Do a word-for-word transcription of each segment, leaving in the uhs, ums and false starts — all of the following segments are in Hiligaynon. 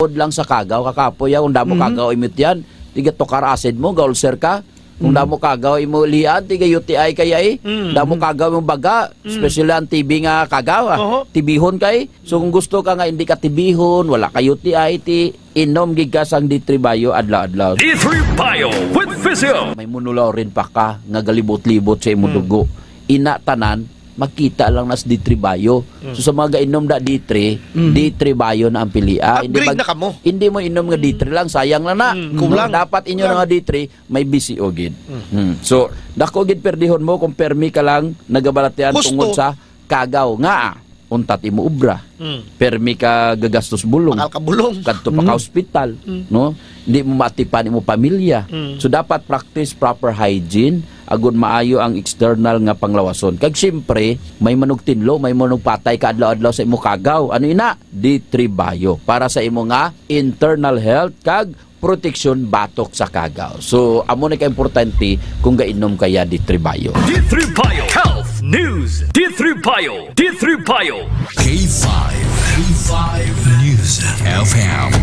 Pod lang sa kagaw, kakapoy, ah, kung damo Mhm. kagaw imot yan, tiga tukar acid mo, ga-ulcer ka. Kung Mhm. damo kagaw imo lian, tiga U T I kaya eh. Mhm. Damo kagaw imong baga, Mhm. especially ang T B nga kagaw, ah. Oho. Tibihon kay. So kung gusto ka nga hindi ka tibihon, wala ka U T I, ti inom gid ka sang D three Bio adlaw-adlaw. D three Bio with Physio. May monolaurin pa ka nga galibot-libot sa imong Mhm. dugo. Ina tanan, makita lang nas D three Bio. Mm. So, sa mga gainom na D three, Mm. D three Bio na ang pilia. Hindi Upgrade mag-, na kamo. hindi mo inom nga Mm. D three lang, sayang lang na. Mm. Kulang. Dapat inyo Kulang. na nga D three, may B C O gid. Mm. Mm. So, dako gid perdihon mo kung permi ka lang nagabalatian Husto. tungod sa kagaw nga untat imo obra. Mm. Permi ka gagastos bulong. Bakal ka bulong. Kadto pa ka Mm. hospital, Mm. no? Hindi mo matipan imo pamilya. Mm. So, dapat practice proper hygiene, agud maayo ang external nga panglawason. Kag siyempre, may manugtinlo, may manugpatay ka adlaw-adlaw sa imo kagaw. Ano ina? D three Bio. Para sa imo nga internal health, kag proteksyon batok sa kagaw. So, amo ni ka importante kung gainom kaya D three Bio. D three Bio Health News. D three Bio. D three Bio. K five. K five News F M.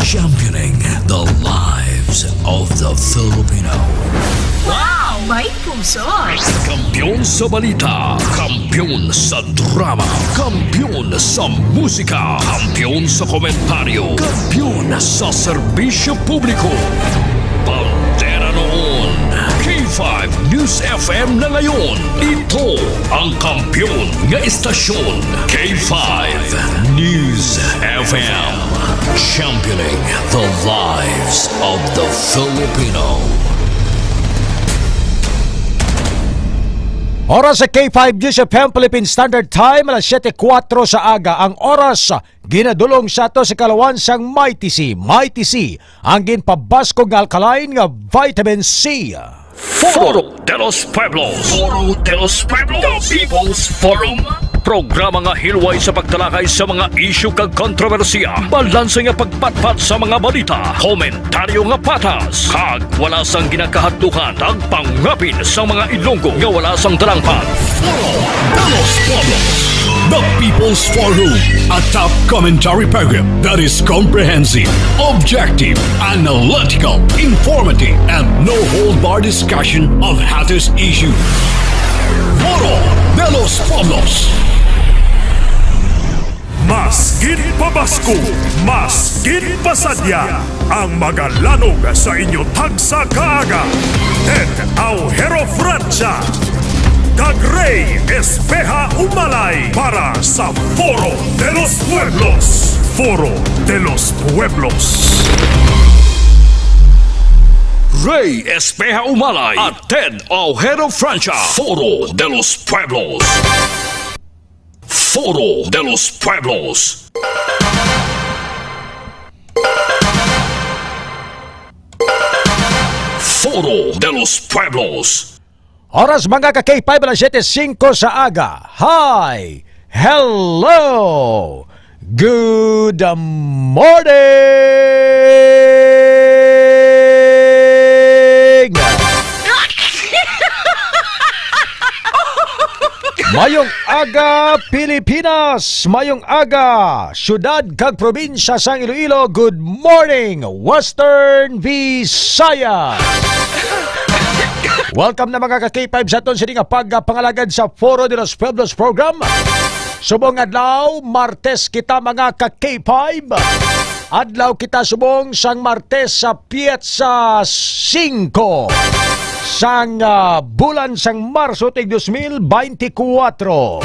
Championing the lives of the Filipino. Wow! May puso! Kampiyon sa balita, kampiyon sa drama, kampiyon sa musika, kampiyon sa komentaryo, kampiyon sa serbisyo publiko. Bandera noon, K five News F M na ngayon. Ito ang kampiyon nga istasyon, K five News F M. Championing the lives of the Filipino. Oras sa K five News F M Philippine Standard Time, alas siyete kuwatro sa aga. Ang oras ginadulong sa ato sa kalawan sang Mighty C. Mighty C, ang ginpabaskog nga alkaline nga vitamin C. Foro de los Pueblos. Foro de los Pueblos. The People's Forum. Programa nga hilway sa pagtalakay sa mga isyu kag kontrobersiya. Balanse nga pagpatpat sa mga balita. Komentaryo nga patas. Kag wala sang ginakahadlukan. Tagpangapin sa mga Ilonggo nga wala sang dalangpan. Foro de los Pueblos. The People's Forum. A top commentary program that is comprehensive, objective, analytical, informative, and no-hold-bar discussion of hottest issues. Foro de los Pueblos. Mas ginpabaskog, mas ginpasadya ang magalanog sa inyo tagsa ka aga. Ted Aujero Francia kag Rey Espeha Umalay para sa Foro de los Pueblos. Foro de los Pueblos. Rey Espeha Umalay at Ted Aujero Francia. Foro de los Pueblos. Foro de los Pueblos. Foro de los Pueblos. Oras, mga ka-K five, alas siyete singko sa aga. Hi! Hello! Good morning! Mayong aga, Pilipinas! Mayong aga, syudad kag probinsya sang Iloilo. Good morning, Western Visayas! Welcome na, mga ka-K five, sa aton sini nga pagpangalagad sa Foro de los Pueblos program. Subong adlaw, Martes kita, mga ka-K five. Adlaw kita subong sang Martes sa Pietsa singko sang, ah, bulan sang Marso tig dos mil beintikwatro.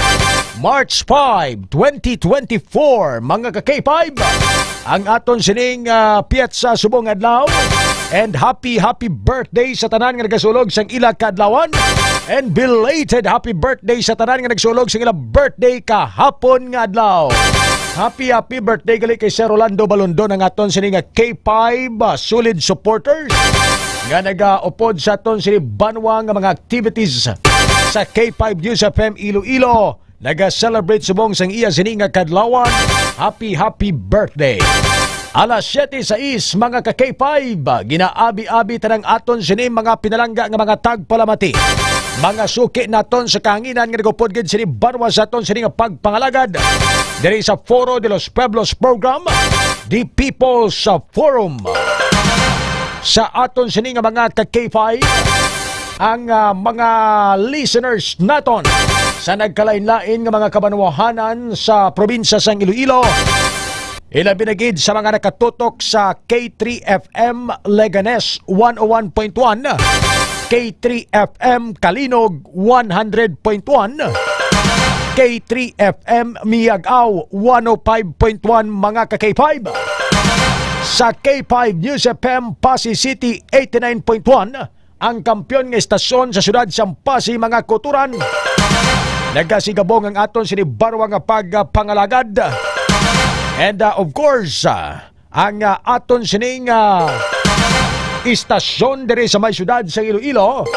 March five, twenty twenty-four, mga ka-K five. Ang aton sining, ah, Pietsa subong adlaw. And happy, happy birthday sa tanan nga nagasulog sang ila kaadlawan. And belated happy birthday sa tanan nga nagsulog sang ila birthday kahapon nga adlaw. Happy, happy birthday gali kay Sir Rolando Balondon, ang aton sini nga K five, ah, solid supporters nga nagaupod sa aton sini banwa nga mga activities sa K five News F M Iloilo. Naga-celebrate subong sang iya sini nga kadlawan. Happy, happy birthday! Alas siyete sais, mga ka-K five, ginaabi-abi ta ang aton sini mga pinalangga nga mga tagpalamati. Mga suki naton sa kahanginan nga nagupod gid sini banwa sa aton sini nga pagpangalagad diri sa Foro de los Pueblos program, the People's Forum. Sa aton sini nga mga ka-K five, ang, ah, mga listeners naton sa nagkalain-lain nga mga kabanwahanan sa probinsya sang Iloilo, ilabi na gid sa mga nakatutok sa K three F M Leganes one oh one point one, K three F M Calinog one hundred point one, K three F M Miag-ao one oh five point one, mga ka-K five. Sa K five News F M Passi City eighty-nine point one, ang kampiyon nga istasyon sa siyudad sang Passi, mga kauturan. Nagasigabong ang aton sini banwa nga pagpangalagad. And, uh, of course, uh, ang, uh, aton sining, uh, istasyon diri sa may siyudad sa Iloilo.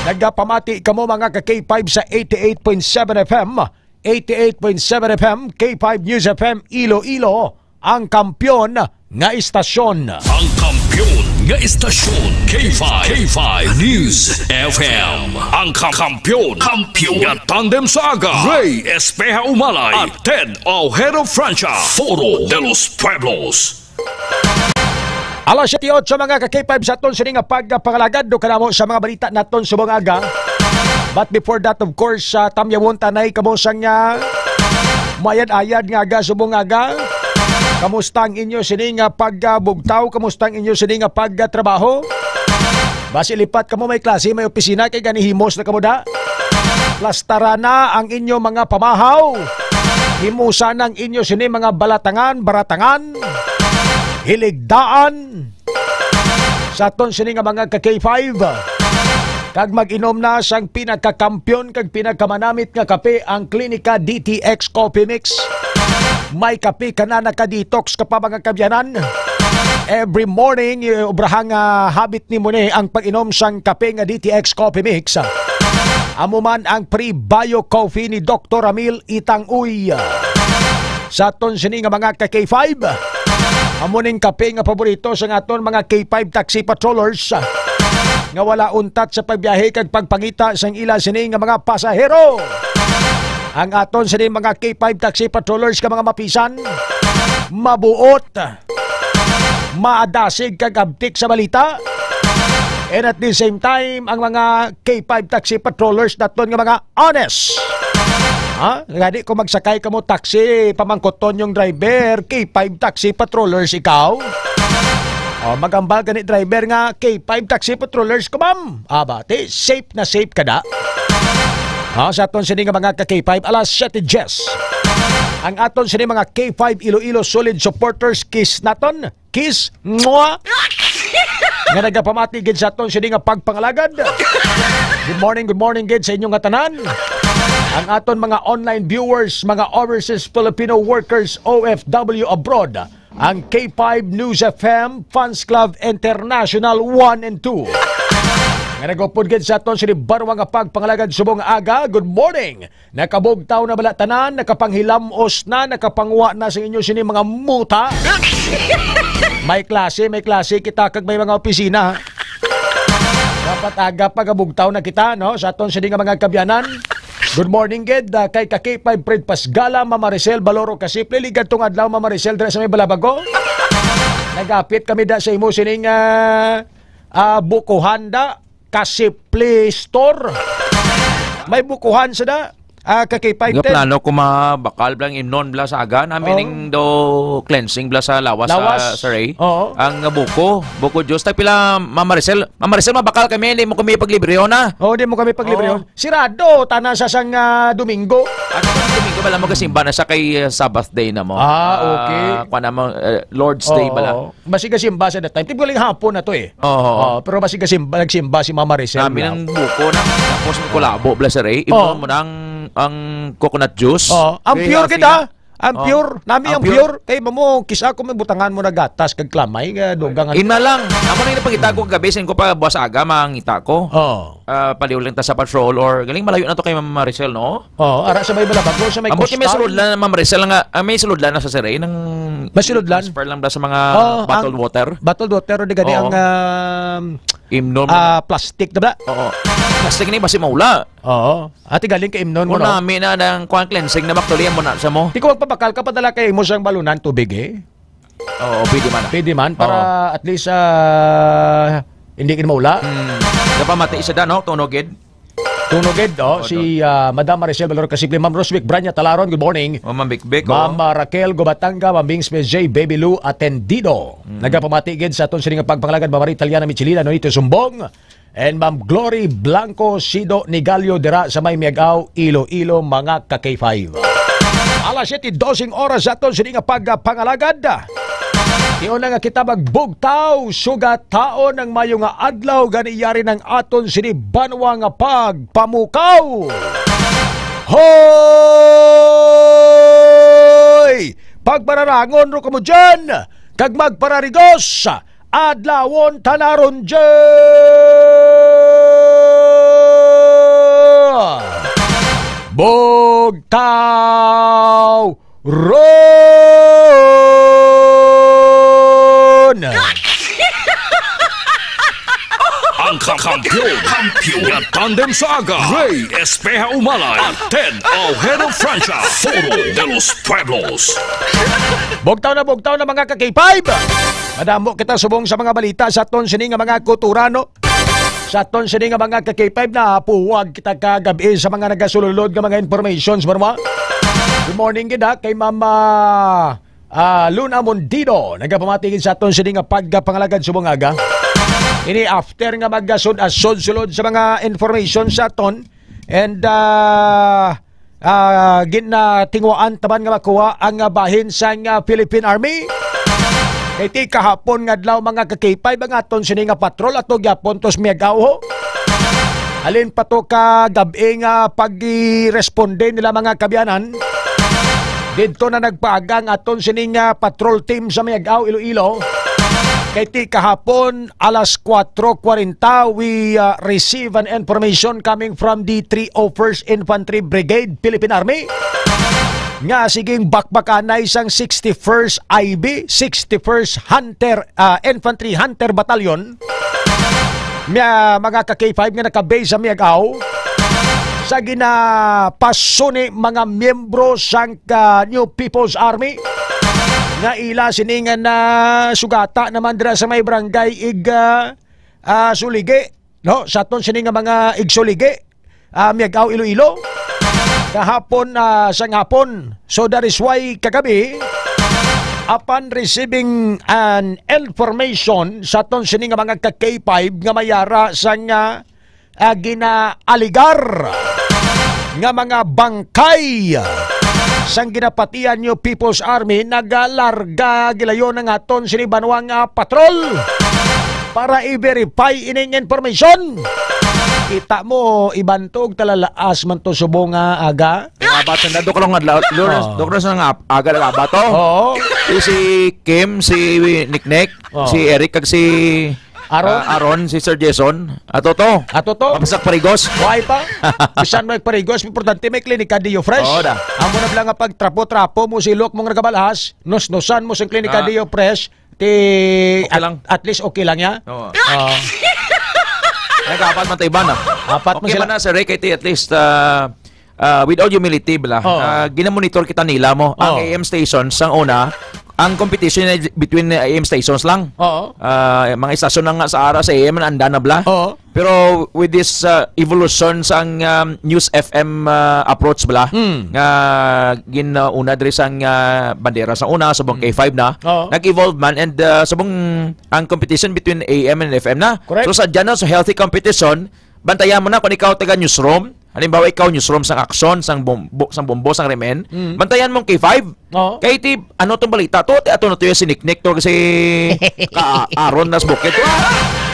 Nagapamati kamo, mga ka-K five, sa eighty-eight point seven F M, eighty-eight point seven F M, K five News F M Iloilo, ang kampiyon nga istasyon. Ang kampiyon nga istasyon, K five, K five News F M. Ang kam- kampiyon, kampiyon nga tandem sa aga, Ray Espeha Umalay at Ted Ojero Francia, Foro de los Pueblos. Alas siyete otso, mga ka-K five, sa aton sini nga pagpangalagad, do kanamo sa mga balita naton subong aga. But before that, of course, uh, tamyawon tanay kamo sang, uh, mayad-ayad nga aga subong aga. Kamusta ang inyo sini nga pagbugtaw? Kamusta ang inyo sini nga pagtrabaho? Basi lipat kamo may klase, may opisina, kay gani himos na kamo da. Plastara na ang inyo mga pamahaw. Himusa na ang inyo sini mga balatangan, baratangan, hiligdaan. Sa aton sini nga mga ka-K five, kag mag-inom na sang pinakakampiyon kag pinakamanamit nga kape, ang Klinika D T X Coffee Mix. May kape ka na, naka-detox ka pa, mga kabyanan. Every morning, eh, obrahang, ah, habit nimo ni ang pag-inom sang kape nga D T X Coffee Mix. Amo man ang Pre-Bio Coffee ni Doktor Ramil Itang Uy. Sa aton sini nga mga ka-K five, amo ning kape nga paborito sa aton mga K five taxi patrollers, nga wala untat sa pagbiyahe kag pagpangita sang ila sini nga mga pasahero. Ang aton sini mga K five taxi patrollers ka mga mapisan, mabuot, maadasig kag abtik sa balita. And at the same time, ang mga K five taxi patrollers naton nga mga honest. Ha? Gani kung magsakay kamo taxi, pamangkuton yung driver, K five taxi patrollers ikaw? O, magambal gani driver nga, K five taxi patrollers ko, ma'am. Aba, ti, safe na safe ka da. Ha, sa aton sini nga mga ka-K five, alas siyete diyes. Ang aton sini mga K five Iloilo solid supporters, kiss naton. Kiss. Mwah! Nga nagapamati gid sa aton sini nga pagpangalagad. Good morning, good morning gid sa inyo nga tanan. Ang aton mga online viewers, mga overseas Filipino workers, O F W abroad, ang K five News F M Fans Club International one and two. Nga nagupod gid sa aton sini banwa nga pagpangalagad subong aga. Good morning. Nakabugtaw na bala tanan, nakapanghilamos na, nakapangwa na sa inyo sini mga muta. May klase, may klase kita kag may mga opisina. Dapat aga pagabugtaw na kita, no? Sa aton sini nga mga kabyanan. Good morning, gid, ah, kay ka-K five Fred Pasgala, Mama Maricel Baloro Kasiple, ligad tong adlaw, Mama Maricel, dira sa may Balabago. Nagapit kami da sa imo sining, ah, ah, bukuhan da. Kasi Play Store. May bukuhan sa da. Ah, ka-K five Ten. Plano ko mabakal blang imnon bla sa aga. Nami Oh. ning do cleansing bla sa lawas, Lawas. sa, sa Ray. Oo. Ang buko, buko juice. Tay pila, Mama Maricel? Mama Maricel, mabakal kami. Hindi mo kami paglibre na. Oh, di mo kami paglibre. Oo. Sirado, tana sa sang, ah, Domingo. At sa Domingo, wala mo kasimba na sa kay, ah, Sabbath day na mo. Ah, okay. Kuha na mo, eh, Lord's Day Oo, bala. Oo. Basi gasimba sa that time. Tipo galing hapon na to eh. Oo. Oh, pero basi gasimba, nagsimba si Mama Rachel Nami lang. Ng buko na. Tapos may kulabo, bla, sir, eh. Inom Oo. mo ng, ang coconut juice. Oo. Ang Kaya pure sila kita. Ang Oo. pure. Nami Ang ang pure. pure. Kay mo, kisa ko may butangan mo na gatas, kag klamay, nga dugang ang Ina lang. Amo na yung napangita ko kagabi, sin ko pa buwas aga, mangita ko. Oo. Ah, paliw lang ta sa patrol or galing malayo na to kay Mama Maricel, no? Oo, ara sa may Balabago, sa may Ambot kay may Coastal. Sulod lang, Ma'am Rachel, nga, ah, may sulod lang na sa siray ng May sulod lang? Transfer lang ba sa mga Oo, bottled ang water? Bottled water, di gani Oo. ang, um, Imnon mo na. Ah, plastic na ba? Oo. Plastic ni basi maula. Oo. Ati galing ka imnon mo, Kung no? nami na ng kuwan cleansing na bakterya mo na sa mo. Di ko magpabakal ka, padala kay mo siyang balunan tubig, eh. Oo, pwede man. Pwede man, para Oo. at least, ah, hindi ka maula. Hmm. Napamati siya da, no? Tunogid. Tunogid, oh, Oo, si, doon. ah, Madam Maricel Valor Kasible, Ma'am Roswick Branya Talaron, good morning. Oh, Ma'am Bikbik, oh. Ma'am, ah, Raquel Gubatanga, Ma'am Bings P J, Baby Lou, Attendido. Mm. Nagapamatid sa aton sining pagpangalagan, Ma'am Marie Italiana Michelina, Nonito Sumbong, and Ma'am Glory Blanco Sido Nigalio dira sa may Miag-ao, Iloilo, mga ka-K five. Alas siyete dosing oras sa aton sini nga pagpangalagad. Iyon na nga kita magbugtaw, sugataon ang mayo nga adlaw, gani yari ng aton sini banwa nga pagpamukaw. Hoy! Pagpararangon ro kamo dyan, kag magpararigos, adlawon tanaron dyan. Bugtaw Ron! Ang kam- kampiyon, kampiyon nga tandem sa aga, Ray Espeha Umalay at Ted Ojeda Francia, Foro de los Pueblos. Bugtaw na, bugtaw na, mga ka-K five. Madamo kita subong sa mga balita sa aton sini nga mga kultura, no? Sa aton sini nga mga ka-K five, napuwag kita kagabi sa mga nagasulod nga mga informations, barwa. Good morning gid, ha, kay Mama, ah, Luna Mondido, nagapamati gid sa aton sini nga pagpangalagad subong aga. Ini after nga magasud-asod sulod sa mga information sa aton, and, ah, ah, ginatingwaan taman nga makuha ang, ah, bahin sang, ah, Philippine Army. Kay ti kahapon nga adlaw, mga ka-K five, ang aton sini nga patrol ato gyapon tos Miag-ao. Halin pa to ka gab-i nga pag-responde nila, mga kaabyanan. Didto na nagpaaga ang aton sini nga patrol team sa Miag-ao, Iloilo. Kay ti kahapon, alas kuwatro kuwarenta, we, uh, receive an information coming from the three oh first Infantry Brigade, Philippine Army, nga siging bakbakanay sang sixty-first I B, sixty-first Hunter, uh, Infantry Hunter Battalion, nga mga ka-K five nga naka-base sa Miag-ao, sa ginapasuni mga miyembro sang, uh, New People's Army nga ila sini nga nasugata naman dira sa may barangay Ig, ah, ah, Suligi, no? Sa aton sini nga mga igsuligi, ah, Miag-ao, Iloilo. Kahapon, ah, sang hapon. So, that is why kagabi, upon receiving an information sa aton sini nga mga ka-K five nga mayara sang, ah, ah, ginaaligar nga mga bangkay sang ginapatian New People's Army, nagalarga gilayon ang aton sini banwa nga patrol para i-verify ining information. Kita mo, ibantog talalaas man to subong nga aga. Abat sa nadok lang adlaw, Lawrence, Oo. Doktor, sa nga ap-, aga lang abat to. Oo. Si, si Kim, si Niknek, Oo. si Eric, kag si Aaron? Ah, Aaron, si Sir Jason. Ato to. Ato to. Mapasak parigos. Why pa? Bisan may parigos, importante may klinika Dio Fresh. Oo, da. Amo na lang nga pagtrapo-trapo mo, silok mo nga nagabalhas, nusnusan mo sa klinika Ah. Dio Fresh, ti Okay at, lang. at least okay lang ya. Oo. Oo. Nag-apat man ta iban, ah. Apat man Okay sila. man na, Sir Ray, kay ti at least, ah, ah, with all humility, bala, Oo. ah, ginamonitor kita nila mo. Ang Oo. A M station, sang una, ang competition ay between A M stations lang. Oo. Ah, mga istasyon na nga sa ara sa A M na anda na, bala. Oo. Pero with this, ah, evolution sang, um, News F M, ah, approach, bala, Hmm. nga ginauna diri sang, ah, bandera sa una, subong Hmm. K five na, Oo. nag-evolve man, and, ah, subong ang competition between A M and F M na. Correct. So, sa dyan na, so healthy competition, bantayan mo na kung ikaw taga newsroom, halimbawa, ikaw, newsroom sang Aksyon, sang Bombo, sang Bombo, sang Remen, Mm. bantayan mong K five. Oo. Kay ti, ano tong balita to? Ti ato na to yung siniknik to kasi ka-, Aaron nas bukid to, ah.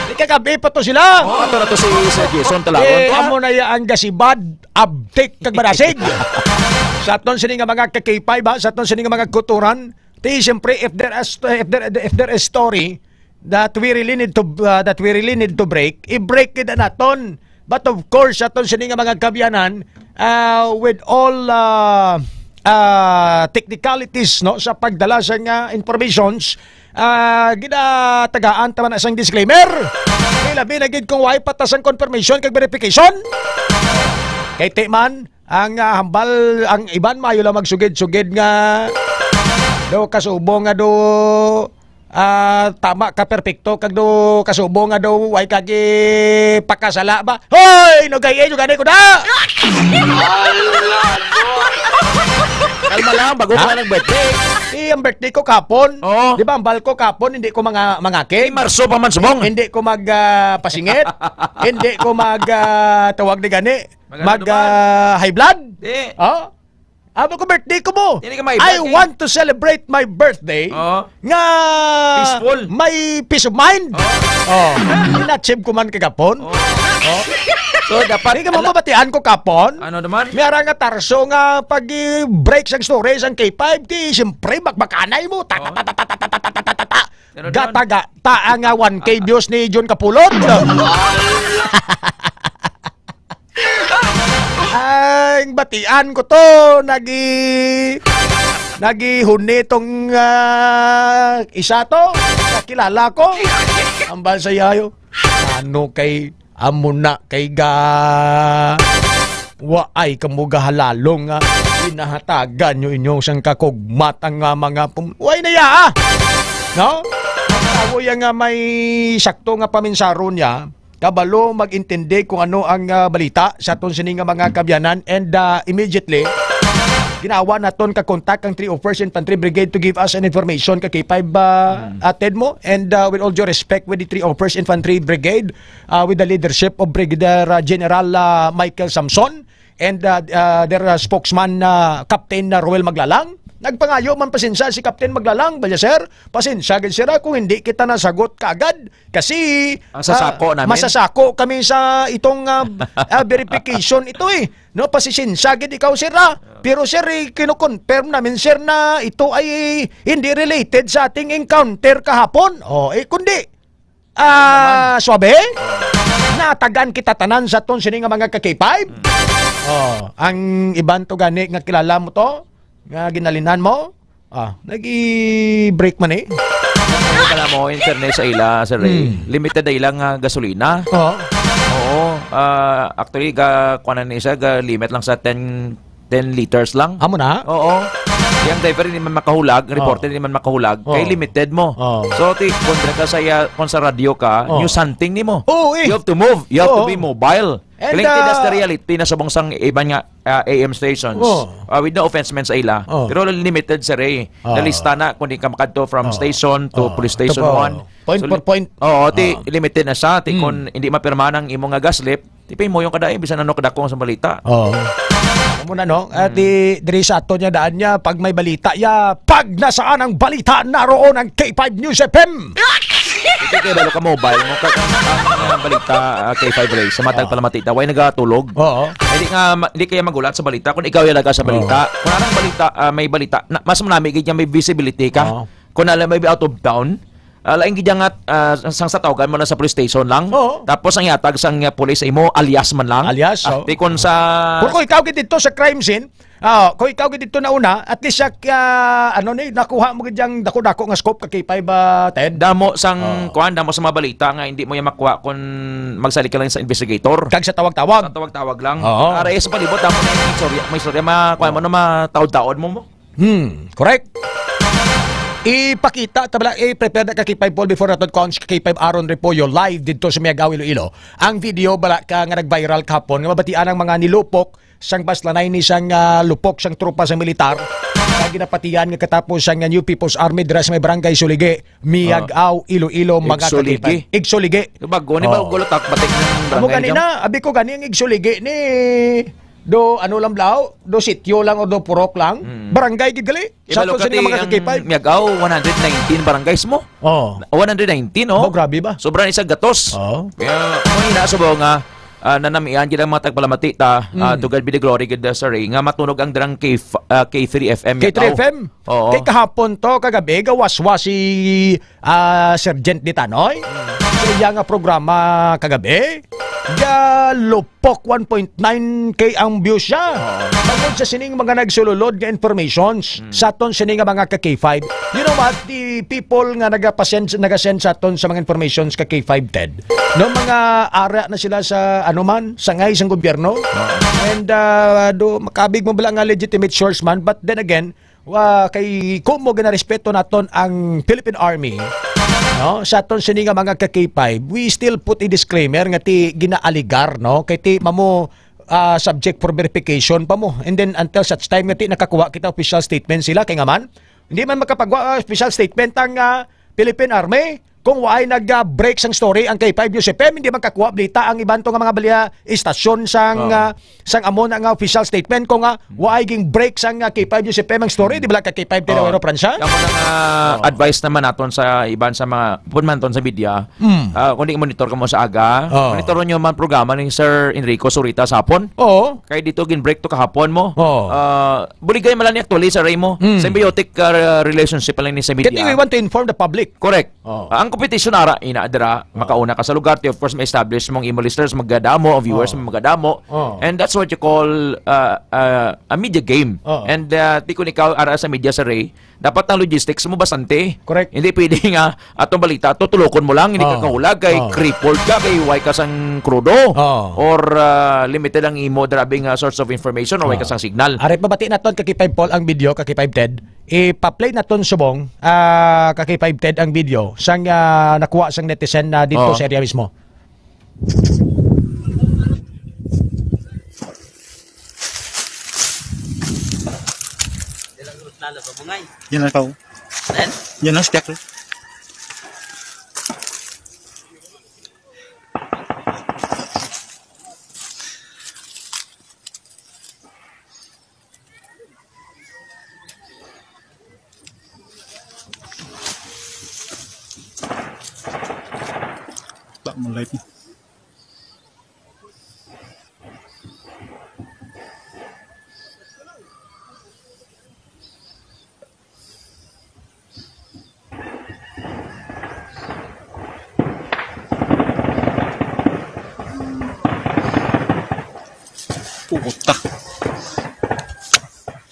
Di kagabi pa to sila. Oh, ato na to si Sir Jason Talagon Eh, to, ah. amo na ya ang gasibad, abtik, kag barasig. Sa aton sini nga mga ka-K five, ha? Sa aton sini nga mga kuturan, ti, siyempre, if there is, if there, if there is story, that we really need to, uh, that we really need to break, i-break kita naton. But of course, aton sini nga mga kaabyanan, uh, with all, uh, uh, technicalities, no, sa pagdala sa nga informations, uh, ginatagaan ta man na sang disclaimer. Ilabi na gid kung way patas ang confirmation kag verification. Kay ti man, ang, ah, hambal, ang iban maayo lang magsugid-sugid nga do kasubo nga do, ah, tama ka, perpekto, kag do kasubo nga do way ka gipakasala ba? Hoy! Nugay-i, nugani ko na! Kalma lang, bago Ha? pa nag-birthday. Eh, ang birthday ko kapon. Oo. Di ba, hambal ko kapon, hindi ko mga, mangakig. Eh, Marso pa man, subong. Hindi ko mag, ah, pasingit. Hindi ko mag, ah, tawag ni gani. Mag, ano mag, naman? ah, high blood. Di. Oh? Amo ko birthday ko mo. Hindi ka ma-high I blood, eh. want to celebrate my birthday Oo. nga Peaceful. may peace of mind. Oo. Oh. Inachieve ko man kagapon. Oo. Oh. So, dapat Hindi ka ala- mamabatian ko kapon. Ano naman? May ara nga tarso nga pag-break sang story sang K five, di siyempre bakbakanay mo. Ta, ta, Oo. ta, ta, ta, ta, ta, ta, ta, ta, ta, ta. Pero doon Gata, gata ang, ah, one K views ni John Kapulot. Ang batian ko to, nagi-, nagihuni tong, ah, isa to. Kakilala ko. Ang bansa yayo. Ano kay amo na kay ga-, wa ay kamo gahalalong nga pinahatagan nyo inyo sang kakugmat ang, ah, mga pum-, way na ya, ah! No? Ang tawo ya nga may sakto nga paminsaron niya, kabalo mag-intindi kung ano ang, ah, balita sa aton sini nga mga kabyanan, and, ah, immediately, ginawa naton ka contact ang three oh first Infantry Brigade to give us an information ka K five, ah, Hmm. ah, Ted mo. And, ah, with all due respect with the three oh first Infantry Brigade, ah, with the leadership of Brigadier, ah, General, ah, Michael Samson and, ah, ah, their, ah, spokesman, ah, Captain, ah, Roel Maglalang. Nagpangayo man pasensya si Captain Maglalang, balya, sir, pasensya gid sira kung hindi kita nasagot kaagad. Kasi, Ang sasako ah, namin. masasako kami sa itong, ah, ah, verification ito eh. No, pasisensya gid ikaw, sir, ah. Pero, sir, eh, kino-confirm namin, sir, na ito ay hindi related sa ating encounter kahapon. Oh, eh, kundi, ah, Ano naman? suabe? Natagan kita tanan sa ton sini nga mga ka-K five. Hmm. Oh, ang iban to gani nga kilala mo to, nga ginalinhan mo, ah, nag-i-break man eh. Ano pala mo, in fairness sa ila, Sir Ray, Hmm. limited na ilang, ah, gasolina. Oo. Oo, ah, actually, ga, kuwan na ni siya, ga limit lang sa ten, ten liters lang. Amo na? Oo. Yung driver hindi man makahulag, reporter Oo. hindi man makahulag, Oo. kay limited mo. Oo. So, ti, kung ka sa iya, kung sa radyo ka, Oo. news hunting nimo. Oo, eh. You have to move. You have to Oo. be mobile. And, Kaling uh, that's the reality na subong sang iban nga, uh, A M stations. Oh. Uh, with no offense man sa ila. Oh. Pero limited, sir, eh. Oh. Nalista na kung di ka makadto from Oh. station to Oh. police station Ito po. one. Point So, for point. Oo, ti, Oh. limited na siya. Ti, Mm. kung hindi mapirmahan ang imo nga gas slip, ti, pay mo yung kada, eh, bisan ano kadakong sa balita. Oh. Amo na, no? At Mm. di, diri sa ato niya, daan niya, pag may balita, ya, pag nasaan ang balita, naroon ang K five News F M. Ito kay balo ka mobile mo, ka, ang, ang, ah, balita, ah, K five Ray, sa matag Oo. palamatita, way nagatulog. Oo. Hindi nga, ma-, hindi kaya magulat sa balita kung ikaw yung laga sa Oo. balita. Kung anong balita, ah, may balita, na, mas manami gid nga may visibility ka. Oo. Kung alam, maybe out of town, ah, lain gid nga, ah, sang sa tawgan mo na sa police station lang. Oo. Tapos ang yatag sang, ah, police imo, alias man lang. Alias, Ah, oo. di kung sa Pero kung ikaw gid dito sa crime scene, Ah, kung ikaw gid dito na una, at least siya, ah, ano ni, nakuha mo gid yang dako-dako nga scoop ka K five, ah, Ted. Damo sang, Oh. kuwan, damo sa mga balita nga hindi mo yan makuha kung magsali ka lang sa investigator. Kag sa tawag-tawag. Sa tawag-tawag lang. Oo. Aray, sa palibot, damo na yung istorya. May istorya, ma-, kuwan mo Oh. na, mataod-taod mo mo. Hmm, correct. Ipakita, tabla, i-prepare na ka K five Paul before naton cons K five Aaron Repollo live dito sa Miagao, Iloilo. Ang video bala ka nga nag-viral kahapon nga mabatian ang mga nilupok sang baslanay ni sang, ah, lupok sang tropa sa militar nga ginapatihan nga katapos sang, ah, New People's Army dira sa may barangay Suligi, Miagao, Ah. Iloilo, mga Igsuligi. ka-K five. Igsuligi. Bago ni ba, Oh. gulo tak, batik ng Amo barangay gani dyan? na, abi ko gani ang Igsuligi ni do, ano lang, Blao? Do sityo lang o do purok lang? Mm. Barangay gid gali. Sa Ibalo aton ka sini nga ti mga ang ka-K five. Miagao, one hundred nineteen barangays mo. Oh. One hundred nineteen, oh. Oh, grabe ba? Sobra ni sa gatos. Oh. Kaya, mo ina sa nga, ah, nanamian gid ang mga tagpalamati ta, ah, Mm. to God be the glory gid, uh, sir, eh, nga matunog ang dirang K f-, ah, K three F M K three F M? Miagao. Oo. Kay kahapon to, kagabi, gawaswas si, ah, Sergeant Ditanoy. Mm. Sa iya nga programa kagabi. Galupok, one point nine K ang views siya. Oo. Tungod sa sining mga nagsululod nga informations Mm. sa aton sini nga mga ka K five. You know what? The people nga nagapasend, nagasend sa aton sa mga informations ka K five, Ted, no, mga ara na sila sa, ano man, sangay sang gobyerno. Oo. And, ah, do, makabig mo bala nga legitimate source man, but then again, wa-, kay kumo ginarespeto naton ang Philippine Army, no? Sa aton sini nga mga ka K five, we still put a disclaimer nga ti ginaaligar, no? Kay ti mamo, ah, subject for verification pa mo. And then until such time nga ti nakakuha kita official statement sila, kay nga man, hindi man makapagwa, ah, official statement ang, ah, Philippine Army kung waay nag, ah, break sang story ang K five News F M, hindi man kakuha balita ang iban to nga mga balya istasyon sang, Oo. ah, sang amo na nga official statement kung, ah, waay ging break sang, ah, K five News F M ang story, di ba, ka K five Tinawero, Oo. Francia? Ang mga Oo. advice naman naton sa iban sa mga, pun man ton sa media, Mm. ah, kung di monitor ka mo sa aga, Oo. monitor nyo man programa ni Sir Enrico Surita sa hapon. Oo. Kay dito gin-break to kahapon mo. Oo. Ah, buligay man lang ni actually sa Ray mo. Mm. Symbiotic, ah, relationship pa lang ni sa media. Kaya we want to inform the public. Correct. Oh. Ah, ang competition ara, ina, dira, Oh. makauna ka sa lugar, ti, of course, ma-establish mong imo listeners, magadamo, ang viewers Oh. mo, magadamo. Oh. And that's what you call, uh, uh, a media game. Oh. And, uh, ti kun ikaw ara sa media sa Ray, dapat ang logistics mo bastante. Correct. Hindi pwede nga atong balita, tutulokon mo lang, hindi ka Oh. kahulag, kay Oh. crippled ka, kay way ka sang krudo, Oh. or, uh, limited ang imo drabing, uh, source of information, or way ka Oh. sang signal. Aray, pabati naton ka K five Paul ang video, ka K five Ted. Ipa-play naton subong, ah, ka K five Ted ang video sang, ah, nakuha sang netizen na dito Oh. sa area mismo. Yan ang tao. Then? Yan ang stick. Wala mo light mo. Puta.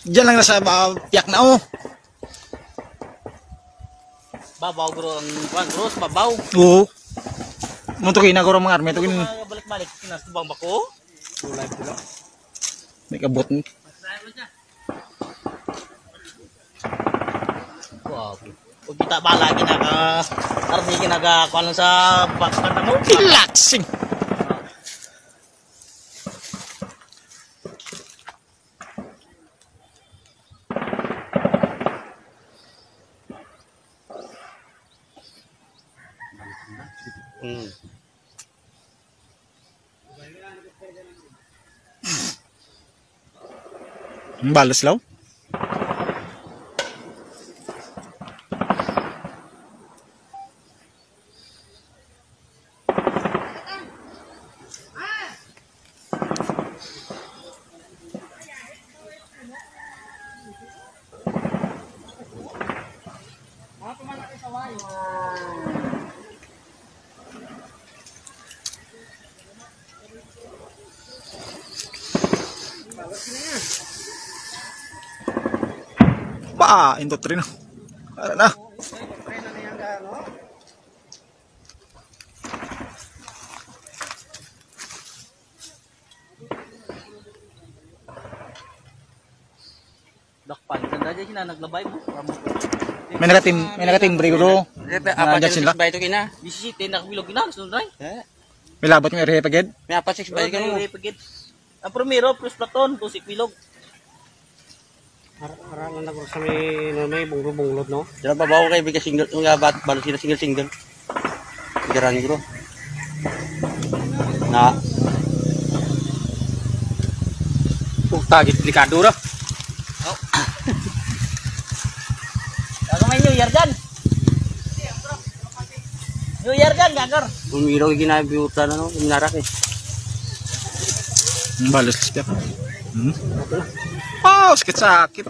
Diyan lang na sa, ah, piyak na, oh. Babaw, guro, ang kuwan, guro, sa babaw. Oo. Mo to kina, guro, mga army, to kin- Mga balik-balik, kinastubang bako. May kabot ni. Wow. Pag kita bala, kinaka-, army, kinaka-, kuwan lang sa bak-, banda mo. Relaxing. Mm. Ang balas, law? Ba, indot rin, ah. Tara na. Dakpan, sanda dyan sila naglabay mo. May nakatim-, may nakatimbre, guro. Apat sila. Six by two kina. Disisite, nakabilog na, gusto na, eh. May labot nga area pa gid? May apat six by two. Ang primero, plus platon, tusik bilog. Ara, ara lang na, guro, sa may, ano, may bunglo-bunglod, no? Sila babaw kay bigas single, nga bat, balo sila single-single. Garan, guro. Na. Puta, gid delikado ra. Oh. Bago may New Year dyan. New Year dyan, gagor. Kung ilaw yung ginabiutan, ano, yung narak eh. Ang balas, step. Hmm? Oh, sakit-sakit.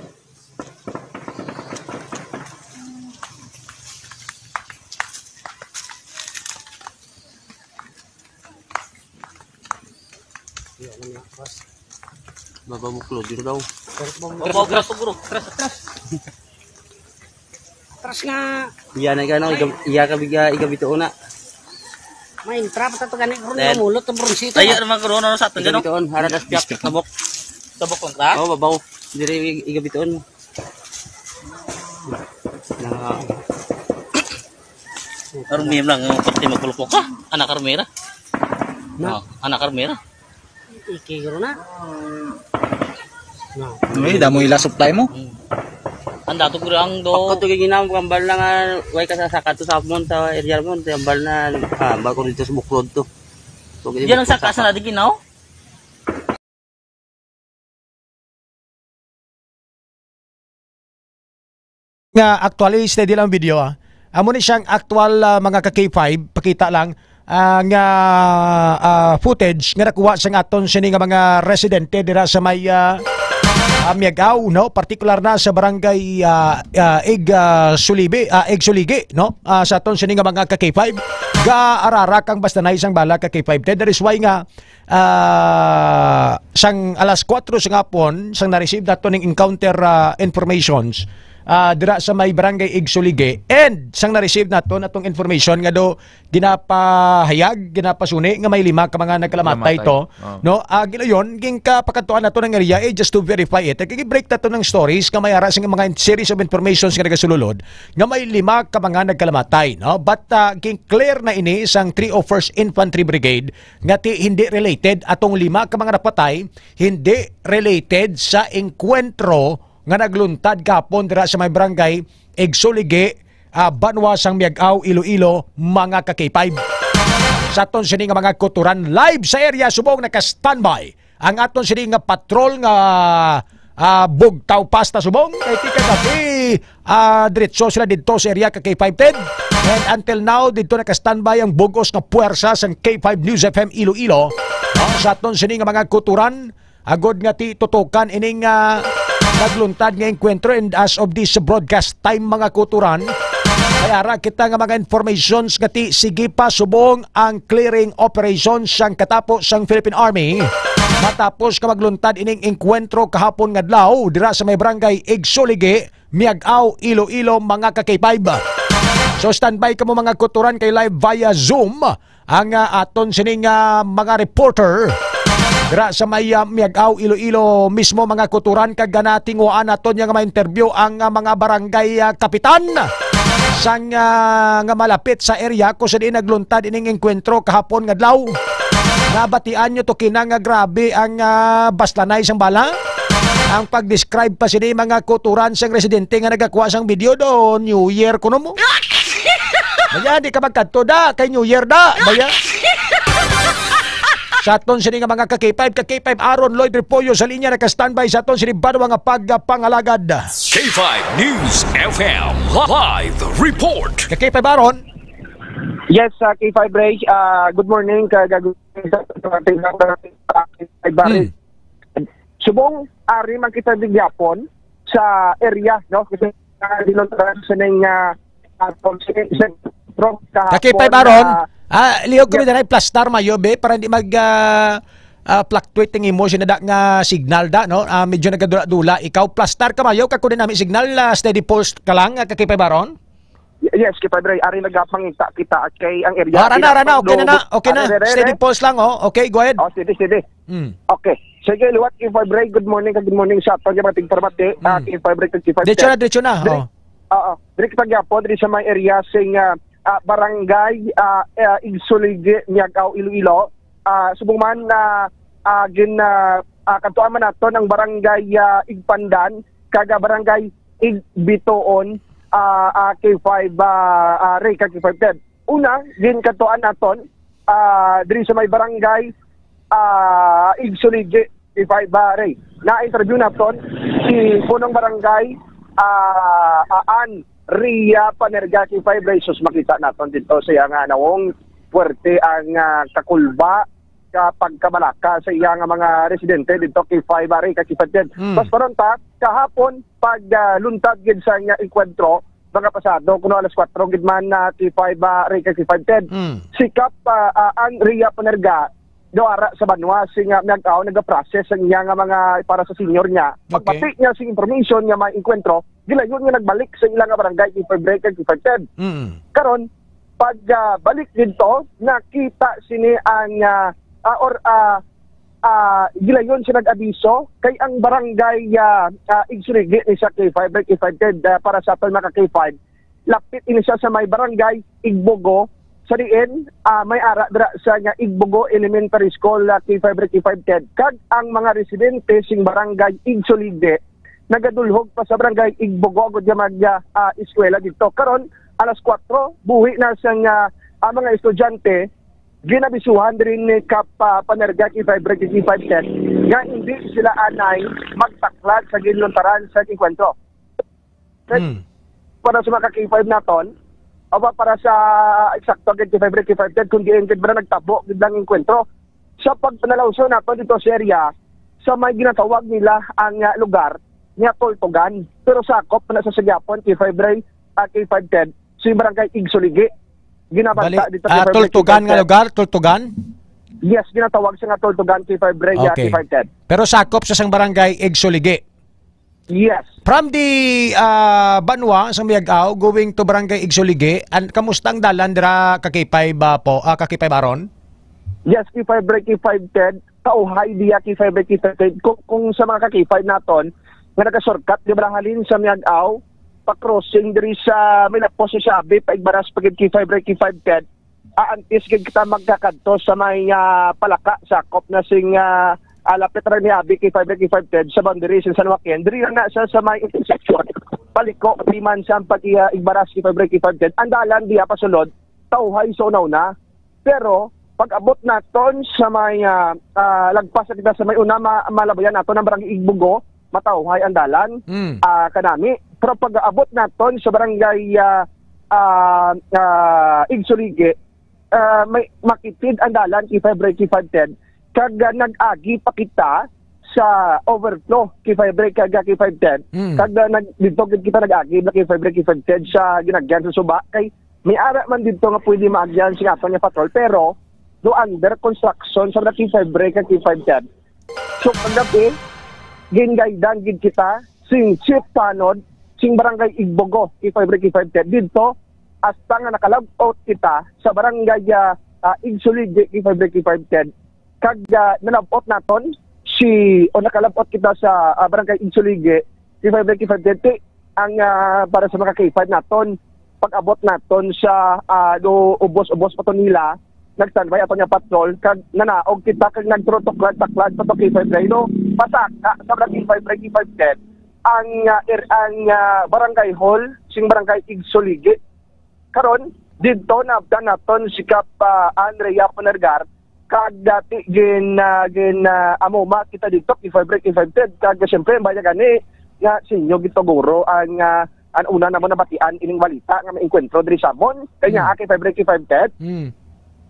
Babaw mo, Claudio, daw. Babaw, atras, bro. Atras, atras. Atras nga. Iya na ka, no? Iga-, iya ka, biga, igabito na. May trap ta to gani, bro. Then, mamulot ang bronsi to. Tayo naman, bro, no, sa atin, no? Igabito, hara das piyak, tabok. Tabok lang ta? Oh, babaw. Diri, ig-, igabito. Na. Army lang ang pati magkulupok ka. Anak armera. Na. Oh, anak armera. Ikigro na. Na. May damo ila supply mo. Hmm. Ang dato ko lang do. Ako to giginaw, kambal na nga, way ka sa saka to sa mon, sa area mon, kambal na, ah, bako dito sa Bukrod to. So, Yan ang saka sa nadiginaw? Nga actually, steady lang video, ah. Amo ni siyang actual, ah, mga ka K five, pakita lang, ah, nga, ah, footage nga nakuha sang aton sini nga mga residente dira sa may, ah, ah, Miag-ao, no? Partikular na sa barangay, ah, ah, Ig, ah, Sulibi, ah, Ig Suligi, no? Ah, sa aton sini nga mga ka K five, gaararak ang bastanay sang bala ka K five. That is why nga ah, sang alas kuwatro sa hapon, sang na-receive nato ning encounter, ah, informations, ah, dira sa may barangay Igsulige, and sang na-receive nato natong information nga do ginapahayag, ginapasuni nga may lima ka mga nagkalamatay Nagkalamatay. to, Oh. no? Ah, gilayon, ging kapakadtuan nato ng area, eh, just to verify it. Kay break nato ng stories nga may ara sa mga series of informations nga nagasululod nga may lima ka mga nagkalamatay, no? But, ah, ging clear na ini sang three oh first Infantry Brigade nga ti hindi related atong lima ka mga napatay, hindi related sa engkwentro nga nagluntad kahapon dira sa may barangay Igsuligi, ah, banwa sang Miag-ao, Iloilo, mga ka K five. Sa aton sini nga mga kuturan, live sa area subong naka-standby ang aton sini nga patrol nga, ah, bugtaw pasta subong kay ti kagabi, ah, diretso sila didto sa area ka K five ten. And until now, didto naka-standby ang bug-os nga puwersa sang K five News F M Iloilo, no? Sa aton sini nga mga kuturan, agod nga ti tutukan ining, ah, nagluntad nga engkwentro, and as of this broadcast time, mga kuturan, may ara kita nga mga informations nga ti sige pa subong ang clearing operation sang katapo sang Philippine Army matapos ka magluntad ining engkwentro kahapon nga adlaw dira sa may barangay Igsuligi, Miag-ao, Iloilo, mga ka K five. So, standby kamo, mga kuturan, kay live via Zoom ang, ah, aton sining, ah, mga reporter dira sa may, ah, Miag-ao, Iloilo mismo, mga kuturan, kag ganatinguhaan naton nga ma-interview ang, ah, mga barangay, ah, kapitan sang, ah, nga malapit sa area kung saan nagluntad ining engkwentro kahapon nga adlaw. Nabatian nyo to kina nga grabe ang, ah, baslanay sang bala? Ang pag-describe pa sini mga kuturan sang residente nga nagakuha sang video do, New Year kuno mo. Baya, di ka magkadto da, kay New Year da. Baya. Sa aton sini nga mga ka K five, ka K five Aaron Lloyd Repollo sa linya naka-standby sa aton sini banwa nga pagpangalagad. K five News F M live report. Ka K five Aaron. Yes, uh, K five Ray, uh, good morning, ka, ka, K five Barry. Hmm. Subong, ari man kita di gyapon sa area, no? Kasi, ah, di lang tayo sa ning, ah, ah, sa, sa, Kakipay kahapon, Baron, ah, ah, lihog kami yes. Danay plastar mayo, be, para hindi mag, ah, ah, fluctuate ang imo sinada nga signal da, no? Ah, medyo nagadula-dula. Ikaw, plastar ka mayo, kakudin namin signal, ah, steady pulse ka lang, ah, Kakipay Baron? Y-, yes, K five Ray, ari nagapangita kita kay ang area. Ah, rana, rana, okay na na, okay na. Ari, re, re, Steady re. Pulse lang, oh. Okay, go ahead. Oh, steady, steady. Hmm. Okay. Sige, liwat K five Ray. Good morning, good morning sa aton nga mga tigparamati. Ah, Hmm. K five Ray, K five Diretso na, diretso na. Diri, Oh. oo. Diri kita gyapon, diri sa may area sing, ah, ah, barangay, ah, ah, Igsuligi, Miag-ao, Iloilo. Ah, subong man na, ah, gin, ah, ah, kadtuan man naton ang barangay, ah, Igpandan, kag, ah, barangay Igbitoon, ah, ah, K five, ah, ah, Ray, kag K five Ted. Una, ginkadtuan naton, ah, diri sa may barangay, ah, Igsuligi, K five Ray. Na-interview naton si punong barangay, ah, ah, Ann Ria Panerga, K five Ray. Sus, makita naton dito sa iya nga nawong puwerte ang, ah, kakulba, ka pagkabalaka sa iya nga mga residente dito, K five Ray, K five Ted. Mm. Mas paron ta, kahapon, pag, ah, luntad gid sa iya enkwentro, mga pasado, kuno alas kuwatro gid man na K five, ah, Ray, kay K five Ted. Mm. Sikap, ah, ah, ang Ria Panerga, daw ara sa banwa sing, ah, Miag-ao nagaprocess ang iya nga mga para sa senior niya. Okay. Pagbati niya sing information nga may engkwentro, gilayon nga nagbalik sa ila nga barangay, K five Break kag K five Ten. Mm. Karon, pag, ah, balik didto, nakita sini ang, ah, ah, or, ah, ah, gilayon siya nag-abiso kay ang barangay, ah, ah, Igsuligi ni sa K five, K five Ten, ah, para sa aton mga K five. Lapit ini siya sa may barangay Igbogo, sa diin, ah, may ara dira sa nga Igbogo Elementary School, ah, K five, K five Ten. Kag ang mga residente sing barangay Igsuligi nagadulhog pa sa barangay Igbogo agud nga mag, ah, ah, eskwela didto. Karon, alas kuwatro, buhi na sang, ah, ang mga estudyante, ginabisuhan diri ni Kap, ah, Panerga, K five Break, K five Ten, nga hindi sila anay magtaklad sa ginluntaran sa engkwentro. Hmm. Para sa mga K five naton, aba, para sa eksakto gid, K five Break, K five Ten, kung diin gid ba na nagtabo gid lang engkwentro. Sa pagpanalawso naton dito sa area, sa may ginatawag nila ang, ah, lugar nga Tultugan, pero sakop na sa sa gihapon, K five Break, ah, K five Ten, sa barangay Igsuligi. Ginabanta Bali, dito, ah, K five Break, Tultugan nga K five Ten. Lugar, Tultugan? Yes, ginatawag siya nga Tultugan, K five Break, ah, Okay. K five Ten. Pero sakop sa sang barangay Igsuligi. Yes. From the, ah, banwa sa Miag-ao going to Barangay Igsuligi, an-, kamusta ang dalan dira ka K five, ah, po, ah, ka K five Aron? Yes, K five Break, K five Ten, kauhay diya, K five Break, K five Ten. Kung, kung sa mga ka K five naton, nga nagashortcut, di ba, halin sa Miag-ao, pa-crossing diri sa may lapos sa Siabi, paigbaras pa gid K five Break, K five Ten, ah, antes gid kita magkakadto sa may, ah, Palaka, sakop na sing, ah, ah, lapit ra ni Abi, K five, K five Ten, sa boundary sa San Joaquin. Diri lang na siya sa may intersection. Paliko, di man siya pag, ah, igbaras K five, K five Ten. Ang dalan diya pasulod, tawhay sa unaw na. Pero, pag abot naton sa may, ah, ah, lagpas na kita sa may una, ma-, malabayan naton ang barangay Igbugo, matawhay ang dalan, Mm. ah, kanami. Pero pag abot naton sa barangay, ah, ah, ah, Igsuligi, ah, may makitid ang dalan, K five Break, K five Ten, kag, ah, nag-agi pa kita sa overflow, K five Break, kag, ah, K five Ten. Mm. Kag, ah, nag-, dito gid kita nag-agi na K five Break, K five Ten sa ginagyan sa suba. Kay may ara man dito nga pwede maagyan sa aton nga patrol, pero do under construction sa K five Break, kag K five Ten. So, kagabi, gingaydan gid kita sing chief tanod sing Barangay Igbogo, K five Break, K five Ten. Dito, hasta nga nakalabot kita sa Barangay, ah, ah, Igsuligi, K five Break, K five Ten. Kag, ah, nalabot naton si, o nakalabot kita sa, ah, Barangay Igsuligi, K five Break, K five Ten. Ti, ang, ah, para sa mga K five naton, pag-abot naton sa, ah, do, ubos-ubos pa to nila, nag-standby ato nga patrol, kag nanaog kita, kag nagturutok-taklad pa to K five Rhino, pasaka sa mga K five Rhino, K five Ten, ang, ah, er-, ang, ah, barangay hall, sing barangay Igsoligi. Karon, didto naabtan naton si Kap, ah, Andrea Panergar, kag dati gin, ah, gin, ah, amuma kita didto, K five Rhino, K five Ten, kag siyempre, ang baya gani, nga sinyo gituguro ang, ah, ang una namo nabatian ining balita nga maengkwentro diri sa amon. Kanya, Mm. ah, K five Rhino, K five Ten, Mm.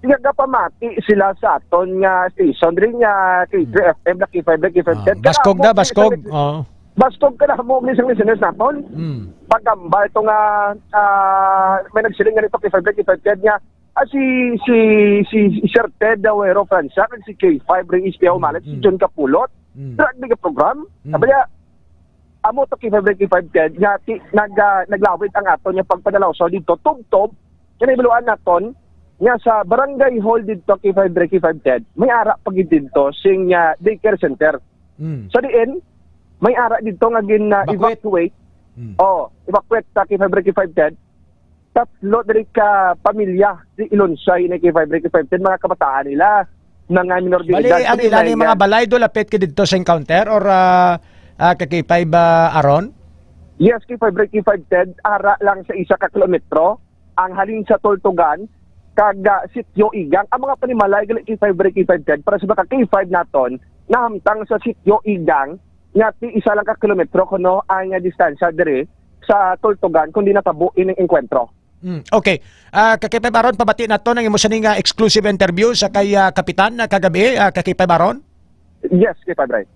nagapamati sila sa aton nga station diri nga K three Mm. F M na K five Rhino, K five Ten. Ah, baskog Kaya na, mo, baskog. isang, Oo. baskog ka na mo, isang listeners naton. Mm. Pagamba ito nga, ah, may nagsiling nga nito K five Rhino, K five Ten nga, ah, si, si, si, si Sir Ted Awero Francia, kag si K five Rhino, H P O Mm. Malit, si Mm. John Capulot. Mm. Drag nag-program. Mm. Sabi niya, amo to K five Rhino, K five Ten, nga ti-, nag-, ah, naglawid ang aton nga pagpadalaw. So, dito, tubtob, kinahibaluan naton, nga sa barangay hall dito, K five Rhino, K five Ten, may ara pa gid dito, sing, ah, daycare center. Mm. Sa diin, may ara dito nga gin, ah, Bakwet. evacuate. Mm. Oh, evacuate sa K five Rhino, K five Ten. Tatlo diri ka pamilya, si Ilonsay, ni K five Rhino, K five Ten, mga kabataan nila, mga minor de Bali, edad, ang ila ni mga balay do, lapit ka dito sa encounter or, ah, ah, ka K five, ah, Aron? Yes, K five Rhino, K five Ten, ara lang sa isa ka kilometro, ang halin sa Tultugan, kag, ah, Sitio Igang. Ang mga panimalay, gali K five Rhino, K five Ten, para sa mga K five naton, nahamtang sa Sitio Igang, nga ti isa lang ka kilometro kuno ang, ah, distansya diri sa Tultugan, kundi natabo ining engkwentro. Mm, okay. Ah, ka K five Aron, pabati naton ang imo sini nga exclusive interview sa kay, ah, Kapitan, ah, kagabi, ah, ka K five Aron? Yes, K five Rhino.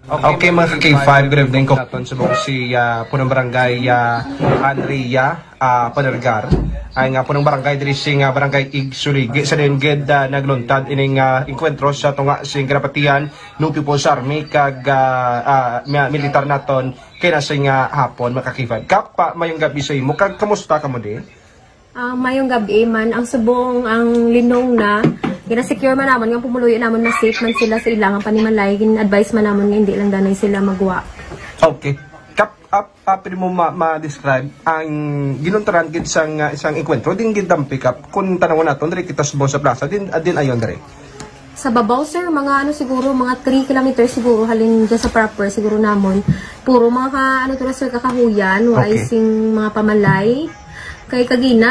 Okay, mga ka-K five, good evening. Ko naton subong si, ah, punong barangay, ah, Andrea, ah, Panergar. Ay nga punong barangay diri si nga barangay Igsuligi. Sa diin gid, ah, nagluntad ining, ah, engkwentro sa tunga sing ginapatihan no People's Army kag, ah, ah, mi-, militar naton kay nasa nga hapon, mga ka-K five. Kap, ah, mayong gabi sa imo kag kamusta kamo di? Ah, mayong gabi man. Ang subong, ang linong na, gina-secure man namon nga pumuluyo namon na safe man sila sa ilang panimalay. Gin-advise man namon nga hindi lang danay sila magwa. Okay. Kap, ap, ah, pwede mo ma-, ma-describe ang ginuntaran gid sang, ah, isang engkwentro? Din gid ang pick-up. Kung tanawon naton, diri kita subong sa plaza, din, ah, din ayon diri. Sa babaw, sir, mga ano siguro, mga three kilometers siguro, halin dyan sa proper siguro namon. Puro mga ka, ano to na, sir, kakahuyan, wa Okay. sing mga pamalay. Kay kagina,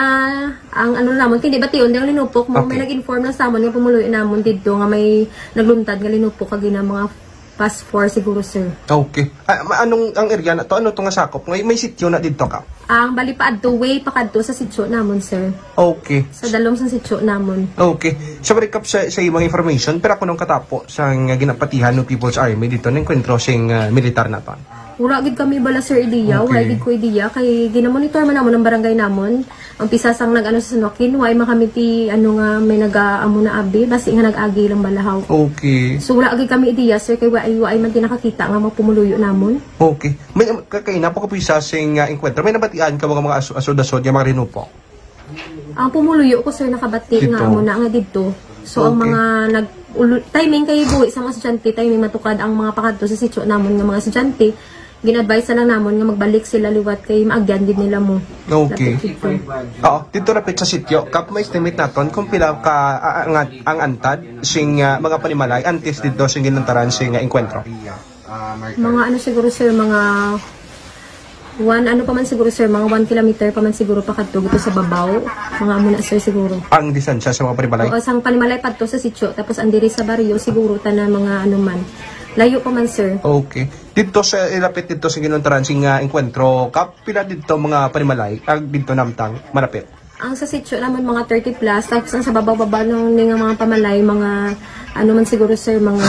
ang ano namon, hindi bation, di ang linupok mo, may Okay. nag-inform lang sa amon nga pumuluyo namon dito nga may nagluntad nga linupok kagina mga past four siguro, sir. Okay. Ah, ma-, anong ang area na to? Ano to nga sakop? May, may sityo na dito ka? Ang bali pa adto, way pa kadto sa sityo namon, sir. Okay. Sa dalom sa sityo namon. Okay. Sa recap sa, sa imong information, pero ako nung katapo sa nga ginapatihan ng People's Army dito, na enkwentro sing, ah, militar na to? Wala gid kami bala, sir, ideya. Wala Okay. gid ko ideya. Kay ginamonitor man namon ang barangay namon. Ang pisa sang nag-ano sa San Joaquin, wala man kami ti, ano nga, may nag-aamo na abi. Basi nga nag-agi lang balahaw. Okay. So, wala gid kami ideya, sir. Kay wala, wala man ti nakakita nga mga pumuluyo namon. Okay. May, kakaina po kapisa sing, ah, enkwentro. May nabatian ka mga, mga aso-, asod-asod nga mga rinupo? Ang pumuluyo ko, sir, nakabati Dito. nga amo na nga dito. So, ang Okay. mga nag-, ulu-, timing kay buhi sa mga estudyante, timing matukad ang mga pakadto sa sityo namon nga mga estudyante, gin-advise na lang namon nga magbalik sila liwat kay maagyan gid nila mo. Okay. Lapit dito. Oo, dito rapit sa sityo. Kap, may estimate naton kung pila ka, ah, ang, ang antad sing, ah, mga panimalay antes dito sing ginuntaran sing, ah, enkwentro? Mga ano siguro, sir, mga one, ano pa man siguro, sir, mga one kilometer pa man siguro pakadto dito sa babaw. Mga amo na, sir, siguro. Ang distansya sa mga panimalay? Oo, sang panimalay padto sa sityo, tapos ang diri sa baryo, siguro, tana mga ano man. Layo pa man, sir. Okay. Dito sa, ilapit dito sa ginuntaran sing, ah, enkwentro, kap, pila dito mga panimalay, ag dito namtang, malapit? Ang sa sityo naman, mga thirty plus, tapos ang sa babaw-babaw nung ni nga mga pamalay, mga, ano man siguro, sir, mga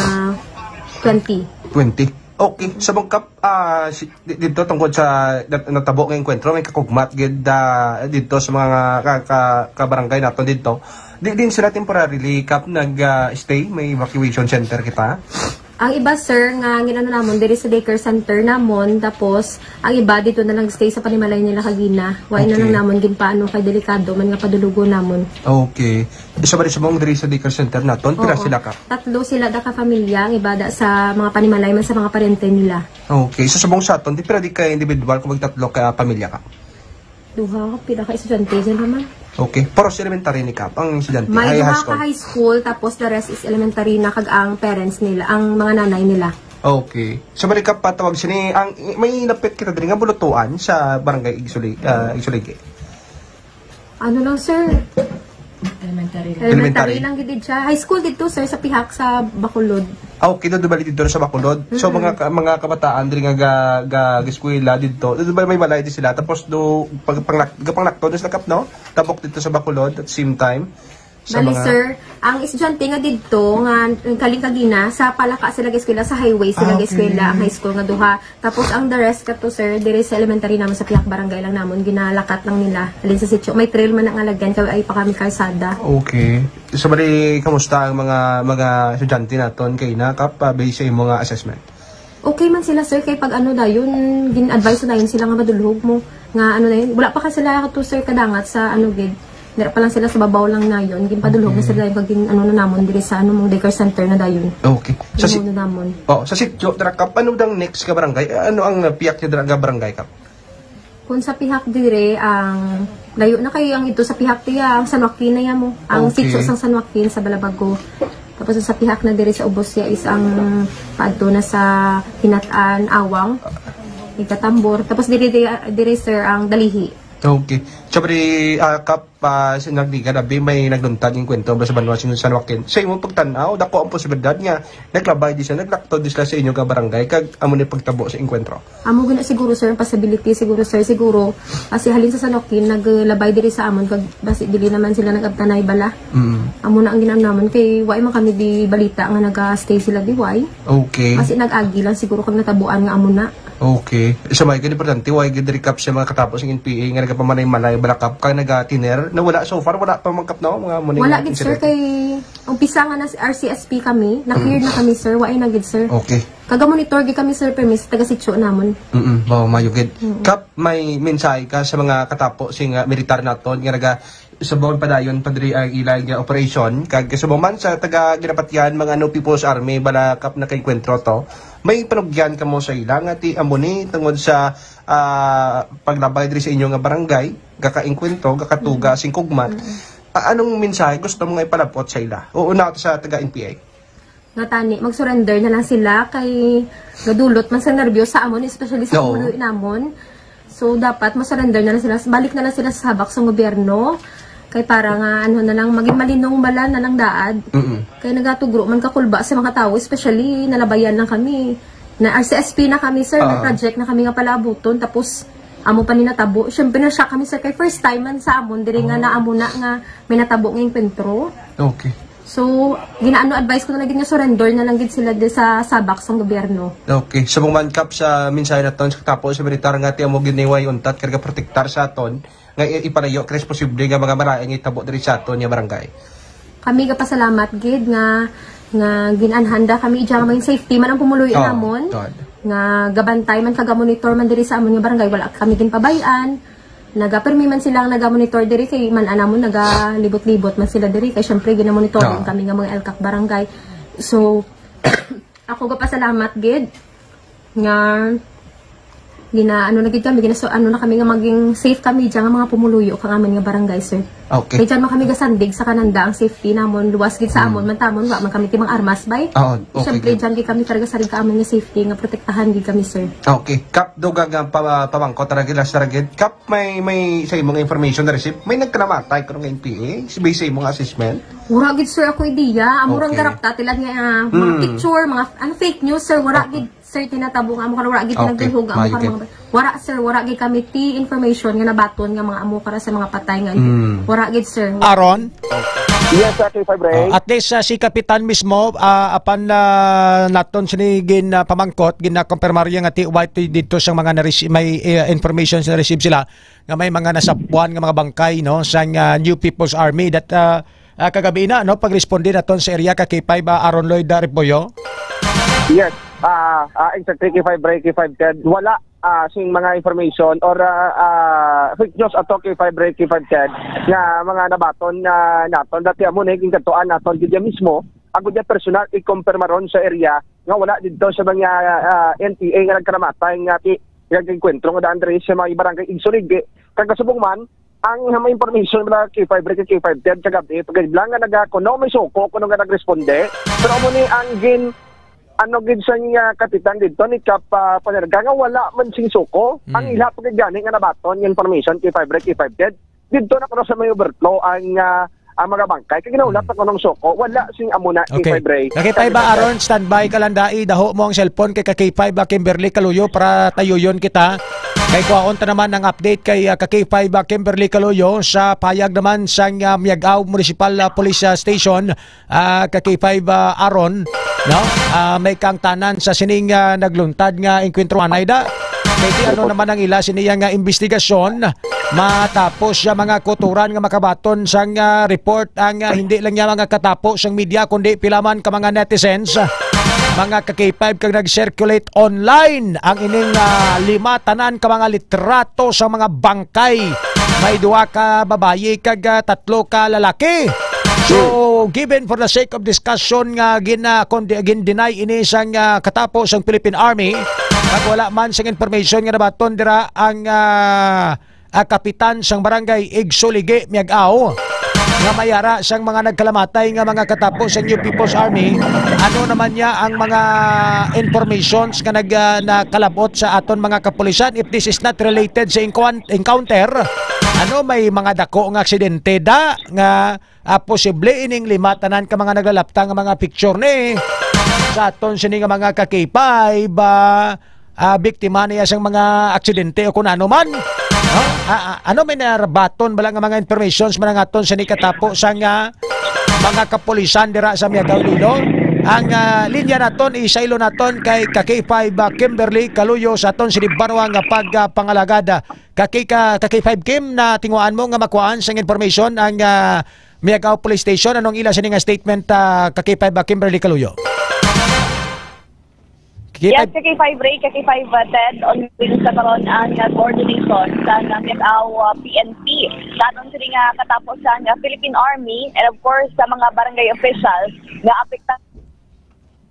twenty. Twenty? Okay. Sa bangkap, ah, si, di-, dito tungkol sa nat-, natabo nga enkwentro, may kakugmat gid, ah, dito sa mga ka-, ka-, kabarangay naton dito. Di din sila temporarily, Kap, nag, ah, stay? May evacuation center kita? Ang iba, sir, nga ginano namon diri sa daycare center namon, tapos ang iba dito na lang stay sa panimalay nila kagina. Wala na Okay. lang namon ginpaano kay delikado man nga padulugon namon. Okay. Isa ba rin sa mong diri sa daycare center naton? Pila Oo. sila ka? Tatlo sila da ka pamilya, ang iba da sa mga panimalay man sa mga parente nila. Okay. Sa subong sa aton, di pila di ka individual kung magtatlo ka pamilya ka? Duha, pila ka estudyante dyan naman? Okay. Pero sa elementary ni Kap, ang estudyante, May high, duha high ka school. High school, tapos the rest is elementary na kag ang parents nila, ang mga nanay nila. Okay. So, balik ka patawag sini, ang, may lapit kita diri nga bulutuan sa barangay Igsuli-, ah, Igsuligi. Ano lang, sir? Elementary lang. Elementary Elementary. lang gid siya. High school dito, sir, sa pihak sa Bacolod. Ah, okay, doon bali dito sa Bacolod. So, Mm-mm. mga ka-, mga kabataan diri nga ga, ga, ga-eskwela dito. Doon ba may balay di sila? Tapos do pag pangnak, gapanglakto doon sila, Kap, no? Tabok dito sa Bacolod at same time. Sa Bali, mga sir, ang estudyante nga dito nga galing kagina sa Palaka sila ga-eskwela, sa highway sila Ah, okay. ga-eskwela, ang high school nga duha. Tapos ang the rest kato, sir, diri sa elementary naman sa pihak barangay lang namon, ginalakat lang nila. Alin sa sityo, may trail man ang alagyan, kay ay pa kami kalsada. Okay. So, bali, kamusta ang mga, mga estudyante naton kay na, Kap, ah, based sa imo nga assessment? Okay man sila, sir, kay pag ano dayon, gin-advise na dayon sila nga madulhog mo. Nga ano na yun, wala pa ka sila to, sir, kadangat sa ano gid. Dira pa lang sila sa babaw lang na yun. Ginpadulhog na Okay. sila yung pag ano na namon diri sa ano mong daycare center na dayon. Okay. Sa si- Ano na namon. Oh, sa sityo, dira, Kap, ano dang next ka barangay? Eh, ano ang, uh, piyak niya dira nga barangay, Kap? Kung sa pihak dire, ang layo na kayo ang ito sa pihak tiya, ang San Joaquin na yan mo. Ang Okay. sityo sa San Joaquin sa Balabago. Tapos sa pihak na dire sa ubos siya is ang paadto na sa Hinatan, Awang, Igatambor. Tapos dire, dire, dire, sir, ang Dalihi. Okay. Syempre, ah, Kap, ah, sa nagdigan, abi, may nagluntad yung kwento ba sa banwa sa San Joaquin. Sa imong pagtanaw, dako ang posibilidad nga naglabay di sila, naglakto di sila sa inyo nga barangay, kag amo ni pagtabo sa engkwentro. Amo gina siguro, sir, ang possibility siguro, sir, siguro, ah, si halin sa San Joaquin, naglabay diri sa amon, kag basi dili naman sila nag-abtanay bala. Mm. Amo na ang ginam namon, kay wala man kami di balita nga naga-stay sila di, why? Okay. Basi nag-agi lang siguro kag natabuan nga amo na. Okay. Sa may gid importante, why gid recap sa mga katapos ng N P A nga nagapamanay-manay, bala, Kap, kag nagatiner? Na wala, so far, wala pa man, Kap, no? Mga amo ni Wala nga gid, sir, insidente. Kay umpisa nga na si R C S P kami, na-cleared Mm. na kami, sir. Wala na gid, sir. Okay. Kaga-monitor gid kami, sir, permi sa taga-sitio namon. Mm-mm. Mao, mayo gid. Mm-mm. Kap, may mensahe ka sa mga katapo sing, ah, militar naton nga naga subong padayon pa diri ang ilang, ah, operasyon, kag kasubong man sa taga Ginapatian, mga, ano, People's Army, bala, Kap, nakaengkwentro to. May panugyan kamo sa ila nga ti amo ni tungod sa, ah, paglabay diri sa inyo nga barangay, gakaengkwentro, gakatuga, Mm. singkugman. Mm. A-, anong mensahe gusto mo nga ipalabot sa ila? O una sa taga N P A? Nga tani, mag-surrender na lang sila kay gadulot man sa nerbyos sa amon, especially sa Oo. pumuluyo namon. So, dapat mo-surrender na lang sila. Balik na lang sila sa sabak sa gobyerno. Kay para nga, ano na lang, maging malinong bala na lang daad. Mm-mm. Kay nagatugro man kakulba sa mga tao, especially nalabayan lang kami. Na R C S P na kami, sir, na Ah. project na kami nga palaabuton. Tapos, amo pa ni natabo. Siyempre, na-shock kami, sir. Kay first time man sa amon, diri nga Oh. na amo na nga may natabo nga engkwentro. Okay. So, ginaano advice ko na lang gid nga surrender na lang gid sila di sa sabak sang gobyerno. Okay. Subong man, Kap, sa mensahe naton sa katapo sa militar nga ti amo giniway untat kag protektar sa aton nga i-, ipalayo kay posible nga mga malain nga itabo diri sa aton nga barangay. Kami gapasalamat gid nga, nga ginanhanda kami dyan nga maging safety man ang pumuluyo Oh, namon. God. Nga gabantay man kag monitor man diri sa amon nga barangay, wala kami ginpabay-an. Nagapermi man sila ang nagamonitor diri kay man anamon nagalibot-libot man sila diri kay syempre ginamonitor Oo. kami nga mga L CAC barangay. So, ako gapasalamat gid nga gina ano na gid kami gina so ano na kami nga maging safe kami diyan nga mga pumuluyo kang amin nga barangay, sir. Okay. Kay diyan man kami gasandig sa kananda ang safety namon, luwas gid sa Mm. amon man tamon wa man kami timang armas bay. Oo, okay, Syempre good. diyan gid kami talaga sarig ka amin nga safety nga protektahan gid kami, sir. Okay. Kap, dugang nga pa, pamangkot ra gid, last ra gid. Kap, may, may sa imong information na receive, may nagkalamatay kuno nga N P A? Based sa imong assessment? Wala gid, sir, ako idea. Amo rang Okay. garapta tila nga, ah, mga Hmm. picture, mga f-, ang fake news, sir, wala Okay. gid, sir, tinatabo nga amo ka, wala gid Okay. tinagdulhog nga amo Maayo ka, gid. mga, wala, sir, wala gid kami ti information nga nabaton nga mga amo ka ra sa mga patay nga Hmm. wala gid, sir. Aaron? Yes, sir, K five Ray. Oh, at least, ah, si Kapitan mismo, ah, apan, ah, naton sini gin, ah, pamangkot, ginakompermarya nga ti, wa ti dito sa mga na-rece-, may, eh, information na receive sila nga may mga nasapuan nga mga bangkay, no, sang, ah, New People's Army that, ah, ah, kagabi na, no, pagresponde naton sa area ka K five, ah, Aaron Lloyd, ah, Repollo. Yes, ah, ah, exactly, K five Ray, K five Ted. Wala, ah, sing mga information or, ah, ah, fake news ato, K five Ray, K five Ted, nga mga nabaton nga naton. Dati amo ni ginkadtuan naton gid mismo. Ako dyan personal, i-confirm ron sa area nga wala dito sa mga, ah, N P A nga nagkaramatay nga ti-, nag-enkwentro nga daan diri sa mga barangay Igsulig. Kag kasubong man, ang may information na K five Ray, K five Ted kagabi, pagkadibla nga naga-, kuno may suko, kuno nga nagresponde. Pero amo ni ang gin-, ano gid sa nga kapitan dito ni Kap, ah, Panerga nga wala man sing suko. Ang Mm. ila pa gid gani nga nabaton nga information, K five Ray, K five Ted. Dito na kuno sa may overflow ang, ah, ang mga bangkay. Kaya ginahulat Mm. na kunong suko. Wala sing amo na, Okay. K five Ray. Ka K five ba, Aaron? Standby ka lang dai. Daho mo ang cellphone kay ka K five ba, Kimberly Kaluyo, para tayuyon kita. Kay kuhaon ta naman ang update kay, ah, ka K five ba, Kimberly Kaluyo, sa payag naman sang, ah, Miag-ao Municipal, ah, Police, ah, Station, ah, ka K five, ah, Aaron, no? Ah, may kaangtanan sa sining, ah, nagluntad nga engkwentro anay da. Kay di ano naman ang ila siniya nga investigasyon matapos sa mga kuturan nga makabaton sang, ah, report ang, ah, hindi lang niya mga katapo sang media kundi pila man ka mga netizens, mga ka K five kag nag-circulate online ang ining, ah, lima tanan ka mga litrato sa mga bangkay. May duha ka babayi kag, ah, tatlo ka lalaki. So, given for the sake of discussion nga gina-, kon-, gin-deny ini sang, ah, katapo sang Philippine Army, kag wala man sang information nga nabaton dira ang, ah, ah, kapitan sang barangay Igsuligi, Miag-ao, nga may ara sang mga nagkalamatay nga mga katapo sang New People's Army. Ano naman niya ang mga informations nga nag-, ah, nakalabot sa aton mga kapulisan if this is not related sa encoun-, encounter Ano, may mga dako nga aksidente da nga, ah, posible ining lima tanan ka mga naglalapta nga mga picture ni sa aton sini nga mga ka-K five, ah, ah, biktima niya sang mga aksidente o kung ano man. No? Ah, ah, ano, may narabaton bala nga mga informations man ang aton sini katapo sang mga kapulisan dira sa Miagao, Iloilo? Ang, ah, linya naton, isaylo naton kay ka-K five, ah, Kimberly Kaluyo sa aton sini banwa nga pagpangalagad. Ka-K, ka, ka-K five Kim, na tinguhaan mo nga makuhaan sang information ang, ah, Miagao Police Station. Anong ila sini nga statement, ah, ka-K five, ah, Kimberly Kaluyo? Yes, K five. K five Ray, K five, uh, Ted, on sa karon ang, uh, coordination sa, uh, Miagao, uh, P N P. Sa aton sini nga katapos sa, uh, Philippine Army and of course sa mga barangay officials nga apektado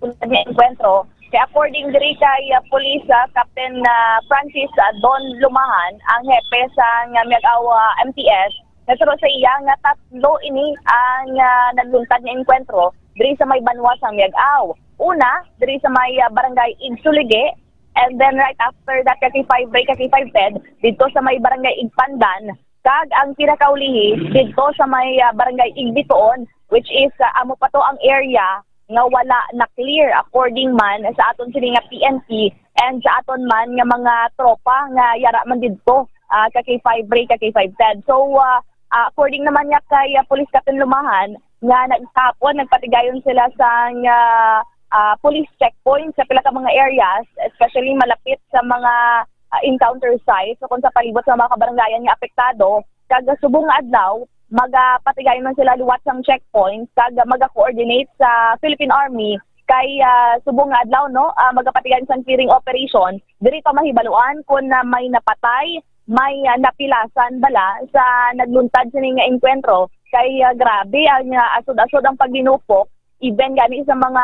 sa enkwentro. Kay according diri kay, uh, Police, uh, Captain, uh, Francis, uh, Don Lumahan, ang hepe sa, uh, Miagao, uh, M T S, nagturo sa iya nga tatlo ini ang, ah, nagluntad nga engkwentro diri sa may banwa sang Miagao. Una, diri sa may, ah, barangay Igsuligi, and then right after that, ka-K five Ray, ka-K five Ted, didto sa may barangay Igpandan, kag ang pinakaulihi didto sa may, ah, barangay Igbituon, which is, ah, amo pa to ang area nga wala na clear according man sa aton sini nga P N P and sa aton man nga mga tropa nga yara man didto, ah, ka-K five Ray, ka-K five Ted. So, ah, ah, according naman nga kay, ah, Police Captain Lumahan, nga nagtapon, nagpatigayon sila sang, ah, ah, police checkpoint sa pila ka mga areas, especially malapit sa mga, ah, encounter sites o kung sa palibot sa mga kabarangayan nga apektado. Kag subong nga adlaw, magapatigayon man sila liwat sang checkpoint kag maga-coordinate sa Philippine Army kay, ah, subong nga adlaw, no, ah, magapatigayon sang clearing operation. Diri pa mahibaluan kon, ah, may napatay, may, ah, napilasan bala sa nagluntad sini nga engkwentro. Kay, ah, grabe ang, ah, asod-asod ang paglinupok. Even gani sa mga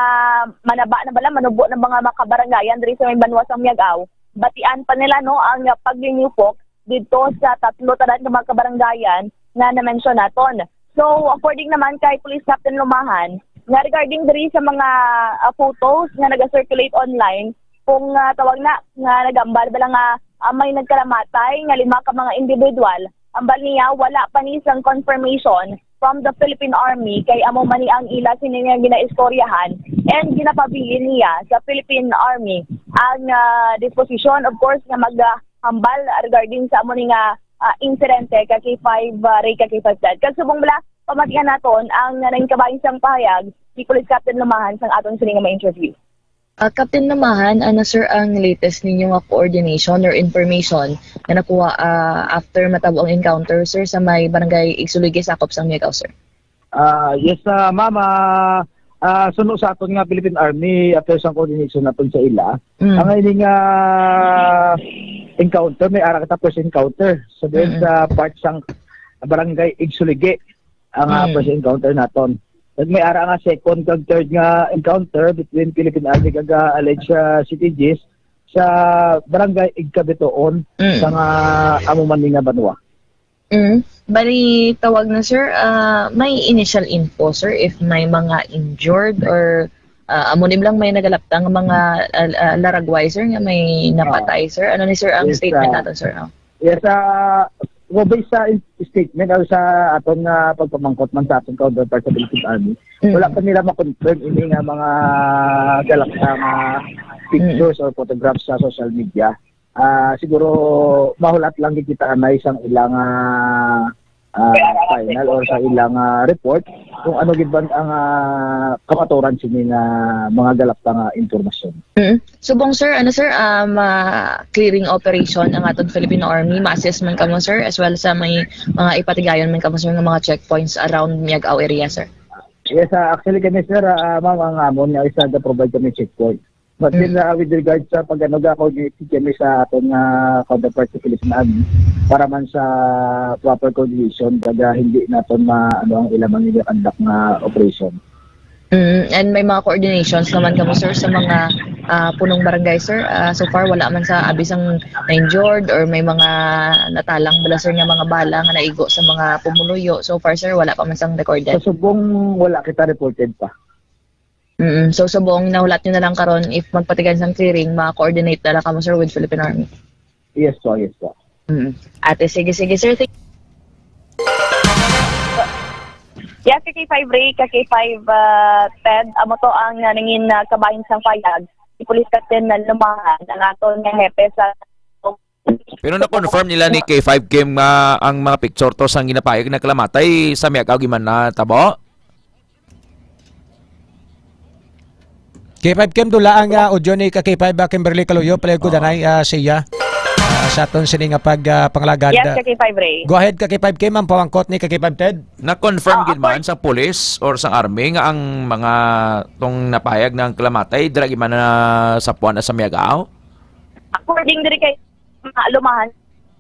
manaba na bala, manubo na mga makabarangayan diri sa may banwa sang Miagao, batian pa nila, no, ang, ah, paglinupok didto sa tatlo tanan ka mga kabarangayan nga na-mention naton. So, according naman kay Police Captain Lumahan, nga regarding diri sa mga, ah, photos nga naga-circulate online, kung, ah, tawag na, nga nagambal bala nga, ah, may nagkalamatay nga lima ka mga individual, ambal niya, wala pa ni sang confirmation from the Philippine Army, kay amo man ni ang ila sini nga ginaistoryahan and ginapabilin niya sa Philippine Army ang, ah, disposition, of course, nga mag, ah, hambal regarding sa amo ni nga, ah, insidente ka K five, ah, Ray, ka K five Ted. Kag subong bala, pamatian naton ang nangin kabahin sang pahayag ni Police Captain Lumahan sang aton sini nga ma-interview. Ah, Captain Lumahan, ano, sir, ang latest ninyo nga coordination or information nga nakuha, ah, after matabo ang encounter, sir, sa may barangay Igsuligi, sakop sang Miagao, sir? Ah, yes, ah, ma'am, ah, ah, suno sa aton nga Philippine Army Affairs and Coordination naton sa ila, Mm. ang ini nga encounter, may ara kita first encounter. So, then Mm. sa part sang barangay Igsuligi, ang, ah, Mm. first encounter naton. Kag may ara nga second kag third nga encounter between Philippine Army kag, ah, alleged, ah, C T Gs sa barangay Igkabitoon Mm. sa nga amo man ni nga banwa. Mm. Bali, tawag na, sir, ah, may initial info, sir, if may mga injured or, ah, amo ni lang may nagalaptang nga mga, ah, ah, laragway, sir, nga may napatay, sir? Ano ni, sir, ang Yes, statement ah. naton, sir? Oh. Yes, ah, well, based sa in-, statement o sa aton nga pagpamangkot man sa aton counterpart sa Philippine Army, Mm. wala pa nila ma-confirm ini nga mga galapta nga Mm. pictures or photographs sa social media. Ah, siguro mahulat lang gid kita anay sang ilang, ah, ah, final or sa ilang, ah, report kung ano gid ba ang, ah, kamaturan sini nga mga galapta nga impormasyon. Mm. Subong, sir, ano, sir, um, ah, clearing operation ang aton Philippine Army, ma-assist man kamo, sir, as well sa may mga ipatigayon man kamo, sir, nga mga checkpoints around Miagao area, sir? Yes, ah, actually kami, sir, ah, ma'am, ang amon nga isa ga-provide kami checkpoint. But then, Mm. ah, with regards sa pag-ano, ga-coordinate kami sa aton nga counterpart sa Philippine Army para man sa proper coordination, kag, ah, hindi naton ma-, ano, ang ilang mga conduct nga operation. Mm, and may mga coordinations naman kamo, sir, sa mga, ah, punong barangay, sir? Ah, so far, wala man sa abi sang na-injured or may mga natalang bala, sir, nga mga bala nga naigo sa mga pumuluyo. So far, sir, wala pa man sang recorded. Sa Subong, wala kita reported pa. Mm, so, Subong, nahulat nyo na lang karon, if magpatigayon sang clearing, ma-coordinate na lang kamo, sir, with Philippine Army. Yes po, yes po. Mm. Ate, sige, sige, sir. Thank Yes, ka K five Ray, ka K five, ah, Ted, amo to ang, ah, nangin, ah, kabahin sang payag si Police Captain Lumahan, ang aton nga hepe sa Pero na-confirm nila ni K five Kim nga ang mga picture to sang ginapayag nagkalamatay sa Miag-ao man natabo? K five Kim, dula ang, ah, audio ni ka K five, ah, Kimberly Kaluyo, palihog ko danay, ah, siya. Ah, sa aton sini nga pag, ah, panglagad, Yes, ah, ka K five Ray. Go ahead, ka K five Kim, ang pamangkot ni ka K five Ted. Na-confirm Ah, gid man accord- sa police or sa army nga ang mga tong napayag nga nagkalamatay, dira gid man na sa puan sa Miag-ao? According diri kay mga Lumahan.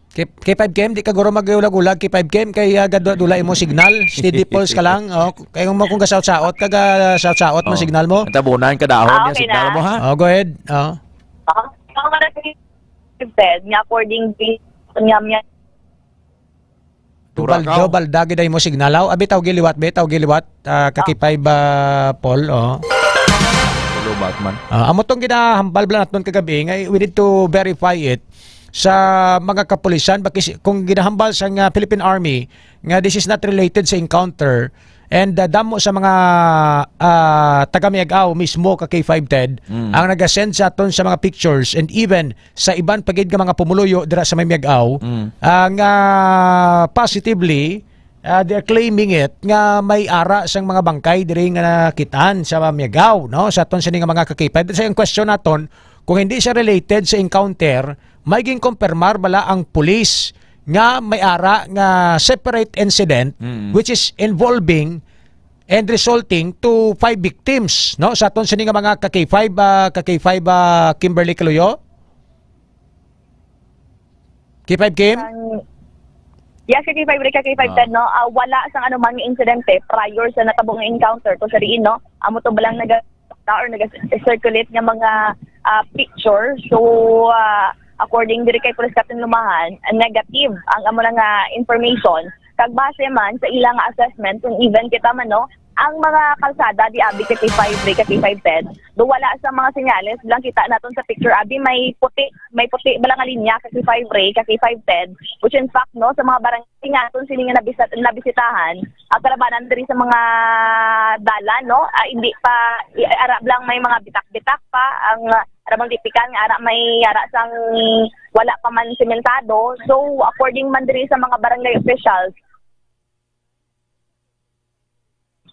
K-, K five Kim, di ka guro mag-ulag-ulag, K five Kim, kay, ah, gadula imo signal. Steady pulse ka lang. Oh, kay mo kung gasaot-saot ka, gasaot-saot man Oh. signal mo. Ang tabunan ka dahon Ah, yung okay signal na. mo, ha? Oh, go ahead. Oh. Ah, ang mga nag-, nga according to niya, niya. Baldo, Turakaw. balda gid ay mo signal. Aw, abi, tawgi liwat, be, tawgi liwat. Ah, ka K five, ah, Paul, oh. Hello, Batman. Ah, amo tong ginahambal bala naton kagabi nga we need to verify it sa mga kapulisan, bakis-, kung ginahambal sa nga Philippine Army nga this is not related sa encounter, and, ah, damo sa mga, ah, taga Miag-ao mismo ka K five Ted Mm. ang nagasend sa aton sa mga pictures and even sa iban pa gid nga mga pumuluyo dira sa may Miag-ao, Mm. ah, nga positively, ah, they're claiming it nga may ara sang mga bangkay diri nga nakitaan sa Miag-ao, no? Sa aton sini nga mga ka K five. Sa ang question naton, kung hindi siya related sa encounter, may ginkumpirmar bala ang pulis nga may ara nga separate incident Mm. which is involving and resulting to five victims, no? Sa aton sini nga mga ka K five, ah, ka K five, ah, Kimberly Kaluyo? K five Kim? Ang, yes, ka K five, Rick, ka K five, Ah. Ted, no? Ah, wala sang anumang insidente prior sa natabo nga encounter to sa diin, no? Amo to balang naga-, or naga-circulate nga mga, ah, picture. So, ah, according diri kay Police Captain Lumahan, negative ang amo na nga information. Kag base man sa ilang assessment, kung even kita man, no, ang mga kalsada di abi ka K five, Rick, ka K five, Ted, do wala sa mga senyales lang kita naton sa picture, abi may puti, may puti bala nga linya ka K five, Rick, ka K five, Ted, which in fact, no, sa mga barangay nga aton sini nga nabisa-, nabisitahan, ang kalabanan diri sa mga dalan, no, ah, hindi pa, i-, arab lang may mga bitak-bitak pa ang, ah, arabang tipikan nga ara may ara sang wala pa man sementado. So, according man diri sa mga barangay officials,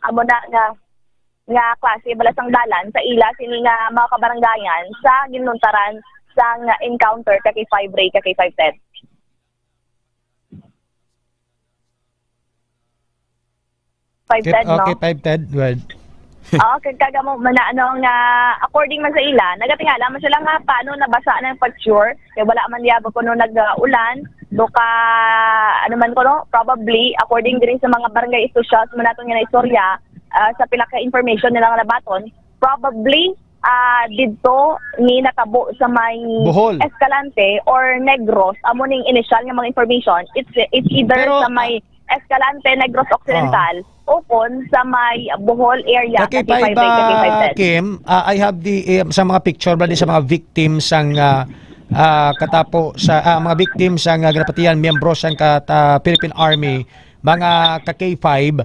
amo na nga, nga klase bala sang dalan sa ila sini nga mga kabarangayan sa ginluntaran sang encounter ka K five, Ray, ka K five, Ted. Five, Ted, no? Okay, five, Ted. Well, Oo, kag kaga mo man na, ano, nga according man sa ila, nagatingala man sila nga paano nabasa na yung picture. Kaya wala man niya ba kuno nag-ulan, do ka, ano man kuno, probably, according diri sa mga barangay officials man naton nga naistorya, ah, sa pila ka information nila nga nabaton, probably, ah, didto ni natabo sa may Bohol. Escalante or Negros, amo ning initial nga mga information. It's, it's either Pero, sa may Escalante, Negros Occidental, Ah. o kon sa may Bohol area, Ka K five, ka K five, ah, ka K five, Ted. Kim, ah, I have the, eh, sa mga picture ba di sa mga victims ang, ah, ah, katapo sa, ah, mga victims ang, ah, ginapatihan, miyembro sang kat-, ah, Philippine Army, mga ka K five,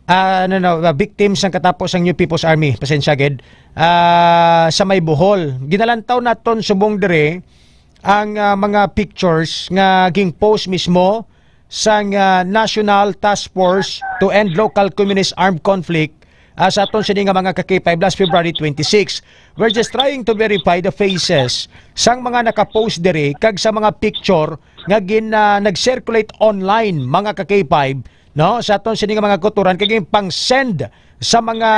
ah, no, no, ah, victims ang katapo sang New People's Army, pasensya gid, ah, sa may Bohol. Ginalantaw naton subong dire ang, ah, mga pictures nga ging-post mismo sang, ah, National Task Force to End Local Communist Armed Conflict, ah, sa aton sini nga mga ka K five last February twenty-six. We're just trying to verify the faces sang mga nakapost diri kag sa mga picture nga gin-, ah, nag-circulate online, mga ka K five, no? Sa aton sini nga mga kautoran kag ginpang-send sa mga,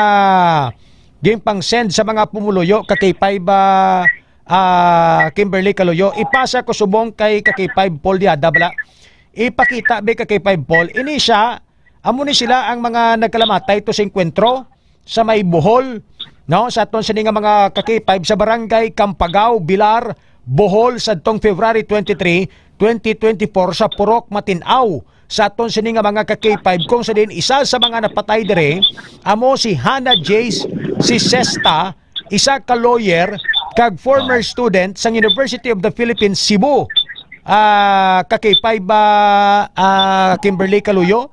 ginpang-send sa mga pumuluyo, ka K five, ah, ah, Kimberly Kaluyo. Ipasa ko subong kay ka K five Paul Diada bala. Ipakita be ka K five Paul. Ini siya, amo ni sila ang mga nagkalamatay to sa engkwentro sa may Bohol, no? Sa aton sini nga mga ka K five sa Barangay Campagao, Bilar, Bohol, sadtong February twenty-three, twenty twenty-four sa Purok Matin-aw. Sa aton sini nga mga ka K five, kung sa din isa sa mga napatay dire, amo si Hannah Jace, si Sesta, isa ka lawyer kag former student sa University of the Philippines Cebu. Ah, ka K five ba, ah, Kimberly Kaluyo?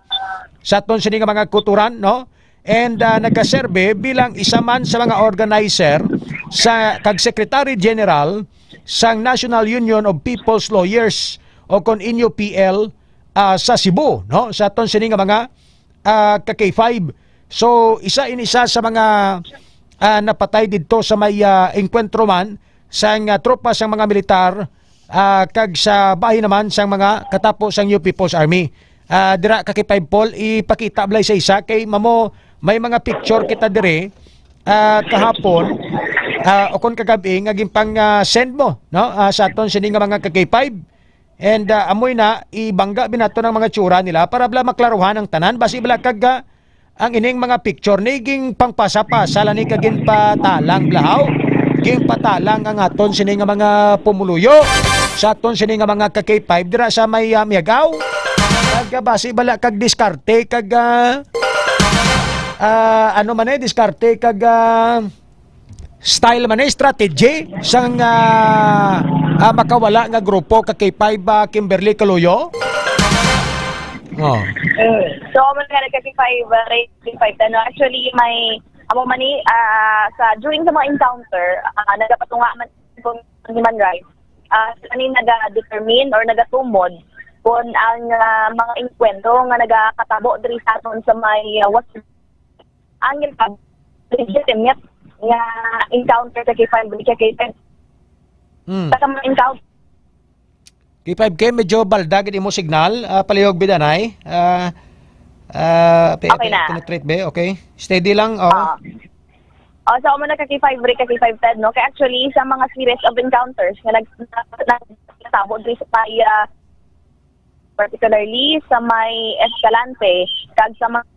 sa aton sini nga mga kulturan, no? And, ah, nagaserbe bilang isa man sa mga organizer sa, kag Secretary General sang National Union of People's Lawyers, o kon N U P L, ah, sa Cebu, no? Sa aton sini nga mga, ah, ka K five. So, isa ini, isa sa mga, ah, napatay didto sa may, ah, engkwentro man sang, ah, tropa sang mga militar, ah, kag sa bahin naman sang mga katapo sang New People's Army. Ah, dira ka K five, Paul, ipakita balay sa isa kay mamo may mga picture kita diri, ah, kahapon, ah, o kon kagab-i nga ginpang, ah, send mo, no? Ah, sa aton sini nga mga ka K five. And, ah, amoy na, ibangga binato ng mga tsura nila para bala maklaruhan ang tanan. Basi bala kag, ah, ang ining mga picture ni ging pangpasa-pasa lang ni kag ginpatalang blahaw. Ginpatalang ang aton sini nga mga pumuluyo. Sa aton sini nga mga ka K five dira sa may, ah, Miagao. Kag, ah, basi bala kag diskarte kag, ah, ah, ano man eh, diskarte kag, ah, style man eh, strategy sang, ah, ah, makawala nga grupo ka K five, ah, Kimberly Kaluyo? Oh. Mm. So, amo na ka K five, uh, K five, ano, actually, may, amo man ni, ah, sa, during sa mga encounter, ah, nagapatunga man kung human rights, ah, sila ni naga-determine or nagatumod kung ang, ah, mga engkwentro nga nagakatabo diri sa aton sa may, ah, West, ang legitimate nga encounter sa K five, sa K five. Hmm. Sa mga encounter, K five K, medyo balda gid imo signal. Ah, palihog bidanay. Ah, ah, pe- Okay pe- na. Penetrate be, okay? Steady lang, oh. Ah. Oh, so, amo na ka K five, Rick, ka K five, Ted, no? Kaya actually, sa mga series of encounters nga nag-, nag-, nagtabo diri sa may, ah, particularly sa may Escalante, kag sa mga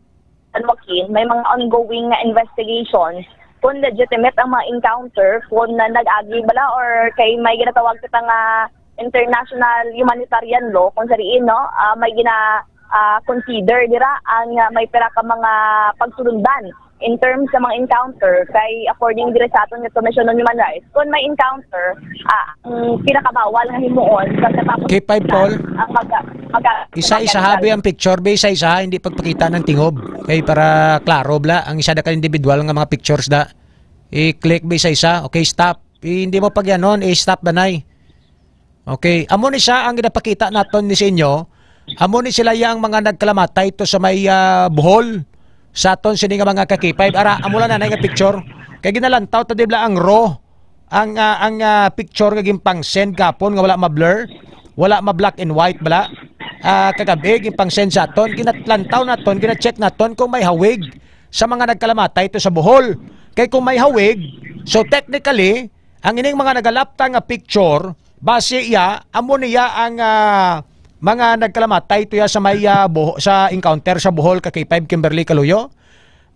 San Joaquin, may mga ongoing nga investigations kung legitimate ang mga encounter, kung na nag-agi bala or kay may ginatawag kita nga international humanitarian law, kung sa diin, no, ah, may gina, ah, consider dira ang, ah, may pira ka mga pagsulundan in terms sa mga encounter, kay according diri sa aton nga Commission on Human Rights, kung may encounter, ah, ang pinakabawal nga himuon pagkatapos K five, Paul. Ang magka, magka, Isa-isa habi ang picture, be, isa-isa, hindi pagpakita ng tingob. Okay, para klaro bla, ang isa da ka individual nga mga pictures da. I-click be isa-isa. Okay, stop. I, hindi mo pagyanon, i-stop banay. Okay, amo ni siya ang ginapakita naton ni sa inyo. Amo ni sila yang mga nagkalamatay to sa may, ah, Bohol. Sa aton sini nga mga ka K five. Ara, amo lang na nga picture. Kay ginalantaw ta di bla ang raw, ang, ah, ang, ah, picture nga ginpang-send kapon nga wala ma-blur, wala ma-black and white bala. Ah, kagabi ginpang-send sa aton, ginatlantaw naton, gina-check naton kung may hawig sa mga nagkalamatay to sa Bohol. Kay kung may hawig, so technically, ang ining mga nagalapta nga picture, base iya, amo niya ang, ah, mga nagkalamatay to ya sa may, ah, Boho-, sa encounter sa Bohol ka K five, Kimberly Kaluyo.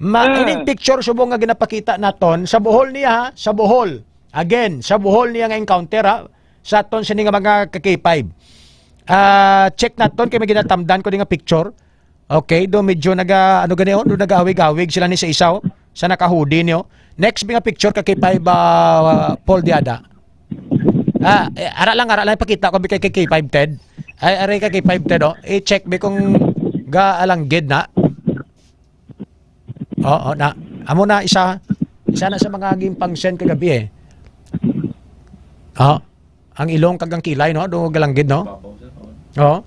Ma, Mm. Ining picture subong nga ginapakita naton sa Bohol niya, ha? Sa Bohol. Again, sa Bohol niya nga encounter, ha? Sa aton sini nga mga ka K five. Ah, check naton kay may ginatamdan ko di nga picture. Okay, do medyo naga, ano gani, oh, do nagahawig-hawig sila ni sa isa, oh, sa naka-hoodie niyo. Next, mga picture ka K five, ah, Paul Diada. Ah, eh, ara lang, ara lang, pakita ko bi kay K five, Ted. Ay, aray ka K five, Ted, oh. I-check bi kung gaalanggid na. Oo, na. Amo na isa, isa na sa mga ginpang-send kagabi, eh. Oh, ang ilong kag ang kilay, no? Do galanggid, no? Oh.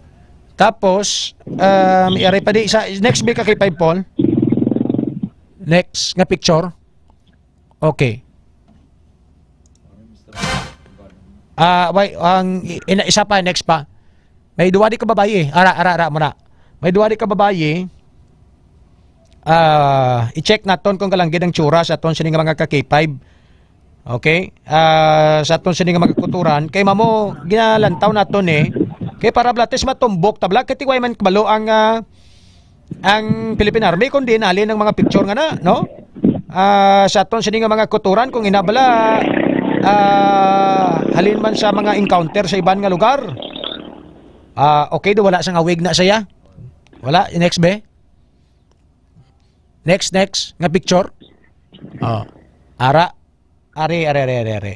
Tapos, um, aray pa di sa next, bi ka K five, Paul. Next nga picture. Okay. Ah, wait, ang i-, ina-, isa pa, next pa. May duwa di ka babayi. Ara, ara, ara mo na. May duwa di ka babayi. Ah, i-check naton kung galanggid ang tsura sa aton sini nga mga ka K five. Okay? Ah, sa aton sini nga mga kulturan, kay mamo ginalantaw naton, eh. Kay para bala, at least matumbok ta bala, kay tiway man kabalo ang, ah, ang Philippine Army, kundi nalin ang mga picture nga na, no? Ah, sa aton sini nga mga kulturan, kung ina bala, ah, halin man sa mga encounter sa iban nga lugar. Ah, okay do, wala sang hawig na saya. Wala, next be. Next, next nga picture. Oh. Ara. Are, are, are, are, are.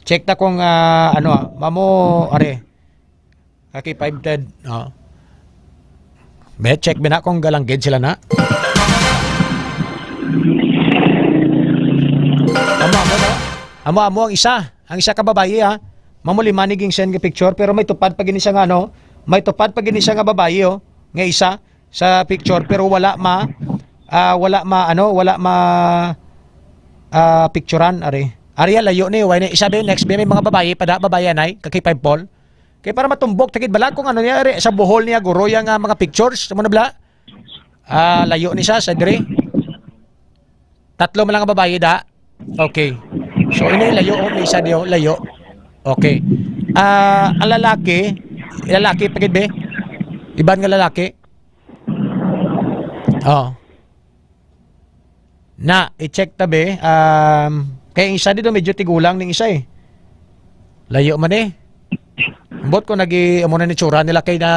Check ta kung, ah, ano, ah, mamo, are. Kaki five, Ted. Oh. Be, check ba na kung galanggid sila na? Amo, amo, no? Amo, amo ang isa. Ang isa ka babayi, ha? Mamuli man ni ginsend nga picture, pero may tupad pa gini siya nga, ano? May tupad pa gini siya nga babayi, oh. Nga isa sa picture, pero wala ma, ah, wala ma, ano, wala ma, ah, picturean, ari. Ari, ah, layo ni, why ni? Isa ba yung next ba? May mga babayi pa da, babayi, anay? Kaki five Paul? Kay para matumbok, takid bala kung ano niya, ari, sa Bohol niya, guro, yang, ah, mga pictures, sa muna bala? Ah, layo ni siya, sa diri. Tatlo man lang ang babayi, da? Okay. So, ini layo, oh, may isa diyo, layo. Okay. Ah, ang lalaki, lalaki pa gid, be? Iban nga lalaki? Oh. Na, i-check ta, be. Um, kay ang isa dito, medyo tigulang ning isa, eh. Layo man, eh. Ambot ko nagi, amo na ni tsura nila kay na,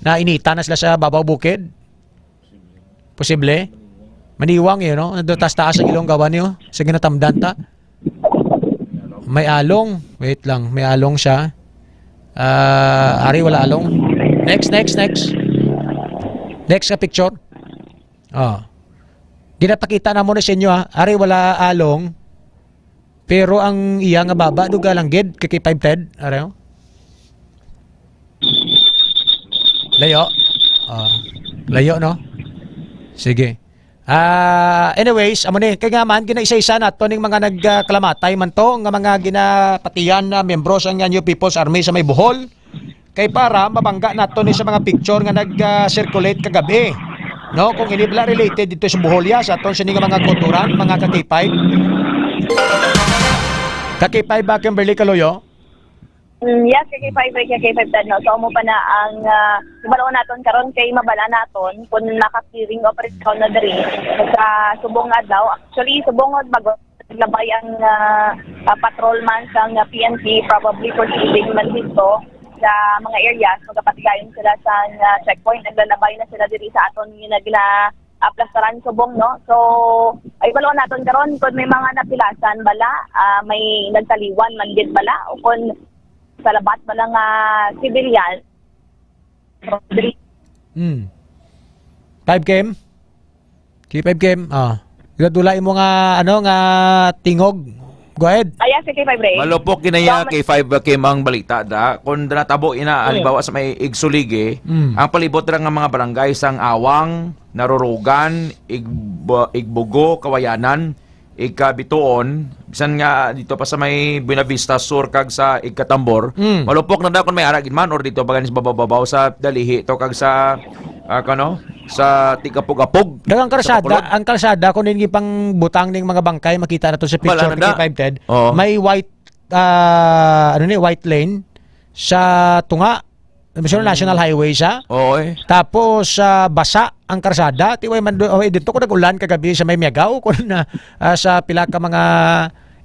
nainita na sila sa babaw bukid. Posible? Maniwang yun, no? Nandun taas-taas ang ilong gawa niyo. Sige, natamdan ta. May along. Wait lang. May along siya. Ah, ari, wala along. Next, next, next. Next nga picture. Oh. Ginapakita na mo na sa inyo, ha. Ari, wala along. Pero ang iya nga baba, duga lang gid, kay five ten. Ari, oh. Layo. Ah, layo, no? Sige. Ah, anyways, amo ni, kay nga man, ginaisa-isa nato ning mga nagkalamatay man to, nga mga ginapatihan na miyembro sa nga New People's Army sa may Bohol. Kay para mabangga nato ni sa mga picture nga nag-circulate kagabi. No, kung ini bala related dito sa Bohol ya, sa aton sini nga mga kulturan, mga ka-K five. Ka-K five ba, Kimberly Caloyo? Mm, yes, K K five, K K five, Tad, no? So, amo pa na ang, ah, hibaloon naton karon kay mabala naton kung naka-clearing operation na diri sa subong nga adlaw. Actually, subong nga bago naglabay ang, ah, ah, patrolman sang, ah, P N P, probably for shooting man dito sa mga areas, magapatigayon sila sa, ah, checkpoint. Naglalabay na sila diri sa aton nga nagla-, ah, plastaran subong, no? So, ay balon naton karon kung may mga napilasan bala, ah, may nagtaliwan man gid bala, o kung sa labat bala nga civilian. Hmm. Five K M? K five K M? Ah. Dula imo nga, ano, nga tingog. Go ahead. Aya, sige, five Ray. Malupok ginaya So, kay five K M ang balita da. Kung natabo ina, Hmm. halimbawa sa may Igsulige, Hmm. ang palibot ra nga mga barangay sang Awang, Narurugan, Igbo-, Igbugo, Kawayanan, Igkabituon, bisan nga dito pa sa may Buenavista Sur kag sa Igkatambor, Mm. malupok na daw kung may ara gid man or dito pa gani sa babaw-babaw sa Dalihi to kag sa, ah, kano, sa Tigapog-apog, Daghang sa karsada, Bacolod. Ang karsada, kung hindi pang butang ning mga bangkay, makita na to sa Wala picture, na da. P K five, Ted. Oo. May white, ah, ano ni, white lane sa tunga. National Mm. Highway siya. Oo, eh. Tapos, ah, basa ang karsada. Tiway man do-, oh, dito ko nag-ulan kagabi sa may Miagao, kung na, ah, sa pila ka mga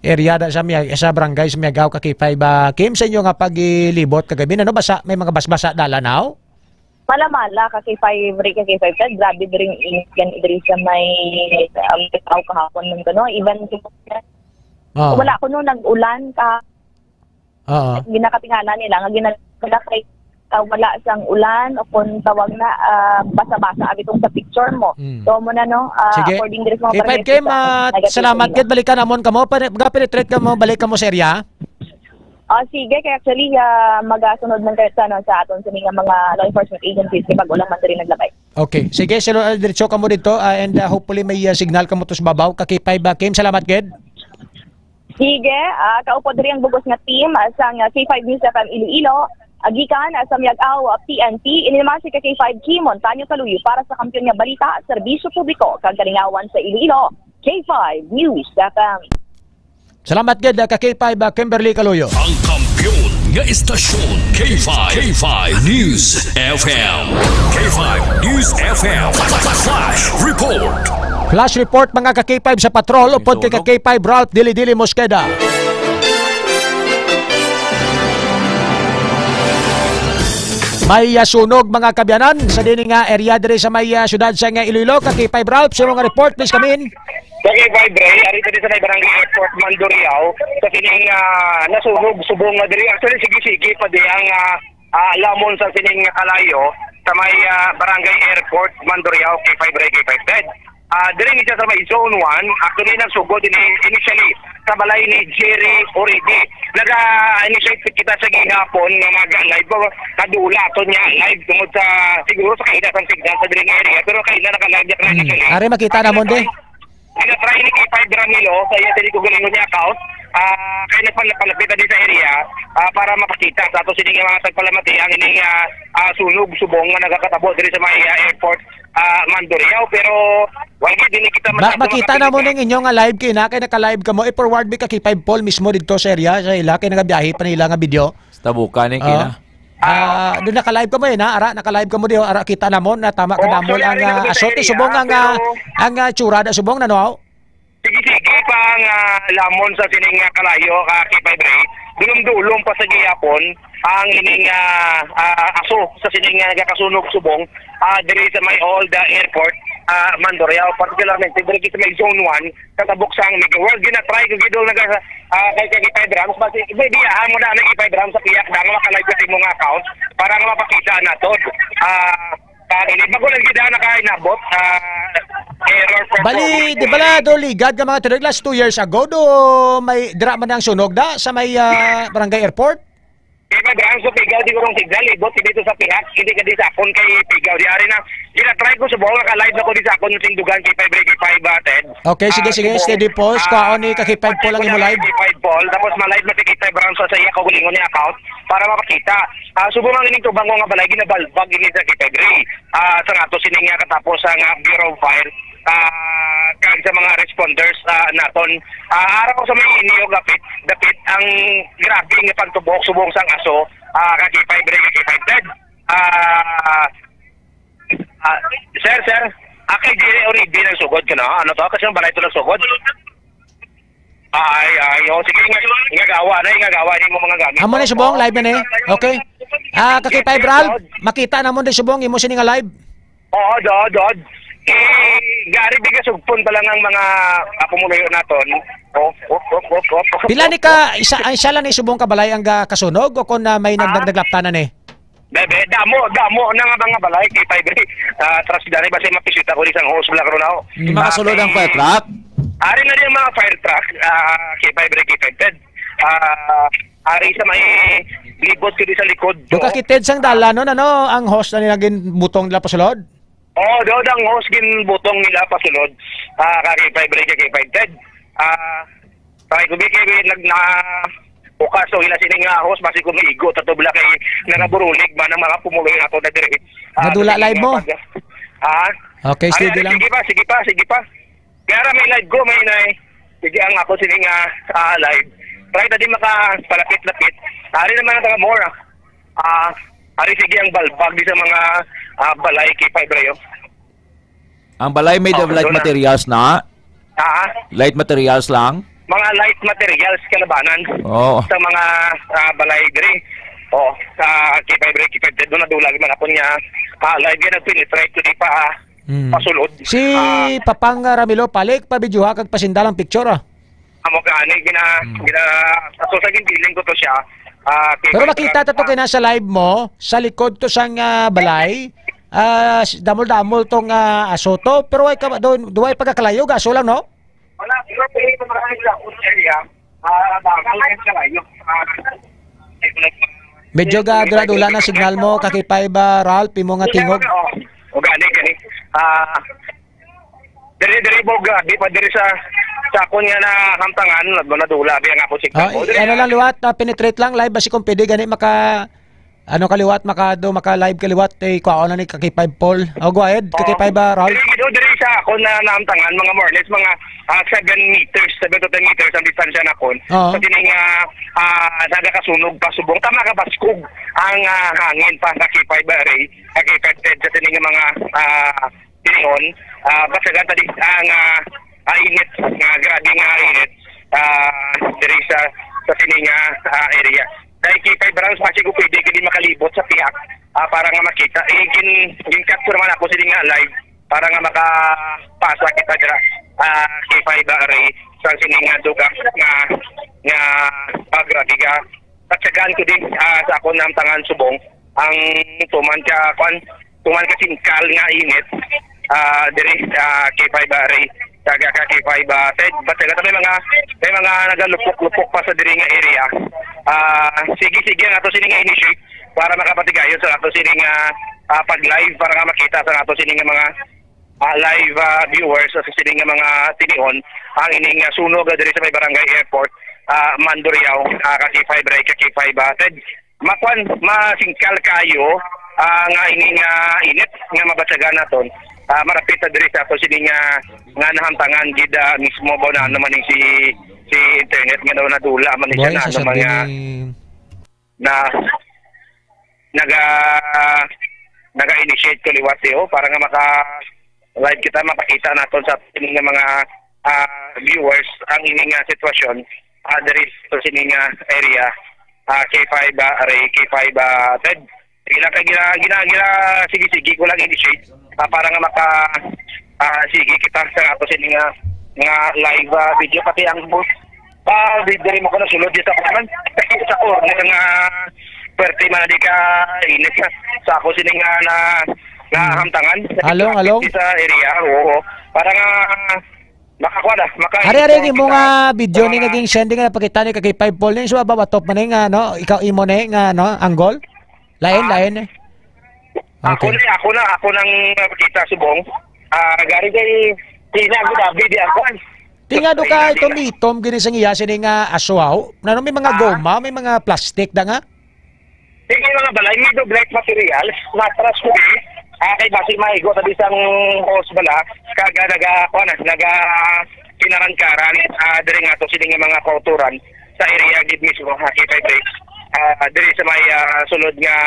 area da sa Mia-, sa barangay sa Miagao, ka K five, ah, Kim, sa inyo nga paglibot kagabi, ano, basa, may mga basbasa dala now? Mala-mala, ka K five, Rick, ka K five, Ted, grabe diri ang init gani diri sa may, um, Miagao kahapon man kuno. Even Ah. wala kuno nag-ulan ka Oo. Ginakatingala nila nga gina-, wala kay, ah, wala sang ulan o kung tawag na, ah, basa-basa abi tong sa picture mo. Mm. So, mo na, no? Ah, Sige. According diri sa mga K five barangay Kim, official, ah, negative salamat ang ila. Gid, balikan namon kamo. Pane-, ga-penetrate kamo, balik kamo sa area? Ah, sige, kay actually, ah, magasunod man kayo sa, ano, sa aton sa mga, mga law enforcement agencies kay bag-o lang man diri naglabay. Okay. Sige, silo, ah, diretso kamo dito, ah, and, ah, hopefully may, ah, signal kamo to sa babaw. Ka K five, ah, Kim, salamat gid. Sige, ah, kaupod diri ang bugos nga team, ah, sang, ah, K five News F M Iloilo, ah, gikan, ah, sa Miagao, ah, P N P. Ini naman si K five Kim Montaño Kaluyo para sa Kampiyon nga Balita, Serbisyo Publiko, kag Kalingawan sa Iloilo, K five News F M. Salamat gid, ah, ka K five, ah, Kimberly Kaluyo. Ang kampiyon nga istasyon, K five, K five News F M. K five News F M. Flash Report. Flash report, mga ka K five sa patrol, upod kay ka K five Ralph Dili-Dili Mosqueda. May, ah, sunog, mga kaabyanan, sa dini nga area diri sa may, ah, siyudad sa nga Iloilo. Ka K five Ralph, sa imong report, please come in. Sa K five Ray, ari diri sa may barangay Airport, Mandurriao, sa sining, ah, nasunog, subong nga diri. Actually, sige-sige pa di ang, ah, ah, lamon sa sining kalayo. sa may, ah, Barangay Airport, Mandurriao, K five Ray, K five Ted. Ah, diri ni siya sa may Zone one, actually nagsugod ini initially sa balay ni Jerry Uribe. Naga-initiate kita sa gihapon nga mag-live pa, kadula to niya live tungod sa, siguro sa kaila sang signal sa diri nga area, pero kaila naka-live na Mm. initially. Ari makita Ang namon di. Ginatry ni K five Ramilo sa iya diri ko galingon niya account. Ah, kay nagpalapit din sa area, ah, para mapakita sa ato sini nga mga tagpalamati ang ining, ah, ah, sunog subong nga nagakatabo diri sa may, ah, airport, ah, Mandurriao. Pero wala gid, dili kita Ba, masyado makita na mo makapilitan. Ning inyo nga live kay na kay naka-live ka mo, i-forward bi ka kay five Paul mismo didto sa area sa ila kay nagabiyahe pa nila nga video. Sa Tabukan, eh, Ah. kina. Ah, doon naka-live ka mo, eh, na? Ara, naka-live ka mo diyo. Ara, kita namon na tama ka Oh, namon sorry, ang, ari na ah, ko sa aso, area, subong ang, ah, pero ang, ah, tsura da subong na, no? Sige, sige pa ang, ah, lamon sa sining, ah, kalayo, ka K five Ray. Dulom-dulom pa sa gihapon ang ining, ah, ah, aso sa sining, ah, nagakasunog subong, ah, diri sa may old, ah, airport, ah, Mandurriao, particularmente diri sa may zone one, sa tabok sang Mega World. Ginatry ko gid naga, ah, kay, kay K five Rams, basi may biyaan mo na ang K five Rams sa piyak na nga maka-live ka sa imong account para nga mapakita nato. Ah, ah, ini, bago lang gid ang nakainabot, ah, error performance. Bali, di bala do ligad nga mga tinuig last two years ago, do may dira man ang sunog da sa may, ah, barangay airport? Kay may branch sa Pigaw, di ko rong signal, ibot, dito sa pihak, hindi ka di sa akon kay Pigaw. Di ari na, ginatry ko subong, naka-live ako di sa akon, sing dugan kay five, kay five, ah, Ted. Okay, sige, Ah, sige, subong. steady pause. Ah, Kuhaon ni ka kay five Paul ang imo live. Kay five Paul, tapos ma-live na si kay five branch sa iya kaugalingon niya account para mapakita. Ah, subong ang ining tubang ko nga balay, ginabalbag ini sa kay five Ray. Ah, sa nga to, sining nga katapos sa nga Bureau of Fire. Ah, kag sa mga responders, ah, naton. Ah, araw sa may inyo, dapit, dapit ang grabe nga pagtubok subong sang aso, ah, ka K five Ray, ka K five Ted. Ah, ah, sir, sir, ah, kay Jerry Uribe nagsugod ka na? Ano to? Kasi ang balay to nagsugod? Ay, ay, oh, sige, nga, ingagawa na, ingagawa ni mo mga gamit. Amo na subong, live na ni. Okay. Ah, ka K five Ralph, makita namon di subong imo sini nga live. Oo, do, do. Eh, gari biga sugpon pa lang ang mga, ah, pumuluyo naton. Oh, oh, oh, oh, oh, oh. Pila ni ka, isa, ay, siya lang ni subong ka balay ang ga-, kasunog o kung na may nag-, Ah. nagdaglaptanan eh? Bebe, damo, damo na nga mga balay, K five Ray. Ah, tras gani ba siya mapisita ko di sang host vlog ron ako? Di makasulod ang fire truck? Ari na di ang mga fire truck, ah, K five Ray, K five Ted. Ah, ari sa may libot ko di sa likod. Do ka kited sang dalan, no? Ano, ang host na nila ginbutong nila pasulod? Oo, do, ang host ginbutong nila pasulod. Ah, ka K five Ray, ka K five Ted. Ah, Try ko, bi, kay, bi, nag-, na, bukas, o, ila sini nga ahos, basi ko maigo, tatubla kay nangaburulig man ang mga pumuluyo nato na diri. Ah, Nadula sige, live mo? Pag, ha? Okay, Ay, steady ay, lang. Sige pa, sige pa, sige pa. Kaya ra may live ko, may inay. Sige, ang ako sini nga, ah, live. Try na di makapalapit-lapit. Ari naman ang taga more, ah. Ah, ari sige ang balbag di sa mga, ah, balay kay Five Rayo. Ang balay made Oh, of light doon na. materials na? Ha? Light materials lang? Mga light materials kalabanan Oo. sa mga, ah, balay diri. Oh, sa K five Ray, K five Ted, doon nadulag man ako niya. Ah, live yan, nag-penetrate ko di pa, ah, Mm. pasulod. Si Ah. Papang Ramilo, palik, pabidyoha kag pasinda lang picture, ah. Amo gani, gina-, Mm. gina-, so, sa ginbiling ko to siya, ah, kay Pero Vice makita ta to President kay nasa live mo, sa likod to sang, ah, balay. Ah, s-, damol-damol tong, ah, aso to. Pero way ka, do, do way pagkakalayo, gaso lang, no? Wala, pero pwede ko marami sa akong area. Ah, baka lang sa layo. Ah, Medyo ga-, dula-dula na signal mo, kakipay ba, Ralph, imo nga tingog? Oh, o gani, gani. Ah, Diri, diri, bog, ah, di pa diri sa, sa akon nga nahamtangan, nag-, nadula, di ang ako signal Ah, mo. Diri, ano ah. lang liwat, ah, penetrate lang, live, basi kung pwede gani maka, ano ka liwat, maka, do, maka live ka liwat, eh, kuha na ni Kaki Five Paul. Oh, go ahead, Oo. Kaki Five, ah, Raul. Diri, diri, diri sa akon na nahamtangan, mga more or less, mga, ah, seven meters, seven to ten meters ang distansya nakon. Oo. Sa kining, ah, ah, nagakasunog pa subong. Tama ka, baskog ang, ah, hangin pa, Kaki Five, ah, Ray. Kaki Five, Ted, sa kining mga, ah, Tingon, ah, basagan ta di ang, ah, ah, init, nga grabe nga init, ah, diri sa, sa sini nga, ah, area. Dahil K five rounds, basi ko pwede, kini makalibot sa pihak, ah, para nga makita. Eh, gin-, gin-capture man ako sini nga live para nga makapasa kita dira, ah, K five, ah, Ray, sa sini nga duga nga, nga, ah, grabe ka. Patsagaan ko din, ah, sa akon namtangan subong ang tuman ka, kwan, Tuman ka singkal nga init, ah, diri, ah, K five, ah, Ray, taga ka K five, ah, Ted, but may mga, may mga nagalupok-lupok pa sa diri nga area. Ah, sige, sige, ang ato sini nga initiate para makapatigayon sa ato sini nga, ah, pag-live, para nga makita sa ato sini nga mga, ah, live, ah, viewers sa sini nga mga tinion ang ining, ah, sunog, ah, diri sa may barangay airport, ah, Mandurriao, ah, ka K five, Ray, ka K five, ah, Ted. Makwan, masingkal kayo, ah, nga ini nga init nga mabatyagan naton. Ah, marapit na diri sa ato sini nga, nga nahamtangan gid, ah, mismo ba na naman ni si, si internet nga daw nadula man ni siya Buhay na sa ano man sabi nga ni na naga naga-initiate ko liwat, eh, oh, para nga maka live kita, mapakita naton sa ating mga, ah, viewers ang ini nga sitwasyon, ah, diri sa sini nga area, ah, K five, ah, Ray, K five, ah, Ted. Gina, gina, gina, gina, sige, sige ko lang initiate, ah, para nga maka, ah, sige kita sa ato sini nga, nga live, ah, video, pati ang bus. Ah, di, diri mo ko nasulod di sa kuan, sa corner nga pwerte man di ka init sa, sa ako sini nga na, nahamtangan. Along, along. Sa area, oo. Para nga makakuha na, maka- Ari, ari, imo nga video ni naging sending nga napakita ni kay five Paul ni, so, ba, top man ni nga, no? Ikaw, imo ni nga, no? Angle? Lain, ah, lain, eh. Ako Okay. na, ako nang nakita subong. Ah, gari kay, tina, gud, abi, di ako, ay. Tinga do ka Tina, tina. itom-itom gini sa iya sini nga aswaw. Nano may mga Ah. goma, may mga plastic da nga? Sige, mga balay, may do black materials, matras ko, eh. Ah, kay basi maigo sa isang hose bala, kaga naga, kuwan na, naga kinarangkaran, ah, diri nga to, sini nga mga kauturan sa area gid mismo, ha, K five Ray. Ah, diri sa may, ah, sulod nga,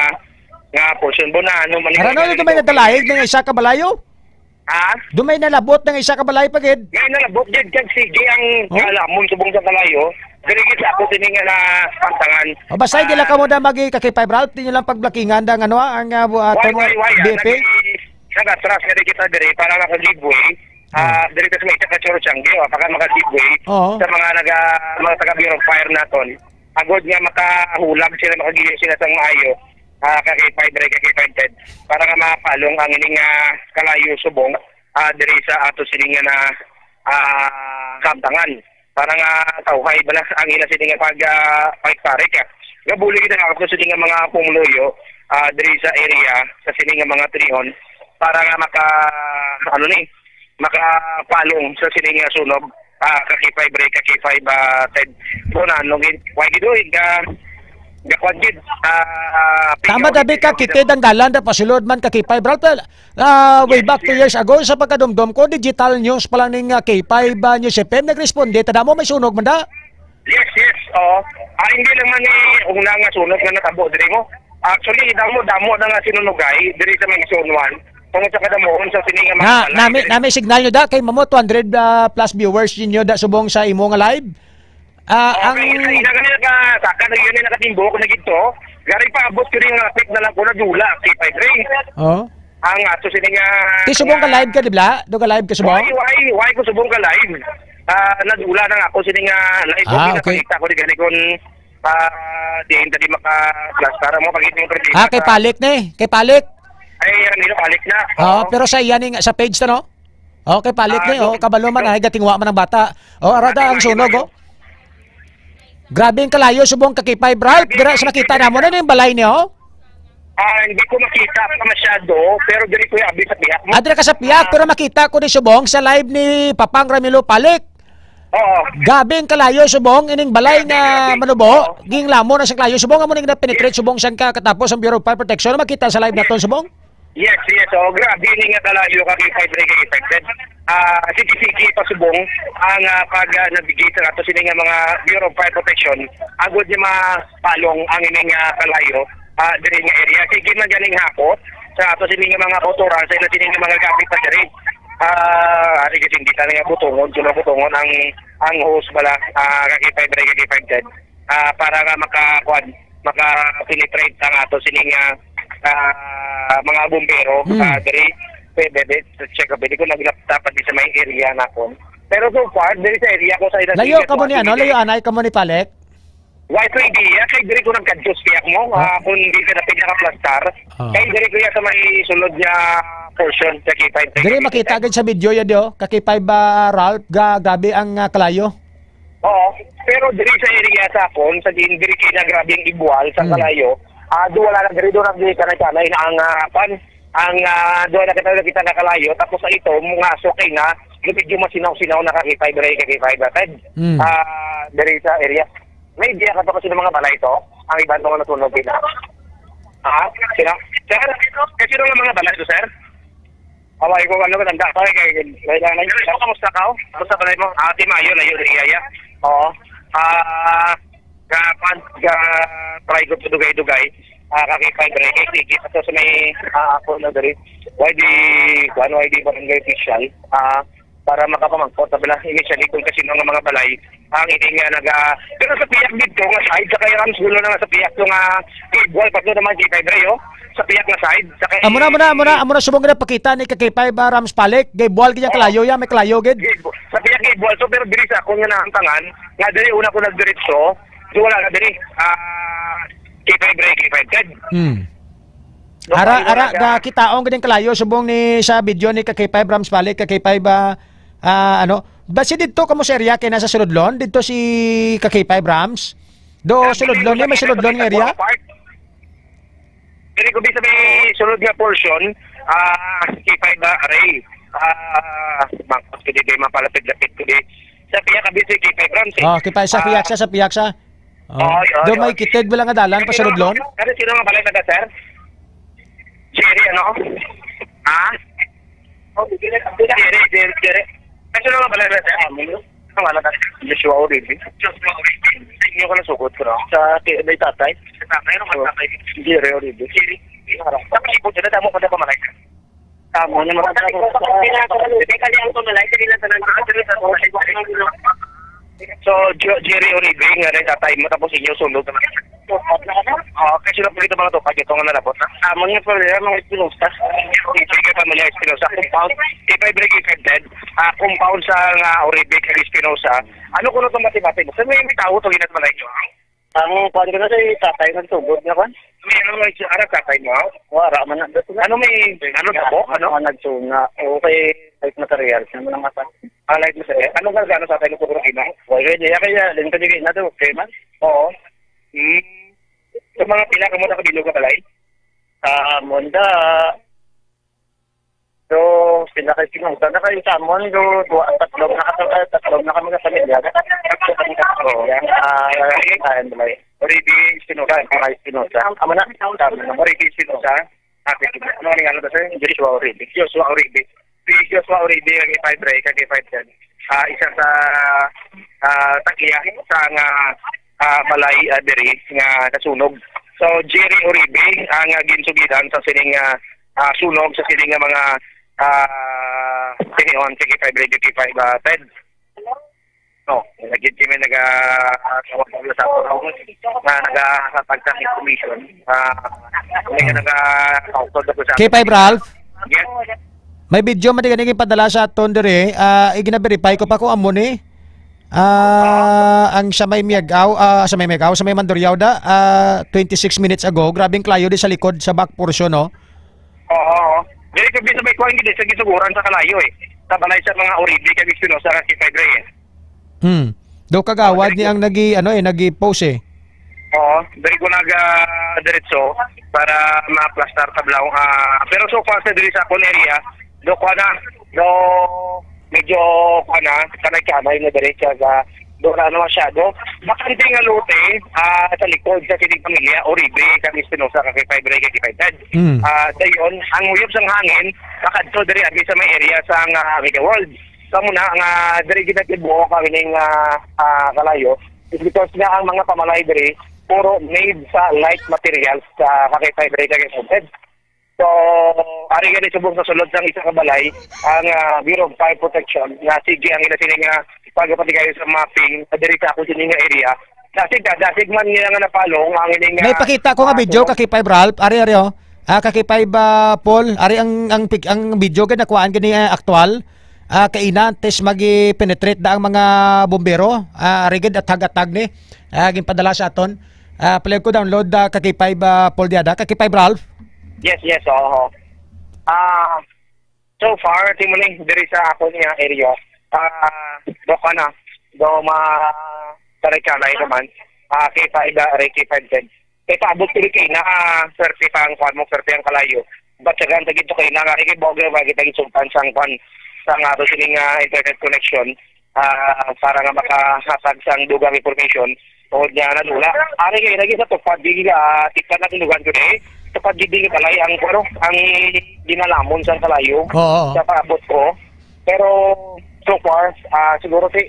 nga portion, Bonano, Manila, Arano, ito may Manila. nadalaig ng isa ka balayo? Ha? Do may nalabot ng isa ka balay pa gid? May nalabot gid kag sige ang Oh? kalamon subong sa kalayo. Diri gid sa ako sini nga napantangan. O basta hindi lang Ah. kamo da magi ka K five Ralph, di nyo lang pagblockingan da ang ano, ah, ang, ah, bu-, ah, Why, tono why, why, ah? B P? Nag-, nag-atras nga di kita diri para maka-giveaway. Ah, Oh. diri ta sa may isa ka Chorro Changi, ah, para maka-giveaway Oo. sa mga naga-, mga taga Bureau of Fire naton. Agod nga makahulag sila, makagiya sila sang maayo, ah, ka K five Ray, ka K five Ted, para nga mapalong ang ining, ah, kalayo subong, ah, diri sa ato sini nga na, ah, kabtangan. Para nga tawhay bala ang ila sini nga pag, ah, pagparik, ah. Gabuli kita nga ako sini nga mga pumuluyo, ah, diri sa area, sa sini nga mga tinion, para nga maka, ano ni, makapalong sa sini nga sunog, ah, ka K five Ray, ka K five, ah, Ted. Doon na, nung gid, why gid, oy, ga, ga, kwan gid, ah, Tama, pigaw, dabi ka, pigaw, kita pigaw. Danggalan da pasulod man ka K five Ralph. Ah, way Yes, back two yes. years ago, sa pagkadumdom ko, digital news pa lang ning, ah, K five, ah, News F M, nagresponde, tada mo may sunog man da. Yes, yes, oo. Ah, hindi lang man ni una nga sunog nga natabo diri mo. Actually, damo-damo na nga sinunugay diri sa mga zone one. Tungod sa kadamuhon sa sini nga mga Na, balay nami, diri. nami signal nyo da, kay mamo two hundred, ah, plus viewers ninyo da subong sa imo nga live. Ah, Okay, ang sa ina nga nila ka, saka na yun yung nakatimbok na gito. Gari pa abot ko rin nga pit na lang ko na dula, K five Ray. Oh. Ang ato sini nga Ti subong ka nga live ka, di ba? Do ka live ka subong? Why, why, why ko subong ka live? Ah, nadula na nga ako sini nga live. Ah, Okay, okay. nakita ko di gani kun, ah, di, hindi maka-, plus para mo pag-ibig yung Ah, kay Palik ni. Kay Palik. Ay, yan, nila Palik na. Oo, Oo. pero sa iya ni nga, sa page to, no? Okay, Palik Ah, ni. Oh, do-, kabalo man, do- ay, gatingwa man ang bata. Oh, arada ang Ay, sunog, ay, oh. Grabe ang kalayo, subong ka K five Ralph. Grabe Dira ang sa nakita kalayo. namo na yung balay niyo. Ah, hindi ko makita pa masyado, pero diri ko abi sa pihak mo. Ah, dira ka sa pihak, Ah. pero makita ko ni subong sa live ni Papang Ramilo Palik. Oo. Grabe ang kalayo, subong, ining balay Grabe, nga grabe. manubo, Oo. ging lamo na sa kalayo, subong, amo ning na-penetrate, Yes. subong, siyang ka-, katapos ang Bureau of Fire Protection, makita sa live naton, subong? Yes, yes. Oo, grabe ni nga kalayo ka K five Ray, ka K five Ted. Ah, sige, sige, pasubong ang, ah, pag, ah, navigate sa ato sini nga mga Bureau of Fire Protection, agod niya mapalong ang ining, ah, kalayo, ah, diri nga area. Sige man ganing hakot sa ato sini nga mga kautoran sa ila sini nga mga kapit pa diri. Ah, ari kasi hindi tayo nga butungon, kuno butungon ang, ang hose bala, ah, ka K five Ray, ka K five Ted. Ah, para nga maka-, kuwan, maka-penetrate ang ato sini nga, ah, mga bumbero, Hmm. ah, diri. Pwede, pwede, check up, pwede ko nagdapat di sa may area na kon. Pero so far, diri sa area ko sa ila Layo sini, ka mo ni, ano? kuwan, Layo anay ka mo ni Palik? Why ko idea? Kay diri ko nagkadto sa pihak mo, ah, kung di ka na pinakaplastar. Ah. Kay diri ko ya sa may sulod nga portion sa K five. Diri makita gid sa video ya, di, oh. Ka K five ba, Ralph? Ga, grabe ang, ah, kalayo. Oo. Pero diri sa area sa akon, sa diin diri kay na grabe ang ibual sa kalayo. Ah, do wala na diri, do na diri kanay-kanay na ang, ah, pan, ang, ah, do na kita, kita na kalayo. Tapos sa ito, mga aso kay na, yung medyo masinaw-sinaw na ka K five, diri ka K five, ah, Ted. Mm. Ah, diri sa area. May idea ka ba kung sino mga balay to? Ang iban mga natunog din. Ha? Sino? Sir? Kasi sino nga mga balay to, sir? Away ko, ano, matanda pa, kay, kay, kay, kay, kamusta ka, oh? Kamusta balay mo? Ah, si Mayo, na yun, iya, iya. Oo. Ah, ka, pan, ka, try ko to dugay-dugay. Ah, kakipay, dre, kay, kay, kay, sa may, ah, ako na, dre. Y D, kuan, Y D barangay official. Ah, para makapamangkot sa bilang initially kung kasino nga mga balay ang ini nga naga, pero sa piyak dito nga side sa kay Rams, gulo na nga sa piyak to nga, eh, buhay pa to naman si Pedro, yo. Sa piyak nga side, sa kay Amo na, amo na, amo na, amo na, subong na pakita ni ka K five, ah, Rams Palik. Gay buwal gid ang Oo. Kalayo ya, may kalayo gid. Gay bu-, sa piyak gay buwal to, pero diri sa akong nga nahamtangan, nga diri una ko nagdiretso, so wala na diri. Ah, K five, Ray, K five, Ted. Hmm. No, Ara, kaya ara, talaga. Ga kitaon gid ang kalayo subong ni sa video ni ka K five Rams Palik, ka K five, ah, ah, ano? Basi didto kamo sa area kay nasa Suludlon, didto si ka K five Rams. Do Pero Suludlon dili ni, may ko Suludlon nga area. Part. Diri ko bisa may sulod nga portion, ah, K five ba, Ray? Ah, bangkot ko di, di mapalapit-lapit ko di. Sa piyak ka busy, K five Rams, eh. Oh, K five sa Ah, piyak sa, sa piyak sa. Oh. Oh, yun, Do yun. may kitig wala nga dalan pa Kasi Suludlon? sino, kasi sino nga balay na, sir? Jerry, ano? Ha? Oh, Jerry, Jerry, Jerry. Kasi sino nga balay na, sir? Ano nga lang, Joshua Uribe. Joshua Uribe. Sa inyo ka nasugot ko, no? Sa ti-, may tatay? Sa tatay, ano nga Oo. tatay? Jerry Uribe. Jerry. Sa palibot, sila damo ko na pamalay. Tamo, yung mga Sa likod, sa pagpinasa ng lute, kali ang tumalay, dali lang sa nang-, dali lang sa nang-, So, Jo-, Jerry Uribe, nga rin tatay mo, tapos inyo, sulod naman. Tupad na, ano? Oh, kasi sila po dito mga tupad, ito nga nalabot na. Amo niya pamilya, mga Espinosa. Sige, pamilya Espinosa, compound. K five Ray, K five Ted. Ah, compound sa nga Uribe, kag Espinosa. Ano kuno itong mati-mati mo? Sa may, may tao to, ginat malay nyo, ha? Ang kuwan ko na sa tatay, nagsugod nga kuwan. May ano, may ara tatay mo, ha? Wala man na. Ano may, ano, tabo? Ano? Ang nagsuna. Okay, kahit material. Ano lang ata? Ah, light mo sa, ano nga, ano sa tayo ng Corina? Wala, kaya, kaya, din ka, di na to, okay man? Oo. Hmm. Sa mga pila ka mo nakabilog ka balay? Ah, Monda. So, pila ka Espinosa na kayo sa amon, do, dua, tatlo na ka, tatlo na kami ka pamilya. Tatlo kami ka pamilya. Ah, kain balay. Oribe Espinosa, mga Espinosa. Amo na, tama na. Oribe Espinosa. Ah, sige. Ano ang ano ba sa'yo? Joshua Oribe. Joshua Oribe. Si Joshua Oribe, ang K five Ray, kag K five Ted. Ah, isa sa, ah, tag-iya sa nga, ah, balay, ah, diri nga nasunog. So, Jerry Oribe ang, ah, ginsugiran sa sining, ah, ah, sunog sa sining nga mga, ah, tinion sa K five Ray, K five, ah, Ted. No, naging kami naga, ah, tawag ko sa ako, na nagahatag sa information. Ah, may Ah. naga-, kausap ako sa K five Ralph? Yes. May video man di gani padala sa aton diri. Ah, igina-verify ko pa kung amo ni. Ah, ang sa may Miag-ao, ah, sa may Miag-ao, sa may Mandurriao da, ah, twenty-six minutes ago, grabing klayo di sa likod sa back portion, no? Oo, oo. Dili ko bisa may kuwan gid sa gisuguran sa kalayo, eh. Sa balay sa mga Oribe kag Espinosa nga si Padre, eh. Hmm. Do kagawad ni ang nagi, ano, eh, nagi-post, eh. Oo, diri ko nag, ah, diretso para ma-plastar tablaw. Ah, pero so far sa diri sa akon area, do ko na, do medyo ko na, kanay-kanay na diretso sa do na ano masyado. Bakante nga lote, ah, sa likod sa sining pamilya, Oribe, kag Espinosa, kag kay Padre, kag kay Ted. Hmm. Ah, dayon, ang uyab sang hangin, makadto diri abi sa may area sa nga Mega World. Sa muna nga diri ginatibuok ang ining, ah, ah, kalayo, is because nga ang mga pamalay diri puro made sa light materials sa kakay fiber, kakay fiber. So, ari gani subong sa sulod sang isa ka balay ang, ah, Bureau of Fire Protection nga sige ang ila sini nga pagpatigayon sa mapping sa diri sa ako sini nga area. Dasig ka, dasig man nila nga napalong ang ining, May ah, pakita ko nga ah, video, sunog. Kakipay Ralph. Ari, ari, oh. Ah, kakipay ba, Paul? Ari ang, ang, pic-, ang video kay nakuhaan gani, ah, aktual. ah, kaina antes magi-penetrate da ang mga bombero, ah, arigid at hagatag ni, ah, ginpadala sa aton. Ah, pwede ko download, ah, ka K five, ah, Paul Diada, ka K five Ralph. Yes, yes, oo. Ah, so far, timo ni diri sa akon nga area. Ah, do ka na, do ma taray-taray naman. Ah, K five, ah, K five ten. Kay paabot ko rin kaina, ah, swerte pa ang kwan mo, swerte ang kalayo. Batyagan ta gid to kaina, nga kay bawal ba kita gisultan sang kwan, sang ato sining, ah, internet connection, ah, para nga makahatag sang dugang information tungod nga nadula. Ari kay lagi sa tupad, di, ah, tikpan natin dugan ko, eh. Tupad gid, di, kalay ang, ano, ang ginalamon sang kalayo Oo. sa paabot ko. Pero so far, ah, siguro si,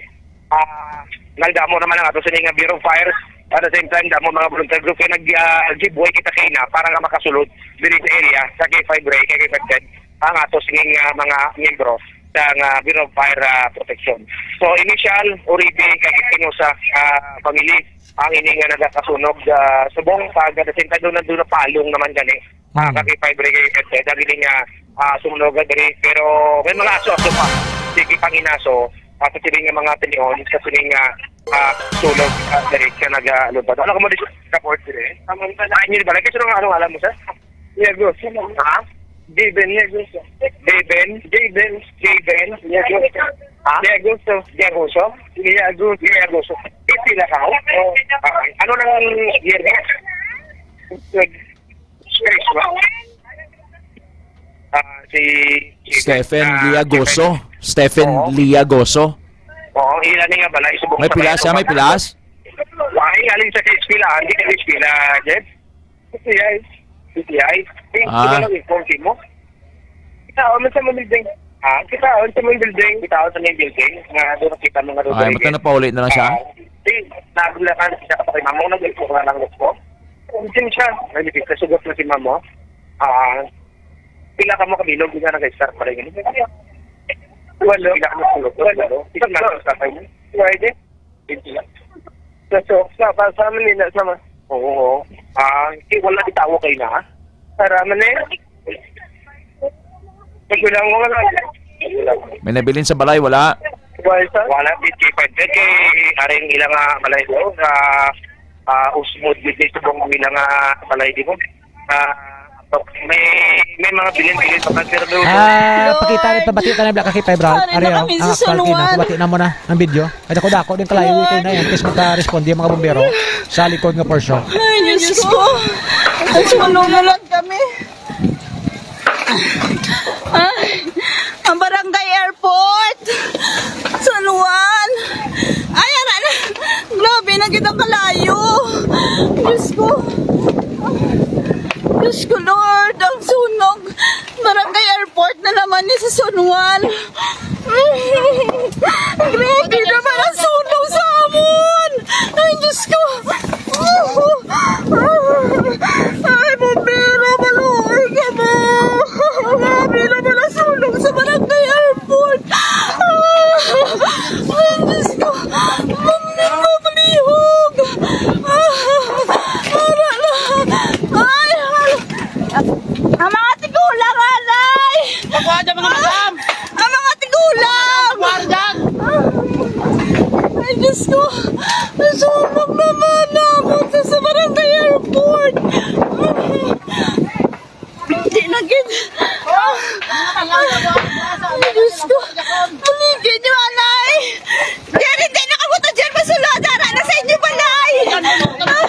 ah, nagdamo naman ang ato sini nga Bureau of Fire. At the same time, damo mga volunteer group kay nag, ah, give way kita kaina para nga makasulod diri sa area sa K five Ray, kay K five ten, ang ato sini nga mga miyembro sa nga Bureau of Fire, ah, Protection. So, initial, already kay kino sa, ah, family ang ini nga nagakasunog, ah, subong pag at the same time, doon na, doon na palong naman gani. Ah, Hmm. kag five ray kay Ed, dali nga, ah, sumunog diri. Pero may mga aso-aso pa. Sige, panginaso, ah, sa siling nga mga tinion, sa siling nga, ah, sunog, ah, diri siya nagalubad. Ano ka mo dito? Support diri. Tama ka na. Ay, hindi ba? Kasi nung ano alam mo, sir? Yago. Ha? Javen Yago, sir. Javen? Javen. Javen Yago. Ha? Yago, sir. Yago, sir? Yago. Yago, sir. Ipila ka, oh? Oo. Ah, ano nang year niya? Sir. Stress ba? Ah, si, si, Stephen ah, Liagoso. Stephen Oo. Liagoso. Oo, ila ni nga balay, subong May sa pilas balay, siya, may ano, pilas? Why? Galing sa eskwela, hindi ka eskwela, Jeff? P T I. P T I? Hindi Ah. Ba lang inform mo? Kita, oh, man sa mga building. Ha? Kita, oh, sa mga building. Kita, oh, sa mga building. Nga, doon nakita mo nga doon. Ay, ba't na napauli na lang siya? Ah, di, nagulakan siya kapag mamo, nag-ipon na lang gusto. Hindi siya. Nalipit ka, sugot na si mama. Ah, pila ka mo kabilog, hindi ka nag-start pa rin. Walo. Pila ka mo kabilog? Walo. Isa na lang sa kayo. Friday? Hindi lang. Sa, sa, sa, sa Manila, sa ma- Oo, oo. Ah, hindi, wala itawo kayo na, ha? Para man eh. Magulang mo nga. May nabilin sa balay, wala? Wala, sir. Wala, di K five. Kay aring ilang, ah, balay ko, sa, ah, Usmod, di, di, subong ilang, ah, balay, di mo. Ah, may, may mga bilin-bilin pa, pero Ah, Lord. Pakita rin, pabati ka na, Black K five, Brad. Ari, Ari, na oh, kami ang sa actual, San Juan. Pabati na mo na ang video. Ay, dako-dako din kalayo, Lord. Ito na yan. Please, magka-responde ang mga bombero sa likod nga portion. Ay, Diyos ko. Ang sunog na lang kami. Ay, ang barangay airport. San Juan. Ay, ara na. Grabe na kita kalayo. Diyos ko. Diyos ko, Lord. Ang sunog. Barangay airport na naman ni sa San Juan. Grabe naman ang sunog sa amon. Ay, Diyos ko. Ay, bombero, maluoy ka mo. Grabe naman ang sunog sa barangay airport. Ay, Diyos ko. Mamlihog, mamlihog. Wala na. Ay, ay. Ang mga tigulang, anay. Pagkuha dyan, mga madam. Ang mga tigulang. Pagkuha dyan. Ay, Diyos ko. Nasunog naman na ako sa, sa barangay airport. Hindi na gid. Ah, ay, Diyos ko. Paligid niyo, anay. Jerry, hindi na kabuto, Jerry. Masulod. Ara na sa inyo balay. Ah,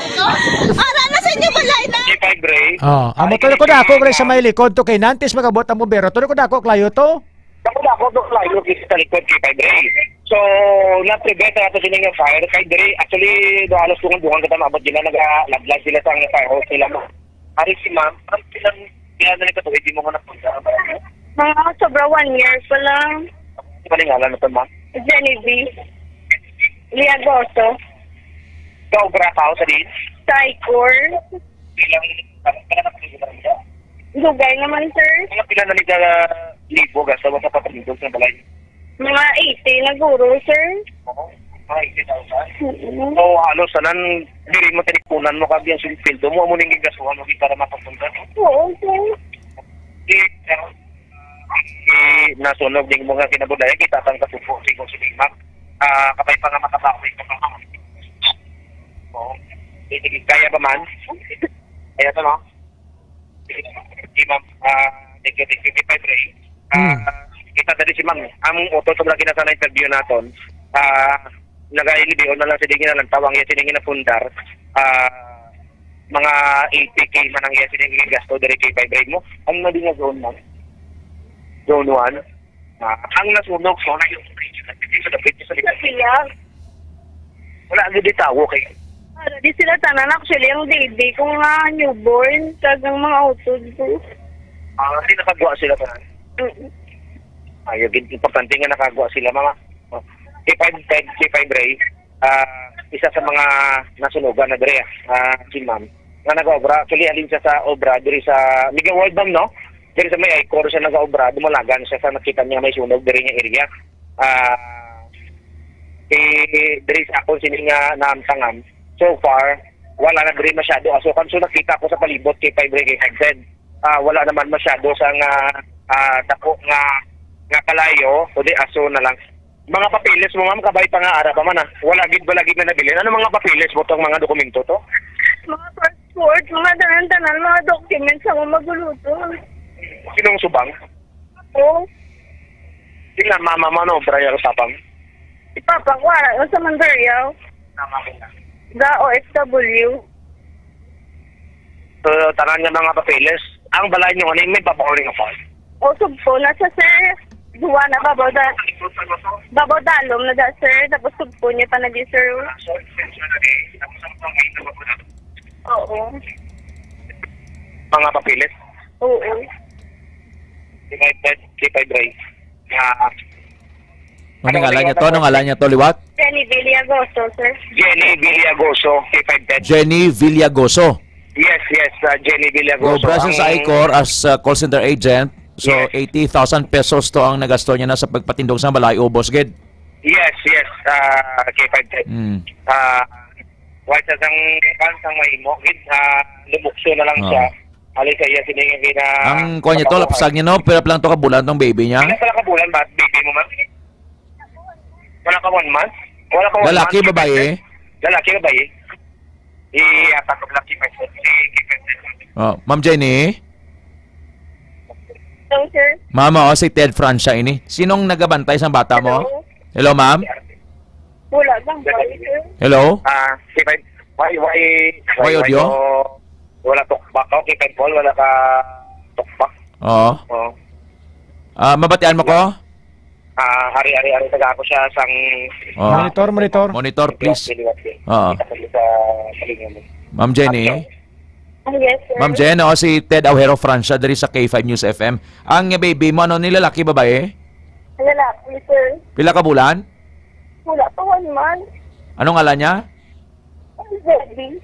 ara na sa inyo balay na. K five Ray. Oh, amo to ko dako, Ray, sa may likod to kay nantis magabot ang bombero. To ko dako, klayo to. Dako-dako to, klayo, kay sa likod, K five Ray. So, na-prevent na nato sini nga fire. Kay diri, actually, do halos dungan-dungan kita maabot, di na naga-ladlad sila sa fire hose nila mo. Ari si ma'am, ang pilang, pilang na nito, pwede mo ko napunta. Mga sobra one year pa lang. Ano pa ngalan na to, ma'am? Genevieve Liagoso. Sa obra ka o sa din? Sa Icor. Pilang, Dugay naman, sir. Mga pila na ni ka libo gasto mo sa papalibog sa balay? Mga eighty na guro, sir. Oo. Mga eighty thousand? Mm-mm. So, halos tanan, diri mo tinipunan mo kag yung sweldo mo, amo ning gigasuhan mo para mapapunta, no? Oo, sir. Di, pero, Di nasunog ning mga kinabudlayan, kita sang kasubo, sigon si Ma'am. Ah, kabay pa nga makabawi ka pa, ma'am. Oo. Di, di, kaya pa man. Kaya to, no? Di, ma'am. Ah, thank you, thank you, K five Ray. Ah, Hmm. kita tadi si ma'am. Ang utot sa lagi na sa interview naton. Ah, nagailibion na lang sa dingin na lang tawang iya sining napundar. Ah, mga eighty K man ang iya sining gasto diri kay K five Ray mo. Ang nadi nga zone, ma'am? Zone one. Ah, ang nasunog, so na yung sa dapit sa Sa siya. Wala ang gid tawo kay Ano, di sila tanan. Actually, ang baby ko nga newborn, kag ang mga utod ko. Ah, hindi nakagwa sila tanan. Mm. Ayaw gid, importante nga nakagwa sila, mama. Oh. K five, K five Ray, ah, isa sa mga nasunugan na diri, ah, si ma'am. Nga nag-obra, actually, alin siya sa obra, diri sa Mega World, ma'am, no? Diri sa may Icor siya nag-obra, dumalagan siya sa nakita niya may sunog diri nga area. Ah, eh, diri sa akon sini nga naamtangan, so far, wala na diri masyado aso. Kan so nakita ko sa palibot kay five Ray, kay five Ted, ah, wala naman masyado sa nga, ah, dako nga, nga kalayo, kundi aso na lang. Mga papeles mo, ma'am, kabay pa nga ara pa man, ah. Wala gid, wala gid na nabilin. Ano mga papeles mo tong mga dokumento to? Mga passport, mga tanan-tanan, mga documents sa mga maguluto. Sinong subang? Oo. Sila mama mo, ano, Brian, papa mo? Si papa ko, ara, sa Mandurriao. Tama ko na. Ga O F W. So, tanan nga mga papeles. Ang balay nyo, ano yung may babaw rin ako? O, sugpo na siya, sir. Duwa na, babaw da-, babaw dalom na da, sir. Tapos sugpo niya pa na di, sir. Oo. Mga papeles? Oo. K five Ted, K five Ray. Ah, Ano ngalan niya to? Ano ngalan niya to, liwat? Jenny Villagoso, sir. Jenny Villagoso, K five Ted. Jenny Villagoso. Yes, yes, ah, Jenny Villagoso. Nag-obra siya sa Ang Icor as, ah, call center agent. So, Yes. eighty thousand pesos to ang nagasto niya na sa pagpatindog sa balay, ubos gid. Yes, yes, ah, K five Ted. Mm. Ah, wala siya sang, sang mahimo, gid, ah, lumukso na lang Oo. siya. Ali sa iya sini nga gina-, Ang kuwan niya to, lapsag niya, no? Pila pa lang to ka bulan tong baby niya? Pila pa lang ka bulan ba, baby mo, ma'am? Wala ka one month? Wala ka one Lalaki, month? Babae? Lalaki, babae? Iya, tatlo lalaki, ma'am. Si Kevin. Oh, Ma'am Jenny? Hello, sir. Mama, oh, si Ted Francia ini. Sinong nagabantay sa bata mo? Hello? Hello, ma'am? Wala lang, sir. Hello? Ah, si Pai-, why, why, Why why, why audio? no? Wala talkback. Okay, Pai Paul, wala ka talkback. Oo. Oo. Ah, mabatian mo ko? Ah, hari, hari, hari, taga ako siya sang Oo. Monitor, monitor. Monitor, please. Liwat, liwat, liwat. Oo. Kita ko sa, sa linya mo. Ma'am Jenny? Action. Ah, yes, sir. Ma'am Jen, oh, si Ted Aujero Francia diri sa K five News F M. Ang baby mo, ano, nilalaki, babae? Lalaki, sir. Pila ka bulan? Wala pa one month. Anong ngalan niya? Baby.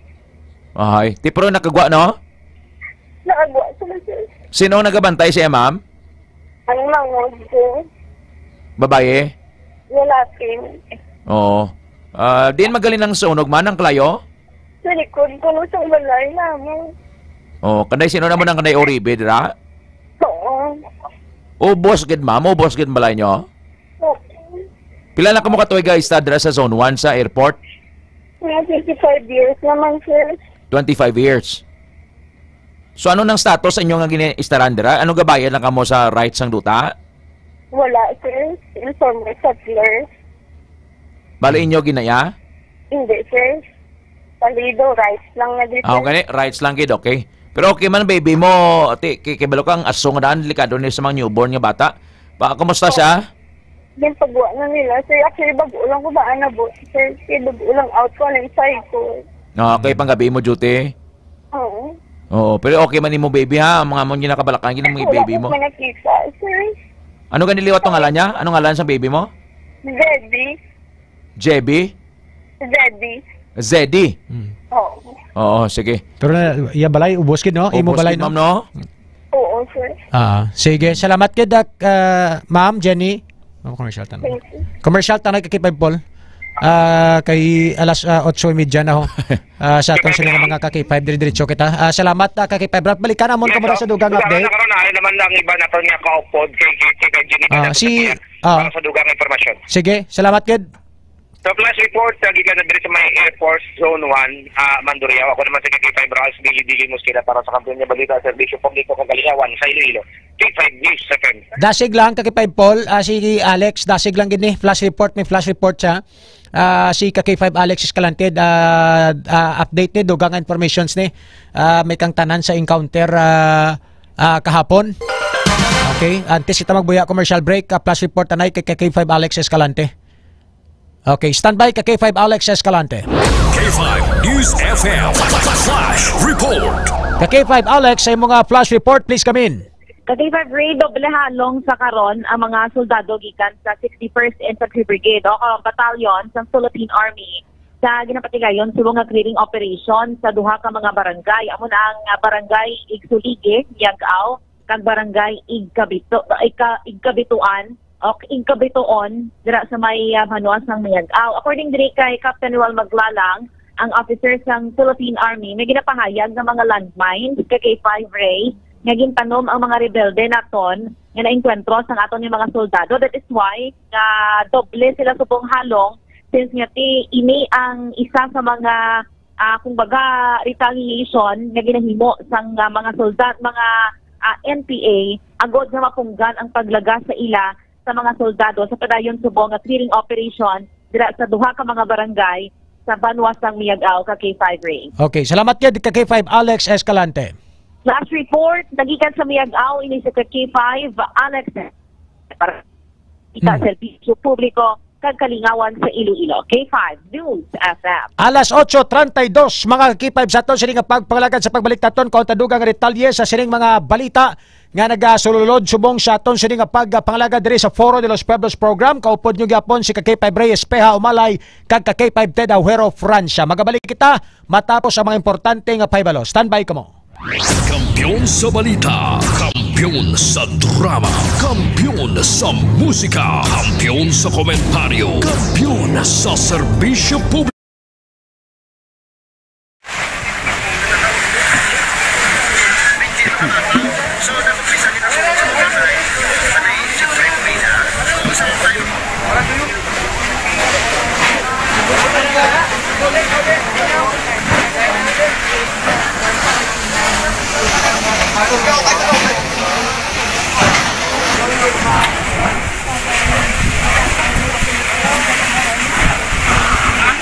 Ay, ti pero nakagwa, no? Nakagwa sila, sir. Sino ang nagabantay siya, ma'am? Ang mangod ko. Babae? Lalaki. Oo. Ah, diin magaling ang sunog man, ang kalayo? Sa likod ko, no, sa balay namin. Oo, kanday sino naman ang kanday uribe, dira? Oo. Ubos gid, ma'am. Ubos gid balay nyo? Oo. Pila na kamo katuig ka istar dira sa Zone one sa airport? Mga twenty-five years naman, sir. Twenty-five years. So, ano nang status sa inyo nga gini-, istaran dira? Ano, gabayad lang kamo sa rights sang duta? Wala, sir. Informal settler. Bali inyo ginaya? Hindi, sir. Palido, rights lang na dito. Ah, okay, rights lang gid, okay. Pero okay man, baby mo, ate, kay, kay balo kang aso nga daan, delikado ni sa mga newborn nga bata. Pa, kumusta siya? Yung pagwa na nila. Sir, actually, bago lang ko ba nabot? Sir, kay bago lang out ko, alam side ko. Ah, okay, panggabi mo duty? Oo. Oo, pero okay man imo baby ha, ang mga mo ginakabalakan gid ang mga Wala baby ko mo. pa nakita, sir. Ano gani liwat tong ngalan niya? Anong ngalan sa baby mo? Zeddy. J B? Zeddy. Zeddy. Hmm. Oo. Oo, sige. Pero na, iya balay, ubos gid, no? Imo Ubos balay, gid, no? ma'am, no? Oo, sir. Ah, sige. Salamat gid, Dak, ah, Ma'am Jenny. Oh, commercial tanong. Thank you. Commercial tanong kay Paul. Ah, kay alas, ah, otso y media na ho. Ah, sa aton sila nga mga ka-K five, dire-diretso kita. Ah, salamat, ah, ka-K five. Brad, balikan namon Yes, kamo na sir. sa dugang Dugang update. na karon, ari naman lang iba na karon nga kaupod kay, kay, kay Jimmy Ah, Tanan si, sa ah. para sa dugang nga impormasyon. Sige, salamat gid. Sa flash report, sa gikan na diri sa may Air Force Zone one, ah, Mandurriao. Ako naman sa K five Ras, Billy Billy Mosqueda para sa Kampiyon nga Balita, Serbisyo Publiko kag Kalingawan sa Iloilo. K five News F M. Dasig lang, ka-K five Paul, ah, si Alex, dasig lang gid ni. Flash report, may flash report siya. Ah, si ka-K five Alex Escalante, ah, ah, update ni, dugang nga informations ni. Ah, may kang tanan sa encounter, ah, ah, kahapon. Okay, antes kita magbuya commercial break, ah, flash report anay kay ka-K five Alex Escalante. Okay, standby ka-K five Alex Escalante. K five News F M Flash Report. Ka-K five Alex, sa imong, ah, flash report, please come in. Ka-K five Ray, doble halong sa karon ang mga soldado gikan sa sixty-first Infantry Brigade o, ah, Battalion sa Philippine Army sa ginapatigayon subong nga clearing operation sa duha ka mga barangay. Amo na ang, ah, Barangay Igsulige, Yag-aw, kag Barangay Igkabito-, Igka-, Igkabituan o Igkabituon dira sa may, ah, banwa sang Mayag-aw. According diri kay Captain Noel Maglalang, ang officer sang Philippine Army, may ginapahayag nga mga landmines kay K five Ray nga gintanom ang mga rebelde naton nga naengkwentro sang aton nga mga soldado. That is why nga doble sila subong halong, since nga ti ini ang isa sa mga, ah, kumbaga, retaliation nga ginahimo sang, ah, mga soldad, mga, ah, N P A, agod nga mapunggan ang paglaga sa ila sa mga soldado sa padayon subong nga clearing operation dira sa duha ka mga barangay sa banwa sang Mayag-aw, ka-K five Ray. Okay, salamat gid, ka-K five Alex Escalante. Last report, nagikan sa Mayag-aw, ini sa ka-K five Alex. Para kita Hmm. serbisyo publiko kag kalingawan sa Iloilo. K five News F M. Alas otso treinta y dos, mga ka-K five, sa aton sini nga pagpangalagad sa pagbalik naton, kaunta dugang retalye sa sining mga balita nga nagasululod subong sa aton sini nga pagpangalagad diri sa Foro de los Pueblos Program. Kaupod nyo gyapon si ka-K five Reyes Peha Umalay kag ka-K five Ted Ahuero Francia. Magabalik kita matapos ang mga importante nga pahibalo. Standby kamo. Kampiyon sa balita, kampiyon sa drama, kampiyon sa musika, kampiyon sa komentaryo, kampiyon sa serbisyo publiko.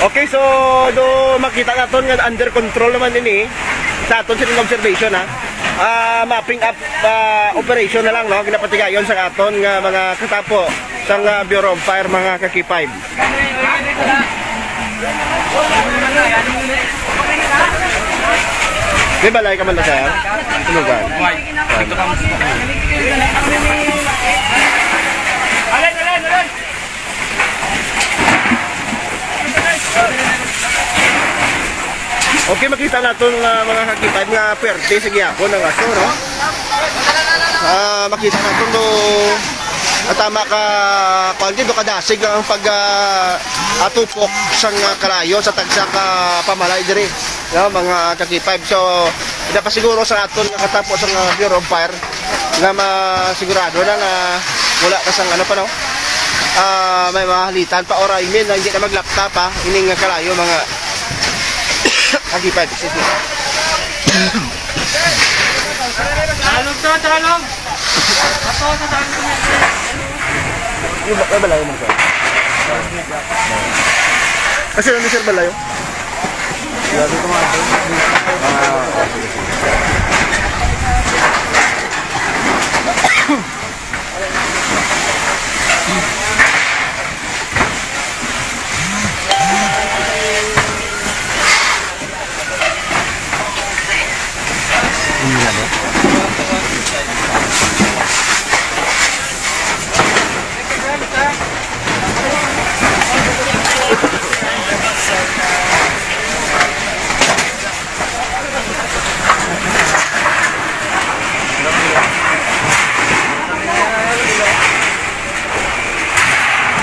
Okay, so do makita naton nga under control naman ini sa aton sa observation, ha. Ah, mapping up, ah, operation na lang, no, ginapatigayon sa aton nga mga katapo sang, ah, Bureau of Fire, mga ka-K five. May balay ka man na, sir? Tulugan. Okay, makita naton nga mga ka-K five nga pwerte sa gihapon ang aso, no? Ah, makita naton do, ah, tama ka, kuwan, do kadasig ang pag, ah, atupok sang, ah, kalayo sa tagsa ka pamalay diri, no, mga ka-K five. So, pinapasiguro sa aton nga katapo sang, ah, Bureau of Fire nga masigurado na nga wala ka sang ano pa, no? Ah, may mahalitan pa or I mean, hindi na maglapta pa ining kalayo, mga ka-K five. Excuse me. Tagalog to, Tagalog. Ato sa Tagalog. Yung ba-, balayo mo, sir? Kasi ano, sir, balayo? Grabe ko nga. Ah,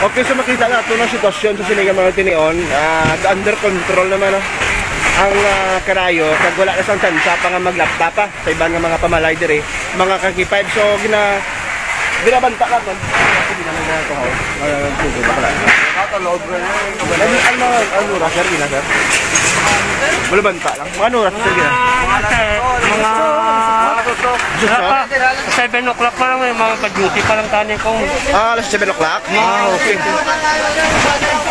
Okay, so makita nato ang sitwasyon sa sini nga mga tinion. Ah, under control naman, no? Ang, ah, kalayo, kag wala na sang tsansa pa nga maglapta pa sa iban nga mga pamalay diri, mga ka-K five. So, gina-, ginabanta naton. Hindi naman na ito, ha? Ah, sige, bakla. Ano, ano, ano oras, sir? Gina, sir? Wala banta lang. Mga ano oras, sir? Gina? Mga, mga, Diyos, ha? Seven o'clock pa lang, may mga pa-duty pa lang tani kung Ah, alas seven o'clock? Ah, okay.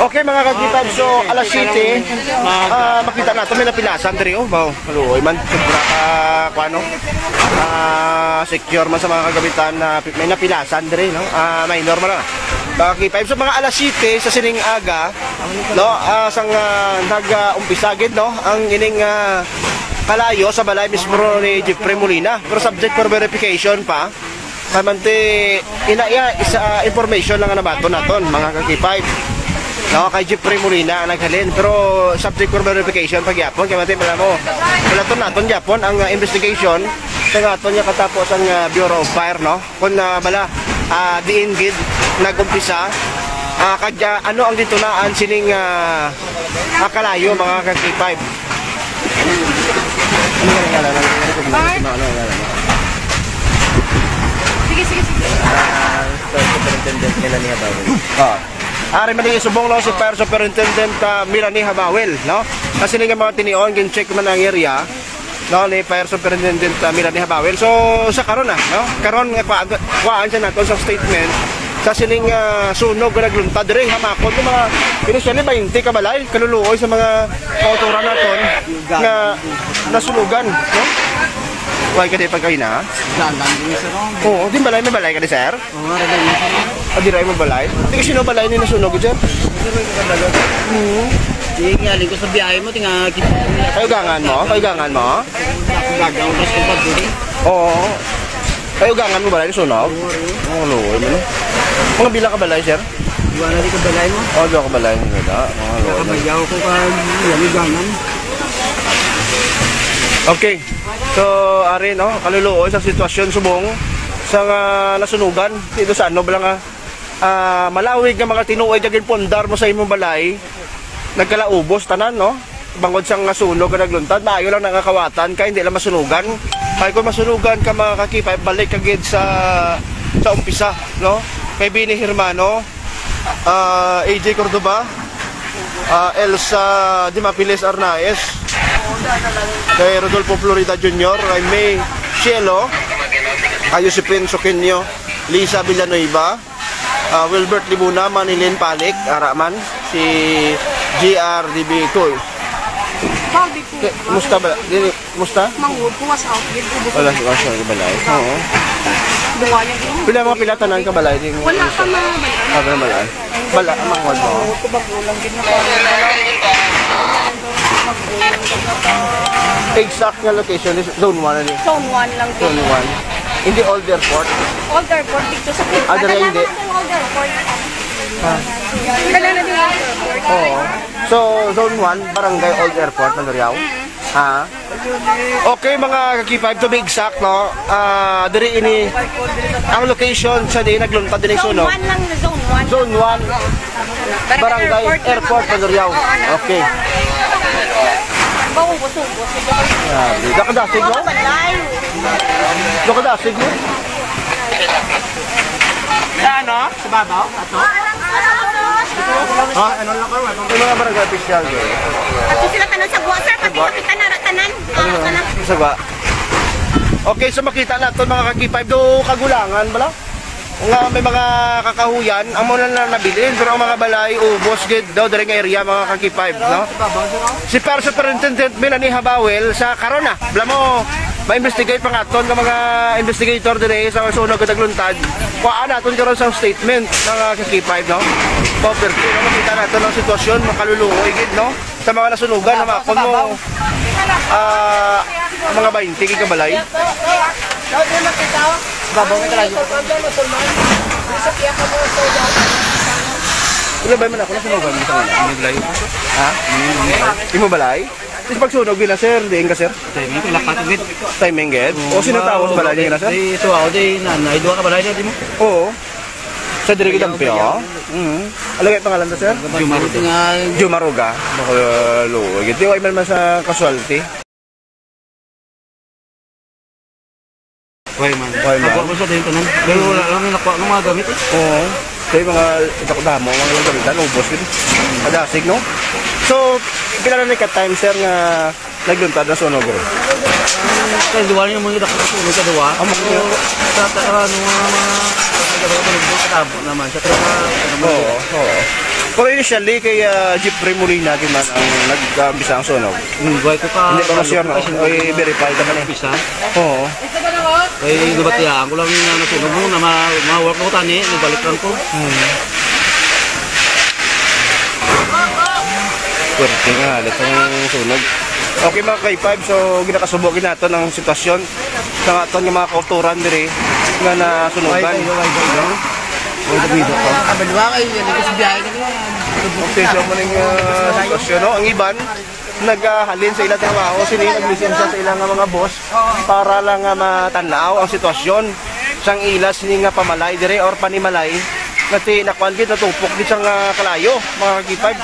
Okay, mga ka-K five, so alas siyete, ah, makita nato may napilasan diri, oh. Wow, maluoy man. Sobra ka, kuano? Ah, secure man sa mga kagamitan na pi-, may napilasan diri, no? Ah, minor man na. Mga ka-K five, so mga alas siyete sa sining aga, no? Ah, sang, ah, nag, ah, umpisa gid, no? Ang ining, ah, kalayo sa balay mismo ni Jeffrey Molina. Pero subject for verification pa. Kamanti, ina iya, isa, ah, information lang ang nabaton naton, mga ka-K five. No, kay Jeffrey Molina ang naghalin, pero subject for verification pa gyapon, kay manti, wala mo. Wala to naton gyapon ang, ah, investigation sa nga aton nga katapos ang, ah, Bureau of Fire, no? Kung, ah, bala, ah, diin gid nag-umpisa, ah, kag, ah, ano ang gitunaan sining, ah, ah, kalayo, mga ka-K five. Ano nga ngalan? Ano nga ngalan? Ano nga ngalan? Sige, sige, sige. Ah, Superintendent Melania Bawel. Ah. Ari man ang isubong, no, si Fire Superintendent, ah, Melanie Habawel, no? Kasi nga mga tinion, gin-check man ang area, no, ni Fire Superintendent, ah, Melanie Habawel. So, sa karon na, no? Karon nga kuhaan, kuhaan siya nato sa statement sa sining, ah, sunog nga nagluntad diri, hamakon, yung mga, initially, twenty ka balay, kaluluoy sa mga kautoran naton nga nasunugan, no? Why ka di pagkaina? Dalan din, sir, oh. Oo, di balay, may balay ka di, sir? Oo, nga, dalan, sir. Ah, di rin mo balay? Di kasi no balay ni nasunog, sir? Hmm. Di nga, lingkod sa biyahe mo, tinga, kita. Kayo gangan mo? Kayo gangan mo? Gagang, tapos kung pagduli. Oo. Kayo gangan mo balay ni sunog? Oo, rin. Oo, luoy mo, no? Mga bila ka balay, sir? Iwan na di ka balay mo? Oo, di ako balay. Wala. Mga luoy mo. Nakabayaw ko ka, yan, gangan. Okay. So, ari, no, kaluluoy sa sitwasyon subong sa nga nasunugan. Dito sa ano, bala nga, ah, malawig nga mga tinuoy nga ginpundar mo sa imong balay, nagkalaubos tanan, no? Bangod sa nga sunog nga nagluntad, maayo lang na nga kawatan kay hindi lang masunugan. Kay kung masunugan ka, mga ka-K five, balik ka gid sa, sa umpisa, no? Kay Bini Hermano, ah, A J Cordova, ah, Elsa Dimapiles Arnaez, kay Rodolfo Florida Junior, kay May Cielo, kay Josephine Soqueño, Lisa Villanueva, ah, Wilbert Libuna, Manilyn Palik, ara man, si G R D B Toy. Bawal di po. Ke-, musta ba? Dili, musta? Mangod ko, was out, gid, ubos. Wala, wala siya, balay. Oo. Duwa niya, gid. Pila, mga pila tanan ka balay? Wala pa, mga balay. Ah, wala balay. Bala, mangod mo. Mangod ko, bago lang, gid, na. Exact nga location is zone one, ano? Zone one lang, gid. Zone one. Hindi Old Airport? Old Airport, dito sa Ah, dira hindi. Ang Old Airport. Ah. Dala na din Old Airport. Oo. So, Zone one, Barangay Old Airport, Mandurriao? Mm. Ha? Okay, mga ka-K five, to be exact, no? Ah, diri ini ang location sa di nagluntad din ang Zone sunog. One lang, Zone one. Zone one, Barangay Barangay Airport, Airport, Mandurriao. Oo, ano. Okay. Ba, ubos-ubos. Grabe. Nakadasig, no? Balay. Nakadasig, no? Sa ano? Sa babaw? Ato? Ha? Ano lang kayo? Yung mga barangay official, eh. Ato sila tanan sa buwa, sir. Pati Sa buwa? Kapitan na tanan. Ano? Ah, tanan. Sa buwa? Okay, so makita naton, mga ka-K five, do kagulangan bala nga may mga kakahuyan ang muna na nabilin, pero ang mga balay ubos gid daw diri nga area, mga ka-K five, no? Si Fire Superintendent Melanie Habawel sa karon na. Bala mo, ma-investigate pa nga aton nga mga investigator diri sa sunog nga nagluntad. Kuhaan naton karon sa statement ng, ah, K five, no? Property, no? Makita naton ang sitwasyon, makaluluoy gid, no? Sa mga nasunugan, na mga kuno, ah, mga twenty ka balay. Babaw, may kalayo. Wala ba man ako nasunugan mo sa mga? Imo balay? Ha? Imo balay? Di pagsunog nila, sir, diin ka, sir? Timing, wala pa gid. Timing gid? Oo, o, sino ma-, tawag sa balay nila, sir? Di, ito ako, di, na, na, duha ka balay na, di mo? Oo. Sa diri gid ang piyo? Mm. Ano kay pangalan to, sir? Jumar. Jumar Uga. Bako, luoy. Di, way man man sa casualty. Way man. Way man. Ako, ako sa din tanan. Pero wala lang yung nakuha ng mga gamit eh. Oo. Kaya mga damo, mga gamit, ubos yun. Madasig, no? So, pila na ni ka time, sir, nga nagluntad na sunog, eh? Kaya duwa yung mga dako sa sunog, sa duwa. Ang mga Pero, sa ta-, ano, mga, mga, katabo naman siya. Pero, ano, Oo, oo. Pero initially, kay, ah, Jeffrey Molina, kay man ang nag-umpisa ang sunog. Hmm, buhay ko ka, Hindi pa ano, masyar, no? kasi Oy, verify ka man eh. Umpisa. Oo. Kay nabatiyaan ko lang nga nasunog mo na ma-, ma-work ko tani, nabalik lang ko. Hmm. Pwerte nga, halos ang sunog. Okay, mga K five, so ginakasubo gid naton ang sitwasyon sa aton nga mga kauturan diri nga nasunugan. Ay, ay, ay, ay, ay. Ay, ay, ay, ay. Kabalwa kayo yan, kasi biyahe na yan. Okay, so mo ning, ah, sitwasyon, no? Ang iban, naghalin sa ilang trabaho, sini naglisensya sa ilang nga mga boss para lang nga matanaw ang sitwasyon sang ila sini nga pamalay dire or panimalay nga ti nakuan gid, natupok gid sang, ah, kalayo, mga K five.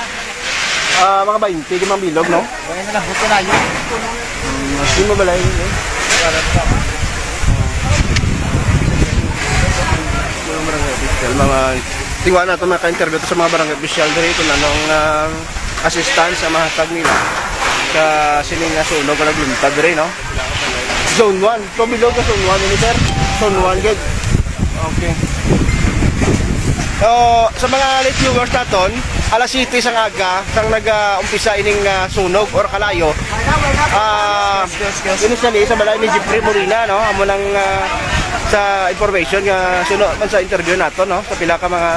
Ah, mga baynte di man bilog, no? Kaya na lang, buto na yun. Di mo balay, eh? Mga barangay official, mga tingwa na ito, mga ka-interview to sa mga barangay official diri kung anong, ah, assistance ang mahatag nila sa sining nga sunog nga nagluntad diri, no? Zone one. So, bilog sa zone one ini, sir? Zone one, good. Okay. So, sa mga late viewers naton, alas siyete sang aga, sang nag-umpisa ining, ah, sunog or kalayo. Ah, Yes, yes, yes. Initially, sa balay ni Jeffrey Molina, no? Amo nang, ah, sa information nga suno man sa interview nato, no? Sa pila ka mga,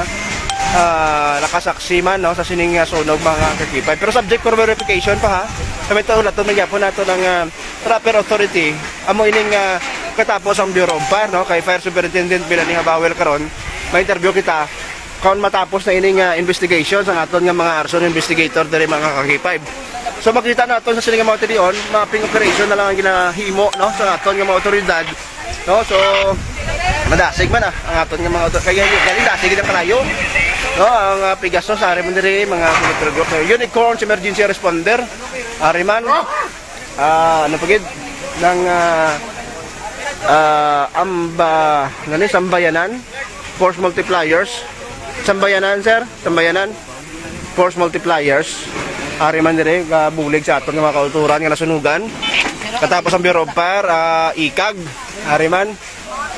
ah, nakasaksi man, no? Sa sining, ah, sunog, mga ka-K five. Pero subject for verification pa, ha? Sa may taon nato, nagyapon nato ng, ah, proper authority. Amo ining, ah, katapos ang Bureau of Fire, no? Kay Fire Superintendent Melanie Habawel karon, may interview kita. Karon matapos na ining, ah, investigation sa aton nga mga arson investigator diri, mga ka-K five. So, makita nato sa sini nga mga tinion, mapping operation na lang ang ginahimo, no, sa aton nga mga otoridad, no? So, madasig man, ah, ang aton nga mga otor-, kaya yun, galing dasig ang kalayo, no? Ang, ah, Pegasus, ari man diri, mga Unicorns Emergency Responder, ari man. Ah, ano pa gid? Nang, ah, ah, amba, ano ni, Sambayanan? Force multipliers. Sambayanan, sir? Sambayanan? Force multipliers. Ari man diri, gabulig sa aton nga mga kauturan nga nasunugan. Katapos ang Bureau of Fire, ah, ikag. Ari man.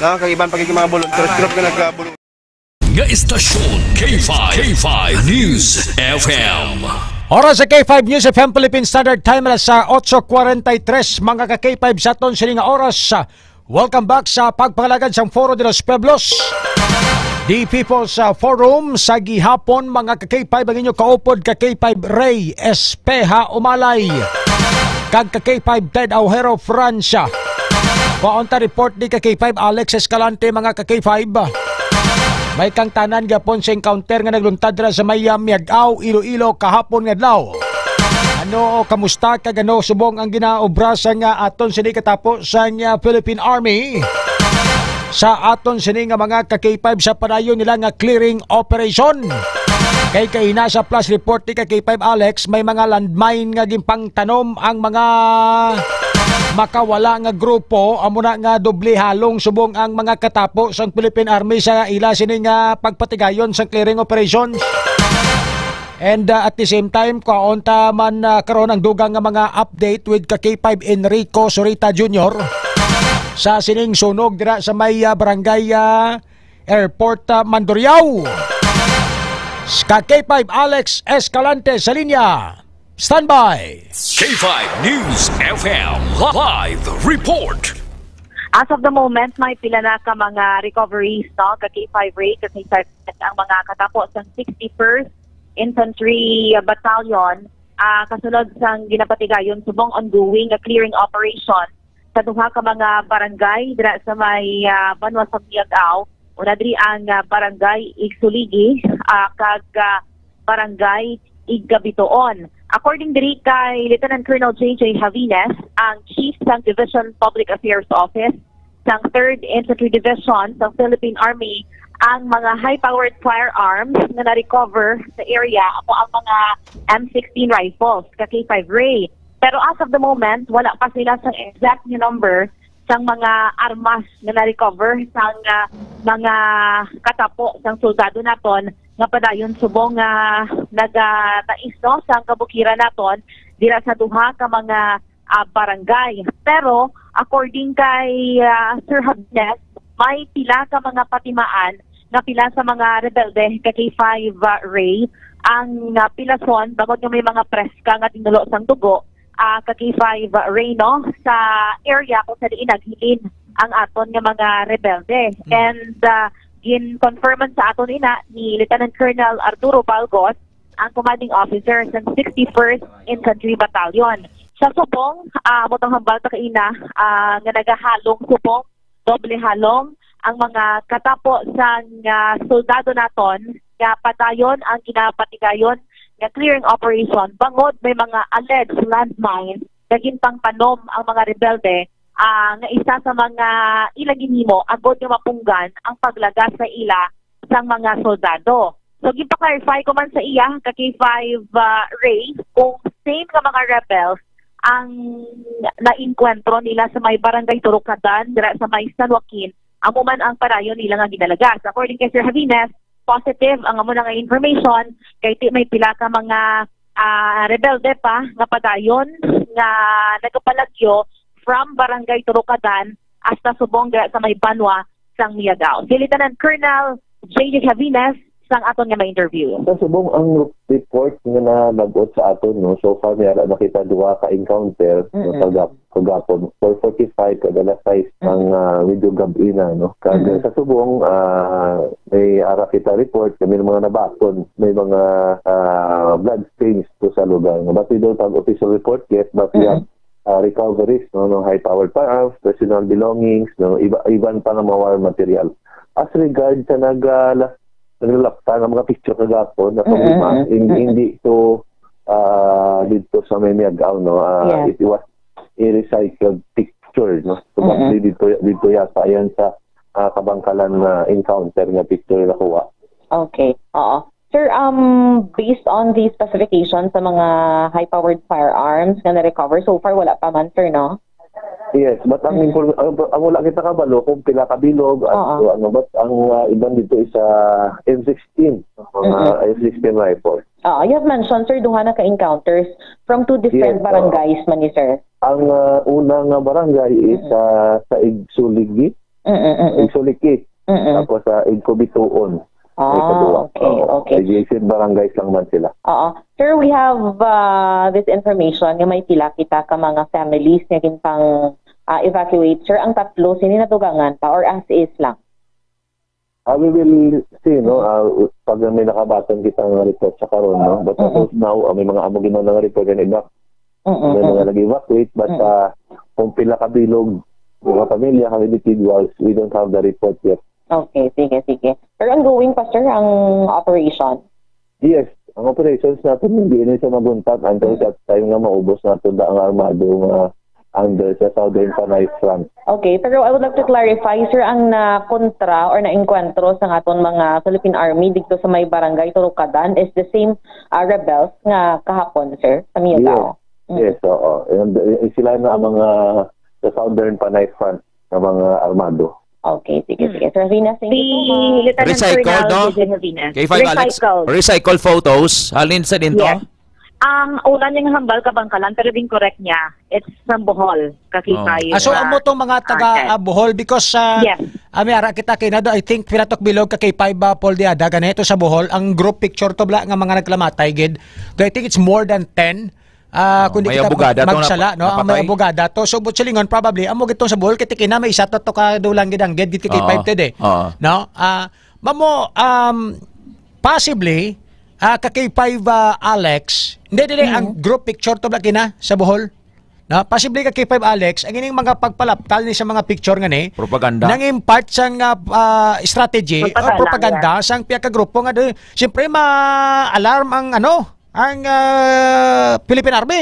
No, kag iban pa gid mga volunteers group nga nagabulong. Nga istasyon, K five, K five News F M. Oras sa K five News F M Philippine Standard Time, alas sa otso kwarenta y tres, mga ka-K five, sa aton sini nga oras. Welcome back sa pagpangalagad sang Foro de los Pueblos, the People's, uh, Forum sa gihapon, mga ka-K five, ang inyo kaupod ka-K five Ray Espeha Umalay kag ka-K five Ted Aujero Francia. Paunta report ni ka-K five Alex Escalante, mga ka-K five. May kangtanan gyapon sa encounter nga nagluntad dira sa may, ah, Miag-ao, Iloilo kahapon nga adlaw. Ano, kamusta kag ano subong ang ginaobra sa nga aton sini katapo sa nga Philippine Army sa aton sini nga mga ka-K five sa padayon nila nga clearing operation? Kay kaina sa plus report ni ka-K five Alex, may mga landmine nga ginpangtanom ang mga makawala nga grupo, amo na nga doble halong subong ang mga katapo sang Philippine Army sa ila sini nga pagpatigayon sa clearing operations. And, uh, at the same time, kwaon ta man, uh, karon ang dugang nga mga update with ka K five Enrico Zurita Junior sa sining sunog dira sa may, uh, barangay, uh, Airport, uh, Mandurriao. Ka K five Alex Escalante sa linya. Standby. K five News F M live report. As of the moment, may pila na ka mga recoveries, no? Ka K five Ray, kasi sa ang mga katapo sa sixty-first Infantry Battalion, ah, kasunod sang ginapatigayon subong ongoing nga clearing operation sa duha ka mga barangay dira sa may, ah, banwa sa Miag-ao. Una diri ang, ah, Barangay Igsuligi, ah, kag, ah, Barangay Igabitoon. According diri kay Lieutenant Colonel J J Javines, ang Chief sang Division Public Affairs Office, sang Third Infantry Division sa Philippine Army ang mga high-powered firearms nga na-recover sa area, amo ang mga M sixteen rifles, ka K five Ray. Pero as of the moment, wala pa sila sa exact nga number sang mga armas nga na-recover sang, ah, mga katapo sang soldado naton nga padayon subong nga nagatais, no, sang kabukiran naton dira sa duha ka mga, ah, barangay. Pero according kay, ah, Sir Habnes, may pila ka mga patimaan nga pila sa mga rebelde ka K five, ah, Ray ang, ah, pilason bangod nga may mga preska nga tinulo sang dugo, ah, ka K five Ray, no, sa area kung sa diin naghiling ang aton nga mga rebelde. Mm. And, ah, gin-confirm man sa aton ina ni Lieutenant Colonel Arturo Balgot, ang commanding officer sa sixty-first Infantry Battalion. Sa subong, ah, amo tong hambal ta kaina, ah, nga nagahalong subong, doble halong ang mga katapo sang, ah, soldado naton nga padayon ang ginapatigayon nga clearing operation bangod may mga alleged landmine nga ginpangtanom ang mga rebelde, ah, nga isa sa mga ila ginhimo agod nga mapunggan ang paglagas sa ila sang mga soldado. So, ginpa-clarify ko man sa iya, ka K five, ah, Ray, kung same nga mga rebels ang nainkwentro nila sa may barangay Turukadan, dira sa may San Joaquin, amo man ang padayon nila nga ginalagas. According kay Sir Javines, positive ang amo na nga information, kay ti may pila ka mga, ah, rebelde pa nga padayon nga nagapalagyo from barangay Turukadan hasta subong dira sa may banwa sang Miagao. Si Lieutenant Colonel J J Javines sang aton nga ma-interview. Sa subong ang report nga nabag-ot sa aton, no, so far may ara na kita duha ka encounter, no, Mm-mm. kagap-, kagapon, four forty-five kag alas sais Mm. ang, ah, medyo gab-i na, no. Kag Mm-mm. sa subong, ah, may ara kita report kami ng mga nabakon, may mga, ah, blood stains to sa lugar. But we don't have official report yet, but we Mm-mm. have, ah, recoveries, no, no, high-powered firearms, personal belongings, no, iba, iban pa nga mga war material. As regard sa nag-, ah, la-, naglalapta nga mga picture kagapon na Mm-mm, problema, mm-mm. Hindi to, ah, dito sa may Miagao, no, ah, Yeah. it was a recycled picture, no. So, Mm-mm. Dito, dito yata yan sa, ah, Kabangkalan na encounter nga picture na kuha. Okay, oo. Sir, um, based on the specifications sa mga high-powered firearms nga na-recover, so far wala pa man, sir, no? Yes, but ang Mm. impor-, ang, ang wala kita kabalo kung pila ka bilog at Oo. kung ano, but ang, ah, iban dito is, ah, M sixteen, mga Mm-mm. M sixteen rifle. Oo, you have mentioned, sir, duha na ka encounters from two different Yes, oo. barangays man ni, sir. Ang, ah, una nga barangay is, Mm-mm. ah, sa Igsuligi, Mm-mm-mm. Igsuliki. Mm-mm. Tapos, ah, Igcubituon. Ah, May kaduwa. Okay, Oo. okay. Adjacent barangays lang man sila. Oo. Sir, we have, uh, this information nga may pila kita ka mga families nga ginpang, ah, evacuate. Sir, ang tatlo, sini natugangan pa or as is lang? Ah, we will see, no? Mm. Ah, pag may nakabatan kita nga report sa karon, no? But as Mm-mm. of now, ah, may mga amo ginawa nga report and evac-, Mm-mm, may mga mm-mm. nag-evacuate, but, Mm. ah, kung pila ka bilog, mga pamilya, ka individuals, we don't have the report yet. Okay, sige, sige. Pero ongoing pa, sir, ang operation? Yes, ang operations natin hindi na siya mabuntag until Mm. that time nga maubos natin ang armado nga under sa Southern Panay Front. Okay, pero I would like to clarify, sir, ang nakontra or naengkwentro sa aton mga Philippine Army dito sa may barangay Turukadan is the same, ah, rebels nga kahapon, sir, sa Miagao. Yes. Mm. Yes, oo. And, eh, sila na ang mga sa Southern Panay Front na mga armado. Okay, sige, Hmm. sige. Sir Venus, thank you so much. Si Lieutenant Recycle, Colonel no? J J Javines. K five Alex, Recycle. Recycle photos. Halin sa din to? Yes. Ang una niyang hambal Kabangkalan, pero din correct niya, it's from Bohol, ka Oh. K five, Ah, so, ah, amo tong mga taga, ah, ah, Bohol, because, ah, Yes. ah, may ara kita kay Nado, I think, pinatok bilog ka K five, ah, Paul Diada, ganito sa Bohol, ang group picture to bla nga mga naglamatay gid. So, I think it's more than ten. Ah, Oh, kung di may kita abogada to na magsala, no? Ang may napatay. Abogada to. So, but silingon, probably, amo gid to sa Bohol, kay tikina may isa to, to ka dulang gid ang gid, gid ka Oo. K five to, eh. Oo. No? Ah, mamo, um, possibly, ah, ka K five, ah, Alex, hindi, hindi, ang Mm. group picture to bla kina sa Bohol. No? Possibly ka K five Alex, ang ining mga pagpalaptal ni sa mga picture nga ni, Propaganda. nang impart sang, ah, ah, strategy o Propaganda, propaganda yeah. sang piyakagrupo nga doon. Siyempre, ma-alarm ang, ano, ang, ah, Philippine Army.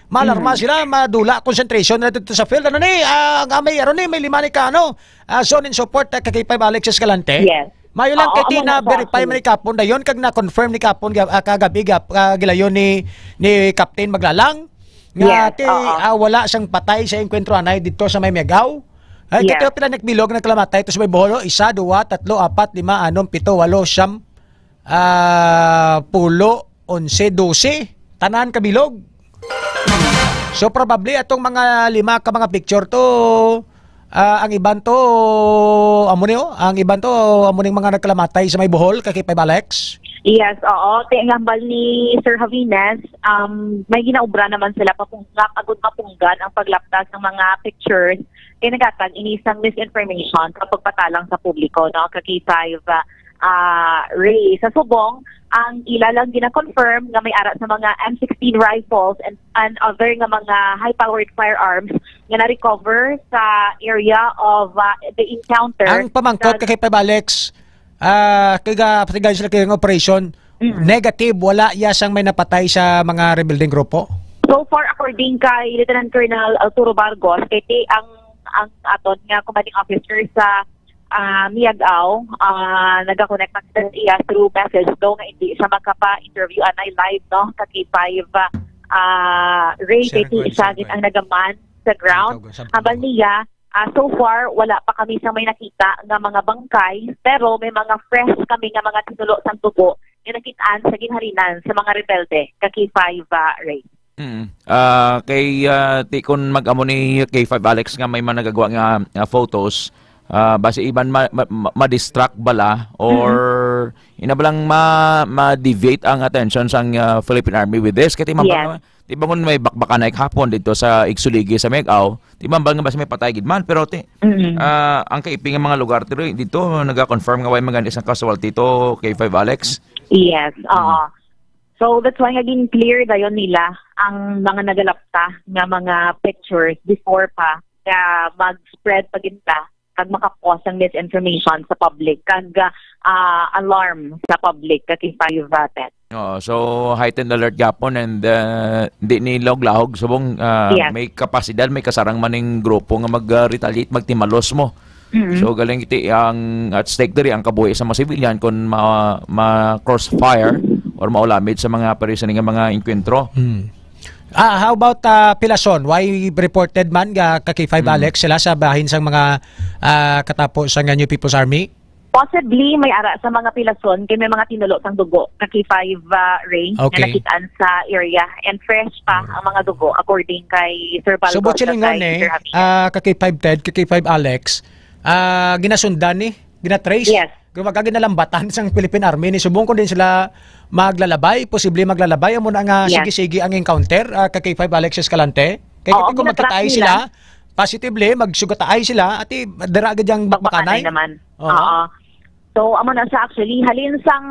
Maalarma Mhm. sila, madula concentration na dito sa field. Ano ni, ah, nga may, ano ni, may lima ni ka, ano, ah, zone in support, ah, ka K five Alex Escalante. Yes. Mayo lang Oo, kay amo na sa na-verify man ni kapon dayon, kag na-confirm ni kapon, ga-, ah, kagabi, ga-, ah, gilayon ni, ni Captain Maglalang, nga Yes, ti, oo. ah, wala siyang patay sa engkwentro anay dito sa may Miagao. Ay, Yes. kitaw pila ni kabilog nagkalamatay ito sa may Bohol, oh. Isa, duwa, tatlo, apat, lima, anom, pito, walo, siyam, ah, pulo, onse, dose. Tanan kabilog. So, probably, atong mga lima ka mga picture to, ah, ang iban to, amo ni, oh, ang iban to, amo ning mga nagkalamatay sa may Bohol, ka K five Alex? Yes, oo. Ti, ang hambal ni Sir Javines, um, may ginaobra naman sila papungga, agud mapunggan ang paglapta sa mga pictures. Kaya nagatag ini sang misinformation sa pagpatalang sa publiko, no? Ka K five, ah, ah, Ray. Sa subong, ang ila lang gina-confirm nga may ara sa mga M sixteen rifles and, and other nga mga high-powered firearms nga na-recover sa area of, ah, the encounter. Ang pamangkot sa ka K five Alex, ah, kay ga-, kay ga-, sila kay nga operation, Mm. negative, wala ya sang may napatay sa mga rebuilding grupo? So far, according kay Lieutenant Colonel Arturo Bargos, kay ti ang, ang aton nga commanding officer sa, ah, Miagao, ah, nagakonect na kita sa iya through message, though nga hindi siya makapa-interview anay live, no, sa K five, ah, Ray, Sir kay ti Gwen, siya Sir gid Gwen. ang nagaman sa ground. Ikaw, Gwen, sa Hambal Gwen. niya, ah, so far, wala pa kami sa may nakita nga mga bangkay, pero may mga fresh kami nga mga tinulo sang dugo nga nakit-an sa ginhalinan sa mga rebelde ka K five, ah, Ray. Mm. Ah, kay, ah, ti kun mag-amo ni K five Alex nga may managagwa nga, nga photos, ah, basi iban ma-, ma-, ma-, ma-distract bala or Mm-mm. ina ba lang ma-, ma-deviate ang attention sang, ah, Philippine Army with this? Kay ti man Yes. bang, ti bangon may bakbakan na hapon dito sa Igsuligi sa Miagao, ti man bang basi may patay gid man, pero ti, Mm-mm. ah, ang kaiping nga mga lugar dito, dito naga-confirm nga way man gani sang casualty to K five Alex. Yes, Mm. oo. So, that's why nga gin-clear dayon nila ang mga nagalapta nga mga pictures before pa nga mag-spread pa gid ta kag makapost ang misinformation sa public kag, ah, alarm sa public ka K five, ah, Ted. Oo, so heightened alert gapon and, uh, di ni laog-lahog subong, uh, Yes. may kapasidad, may kasarang man ning grupo nga mag, uh, retaliate, magtimalos mo. Mm-hmm. So, galing iti ang at stake diri ang kabuhi sa mga civilian kung ma-, ma-crossfire or maulamid sa mga pareho sini nga mga engkwentro. Hmm. Ah, how about, ah, Pilason? Why reported man nga ka K five Hmm. Alex sila sa bahin sang mga, ah, katapo sa nga New People's Army? Possibly, may ara sa mga Pilason kay may mga tinulo sang dugo ka K five, ah, Ray, nga Okay. nakitaan sa area. And fresh pa Hmm. ang mga dugo, according kay Sir Baldo Subot silingon, kay eh, Sir Javier. ah, ka K five Ted, ka K five Alex, ah, ginasundan ni, ginatrace. Yes. Kumbaga, ginalambatan sang Philippine Army ni subong kung din sila maglalabay, posible maglalabay, amo na nga Yes. sige-sige ang encounter, ah, ka K five Alex Escalante. Kay Oo, kung ginatrack magkataay nila. sila, positively, magsugataay sila, ati dira gid ang Bakbakanay bakbakanay. naman. Oo. Oo. So, amo na siya actually. Halin sang,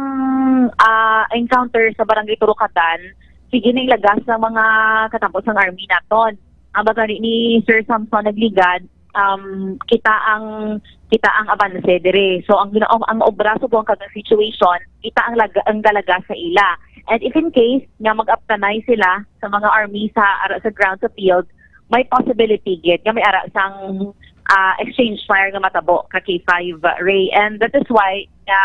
ah, encounter sa Barangay Turukadan, sige ning lagas ng mga katapo sang army naton. Ang baga ni, ni Sir Samson nagligad, um, kita ang, kita ang abanse dire. So, ang gina-, ang, ang obra subong kag ang situation, kita ang lag-, ang galaga sa ila. And if in case nga mag-aptanay sila sa mga army sa, ara sa ground, sa field, may possibility gid nga may ara sang, ah, exchange fire nga matabo ka K five, Ray. And that is why nga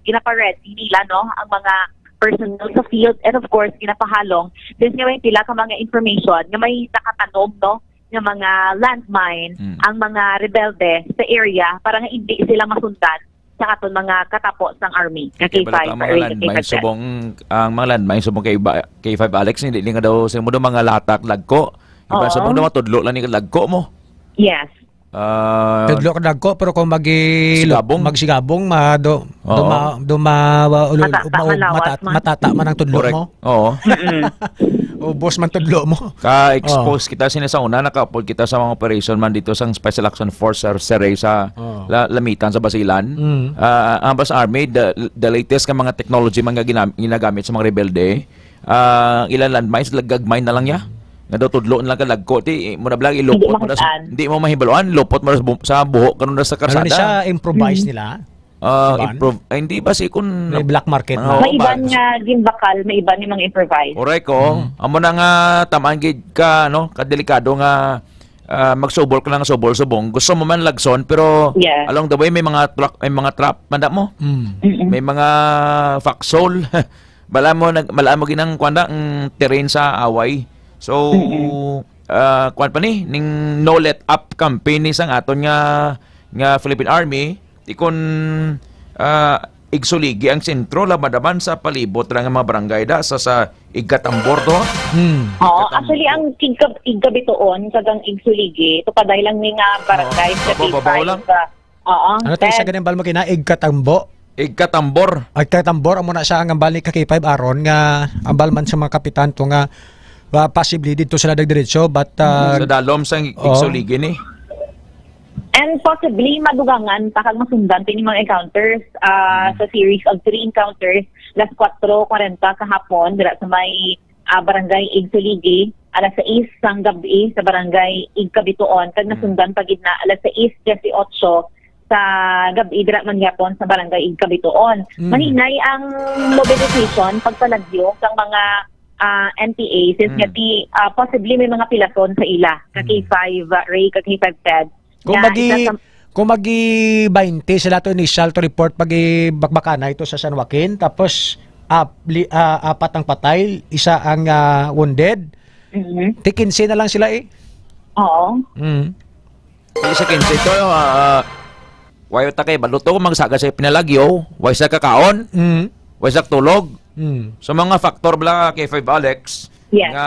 ginapaready nila, no, ang mga personnel sa field and of course ginapahalong since nga may pila ka mga information nga may nakatanom, no, nga mga landmine Mm. ang mga rebelde sa area para nga hindi sila masundan sa aton mga katapo sang army, ka Kay bala K five, ka mga Ray, ka landmine, K five. subong, ang mga landmine subong kay ba-, K five Alex, hindi ni nga daw sa mo daw mga latak lagko. Iba sa Oo. mo daw, tudlo lang ni lagko mo. Yes. Ah, Tudlo ka dagko, pero kung magi-, Sigabong? magsigabong, ma-, do-, Oo. duma-, duma-, wa-, ulo-, Matata, uma-, malawas mata-, man. matata man ang tudlo Correct. mo. Oo. Mm-mm. Ubos man tudlo mo. Ka-expose Oo. kita sini sa una, naka-upload kita sa mga operation man dito sa Special Action Force sa, sa, sa Oo. La-, Lamitan, sa Basilan. Mm. Ah, ang Bas Army, the, the latest nga mga technology man nga ginam-, ginagamit sa mga rebelde, ah, ilang landmines, lagag mine na lang niya. Nga daw tudlo na lang ka lagko. Ti, mo na blang ilupot Hindi mo na sa, makitaan. hindi mo mahibaluan, lupot mo na sa bu-, sa buhok, karon na sa Ano ni karsada. siya, improvise Mm. nila? Ah, Iban? Improv-, ay, hindi ba si kun May black market mga na. May iban oban. Nga gimbakal, may iban yung mga improvised. Correct, oo. Mm. Amo na nga, tamaan gid ka, no, kadelikado nga, ah, magsubol ka lang, subol, subong. Gusto mo man lagson, pero Yes. along the way, may mga truck, may mga trap, manda mo? Mm. Mm-mm. May mga foxhole. Bala mo, nag-, bala mo ginang, kuwan na, ang terrain sa away. So, Mm-mm. ah, kuwan pa ni, ning no let up campaign ni sang aton nga, nga Philippine Army, ti kun, ah, igsuligi ang sentro, laban-laban sa palibot ra nga mga barangay da, sa, sa Igkatambor to. Hmm. Oo, Igkatambor. Actually, ang Igka-, Igkabituon kag ang Igsuligi, tupaday lang ni nga barangay Oo. sa Babaw-babaw K five, lang. Ah, oo. Ano tayo sa Then ganing balmo kina? Igkatambo? Igkatambor. Ay, katambor, amo na siya ang ambal ni ka K five aron nga ambal man sa mga kapitan to nga, ah, possibly dito sila nagdiretso, but, ah, Sa dalom sa Oo. Igsuligi ni. And possibly, madugangan pa kag masundan pa ini mga encounters, ah, Mm. sa series of three encounters, alas kuwatro kwarenta kahapon, dira sa may, ah, Barangay Igsuligi, alas sais sang gabi sa Barangay Igkabituon, kag Mm. nasundan pa gid na alas sais dieciocho sa gabi, dira man gyapon sa Barangay Igkabituon. Mm. Mahinay ang mobilization, pagpalagyo sang mga, ah, N P A, since Mm. nga di, ah, possibly may mga pilason sa ila, ka Mm. K five, ah, Ray, ka K five Ted, Kung nga magi-, isa sa kung magi baynte sila to initial to report, magi bakbakanay to sa San Joaquin, tapos, ah, li-, ah, apat ang patay, isa ang, ah, wounded. Mhm. Ti kinse na lang sila eh. Oo. Mm. Di sa kinse to, ah, way ta kay baluto, magsaga sa pinalagyo, way sa kakaon, Mm. way sa tulog. Mm. So, mga factor bala kay Five Alex Yes. nga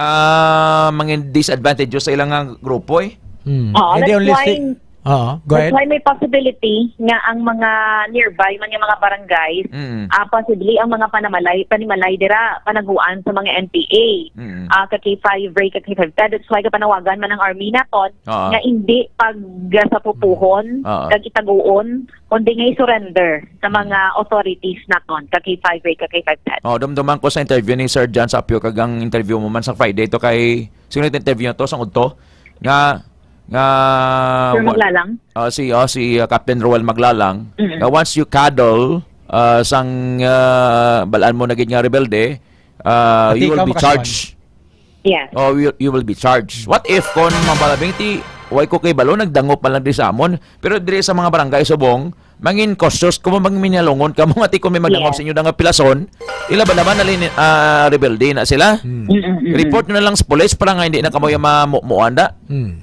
mangin disadvantageous sa ilang nga grupo eh. Mm. Oo, And the that's only why, thi-, Oo, go that's ahead. why may possibility nga ang mga nearby man nga mga barangays, Mm. ah, possibly ang mga panamalay, panimalay dira, panaguan sa mga N P A, Mm. ah, ka K five, Ray, ka K five Ted. That's why kapanawagan man ang army naton Oo. nga hindi pag, ah, sa pupuhon, Oo. kag itaguon, kundi nga i-surrender sa mga authorities naton, ka K five Ray, ka K five Ted. Oh, dumduman ko sa interview ni Sir John Sapio, kag ang interview mo man sa Friday to kay, sino yung interview na to? Sa udto? Nga, nga, Sir wa-, Maglalang? Ah, si, oh, si, ah, Captain Roel Maglalang. Mm. Nga once you cuddle, ah, sang, ah, balaan mo na gid nga rebelde, ah, Pati you will ikaw be makasuhan. charged. Yes. Oh, you, you will be charged. What if kon mabalabing ti, way ko kay balo, nagdangop pa lang di sa amon, pero diri sa mga barangay subong, mangin cautious kamo, mangin minalungon kamo nga ti kon may magdangop Yes. sa inyo nga pilason, ila ba naman nalin-, ah, rebelde na sila? Hmm. Mm, mm, mm, mm. Report nyo na lang sa pulis para nga hindi na kamo yung mamuanda. Hmm.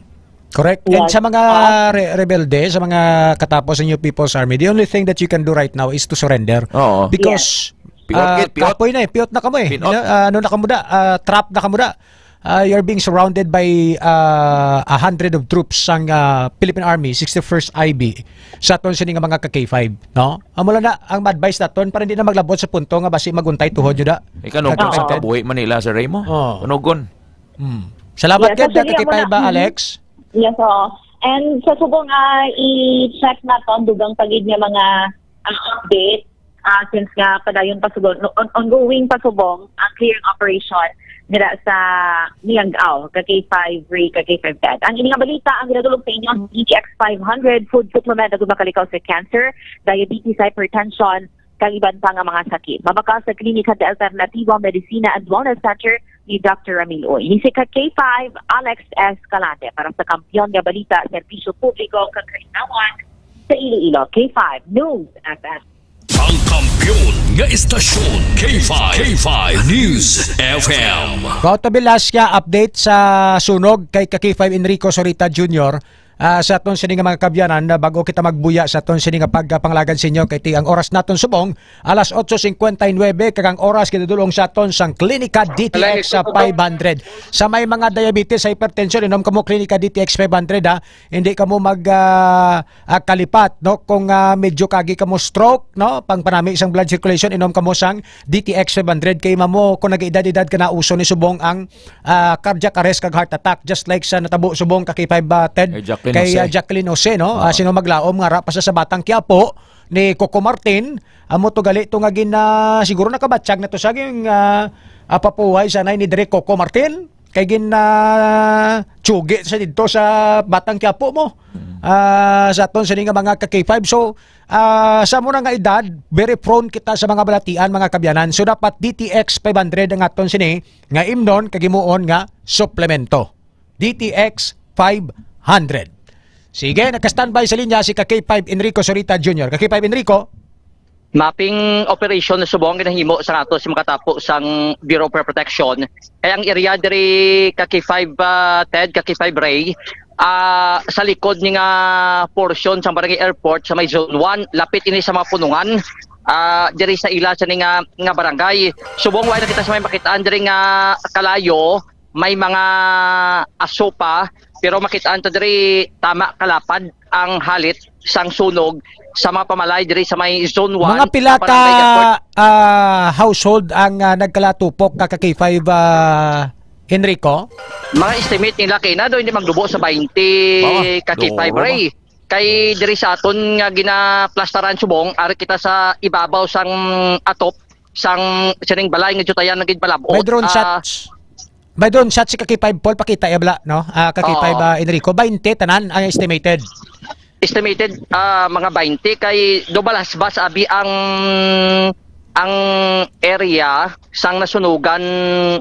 Correct. And Yes. sa mga Ah. re-, rebelde, sa mga katapos sa New People's Army, the only thing that you can do right now is to surrender. Oo. Because, Yes. Piyot ah, gid, piyot. kapoy na eh, piyot na kamo eh. Pinot. Ano, ah, ano na kamo da? Ah, trap na kamo da. Ah, you're being surrounded by, ah, a hundred of troops sang, ah, Philippine Army, sixty-first I B, sa aton sini nga mga ka K five, no? Amo lang na ang advice naton para hindi na maglabot sa punto nga basi maguntay tuhod yun da. Ikaw, no, Nagkakaitan. sa kabuhi Manila, Sir Raymo. Oo. Unugon. Hmm. Salamat Yes, gid, actually, ka K five amo na, ba, mm. Alex? Yes, oo. And sa subong, ah, i-check naton dugang pa gid nga mga, ah, update, ah, since nga padayon pa subong, no, on-, ongoing pa subong ang clearing operation dira sa Miangao, ka K five Ray, ka K five Ted. Ang ini nga balita ang ginadulog sa inyo ang D T X five hundred, food supplement na gumakalikaw sa cancer, diabetes, hypertension, kag iban pa nga mga sakit. Mabakal sa klinika de Alternativa Medicina and Wellness Center ni Doctor Ramil Uy. Ni si ka K five, Alex Escalante para sa Kampiyon nga Balita, Serbisyo Publiko kag Kalingawan sa Iloilo, K five News F M. Ang kampiyon nga istasyon, K five, K five News F M. Kauto Velasca, update sa sunog kay ka K five Enrico Sorita Junior. Ah, sa aton sini nga mga kabyanan, na bago kita magbuya sa aton sini nga pagpanglagan sa inyo, kay ti ang oras naton subong, alas otso cincuenta y nueve, kag ang oras ginadulong sa aton sang Klinika D T X sa five hundred. Sa may mga diabetes, hypertension, inom kamo Klinika D T X five hundred, ha. Hindi kamo mag, ah, ah, kalipat, no? Kung, ah, medyo kagi kamo stroke, no? Pangpanami sang blood circulation, inom kamo sang D T X five hundred. Kay mamo, kung nag-edad-edad ka na, uso ni subong ang ah, cardiac arrest kag heart attack, just like sa natabo subong ka K five, ah, Ted, Kay Jacqueline kay, Jose. ah, Jacqueline Jose, no? Ah, Oo. sino maglaom nga ra pa sa, sa Batang Quiapo ni Coco Martin, amo to gali to nga gin-, ah, siguro nakabatyag na to sa gin-, ah, ah, papuhay sa nay ni Direk Coco Martin, kay gin-, ah, tsugi sa didto sa Batang Quiapo mo. Mm. ah, sa aton sini nga mga ka K five. So, ah, sa amo na nga edad, very prone kita sa mga balatian, mga kabyanan. So, dapat D T X five hundred ang aton sini nga imnon kag himuon nga suplemento. D T X five hundred. Sige, nagka-standby sa linya si ka K five Enrico Sorita Junior. Ka K five Enrico. Mapping operation na subong ginahimo sa ato sa makatapo sang Bureau of Fire Protection. Kay ang area diri ka K five, ah, Ted, ka K five Ray, ah, sa likod ni nga portion sa Barangay Airport sa may Zone one, lapit ini sa mga punungan, ah, diri sa ila sa ni nga, nga barangay. Subong wala na kita sa may makitaan diri nga kalayo, may mga aso pa, pero makitaan ta diri tama kalapad ang halit sang sunog sa mga pamalay diri sa may Zone one, Mga pila ka, Barangay Airport. Ah, household ang, ah, nagkalatupok ka, ka K five, ah, Enrico? Mga estimate nila kay na daw hindi magdubo sa twenty Ba, ka K five duro ba? Ray. Kay diri sa aton nga ginaplastaran subong, ari kita sa ibabaw sang atop sang sining balay nga jutayan nga ginpalab-ot. May drone Ah, shots. May drone shots si ka K five Paul, pakita ya bala, no? Ah, ka K five, Oo. Ah, Enrico, twenty tanan ang estimated. Estimated, ah, mga twenty kay do balasbas abi ang, ang area sang nasunugan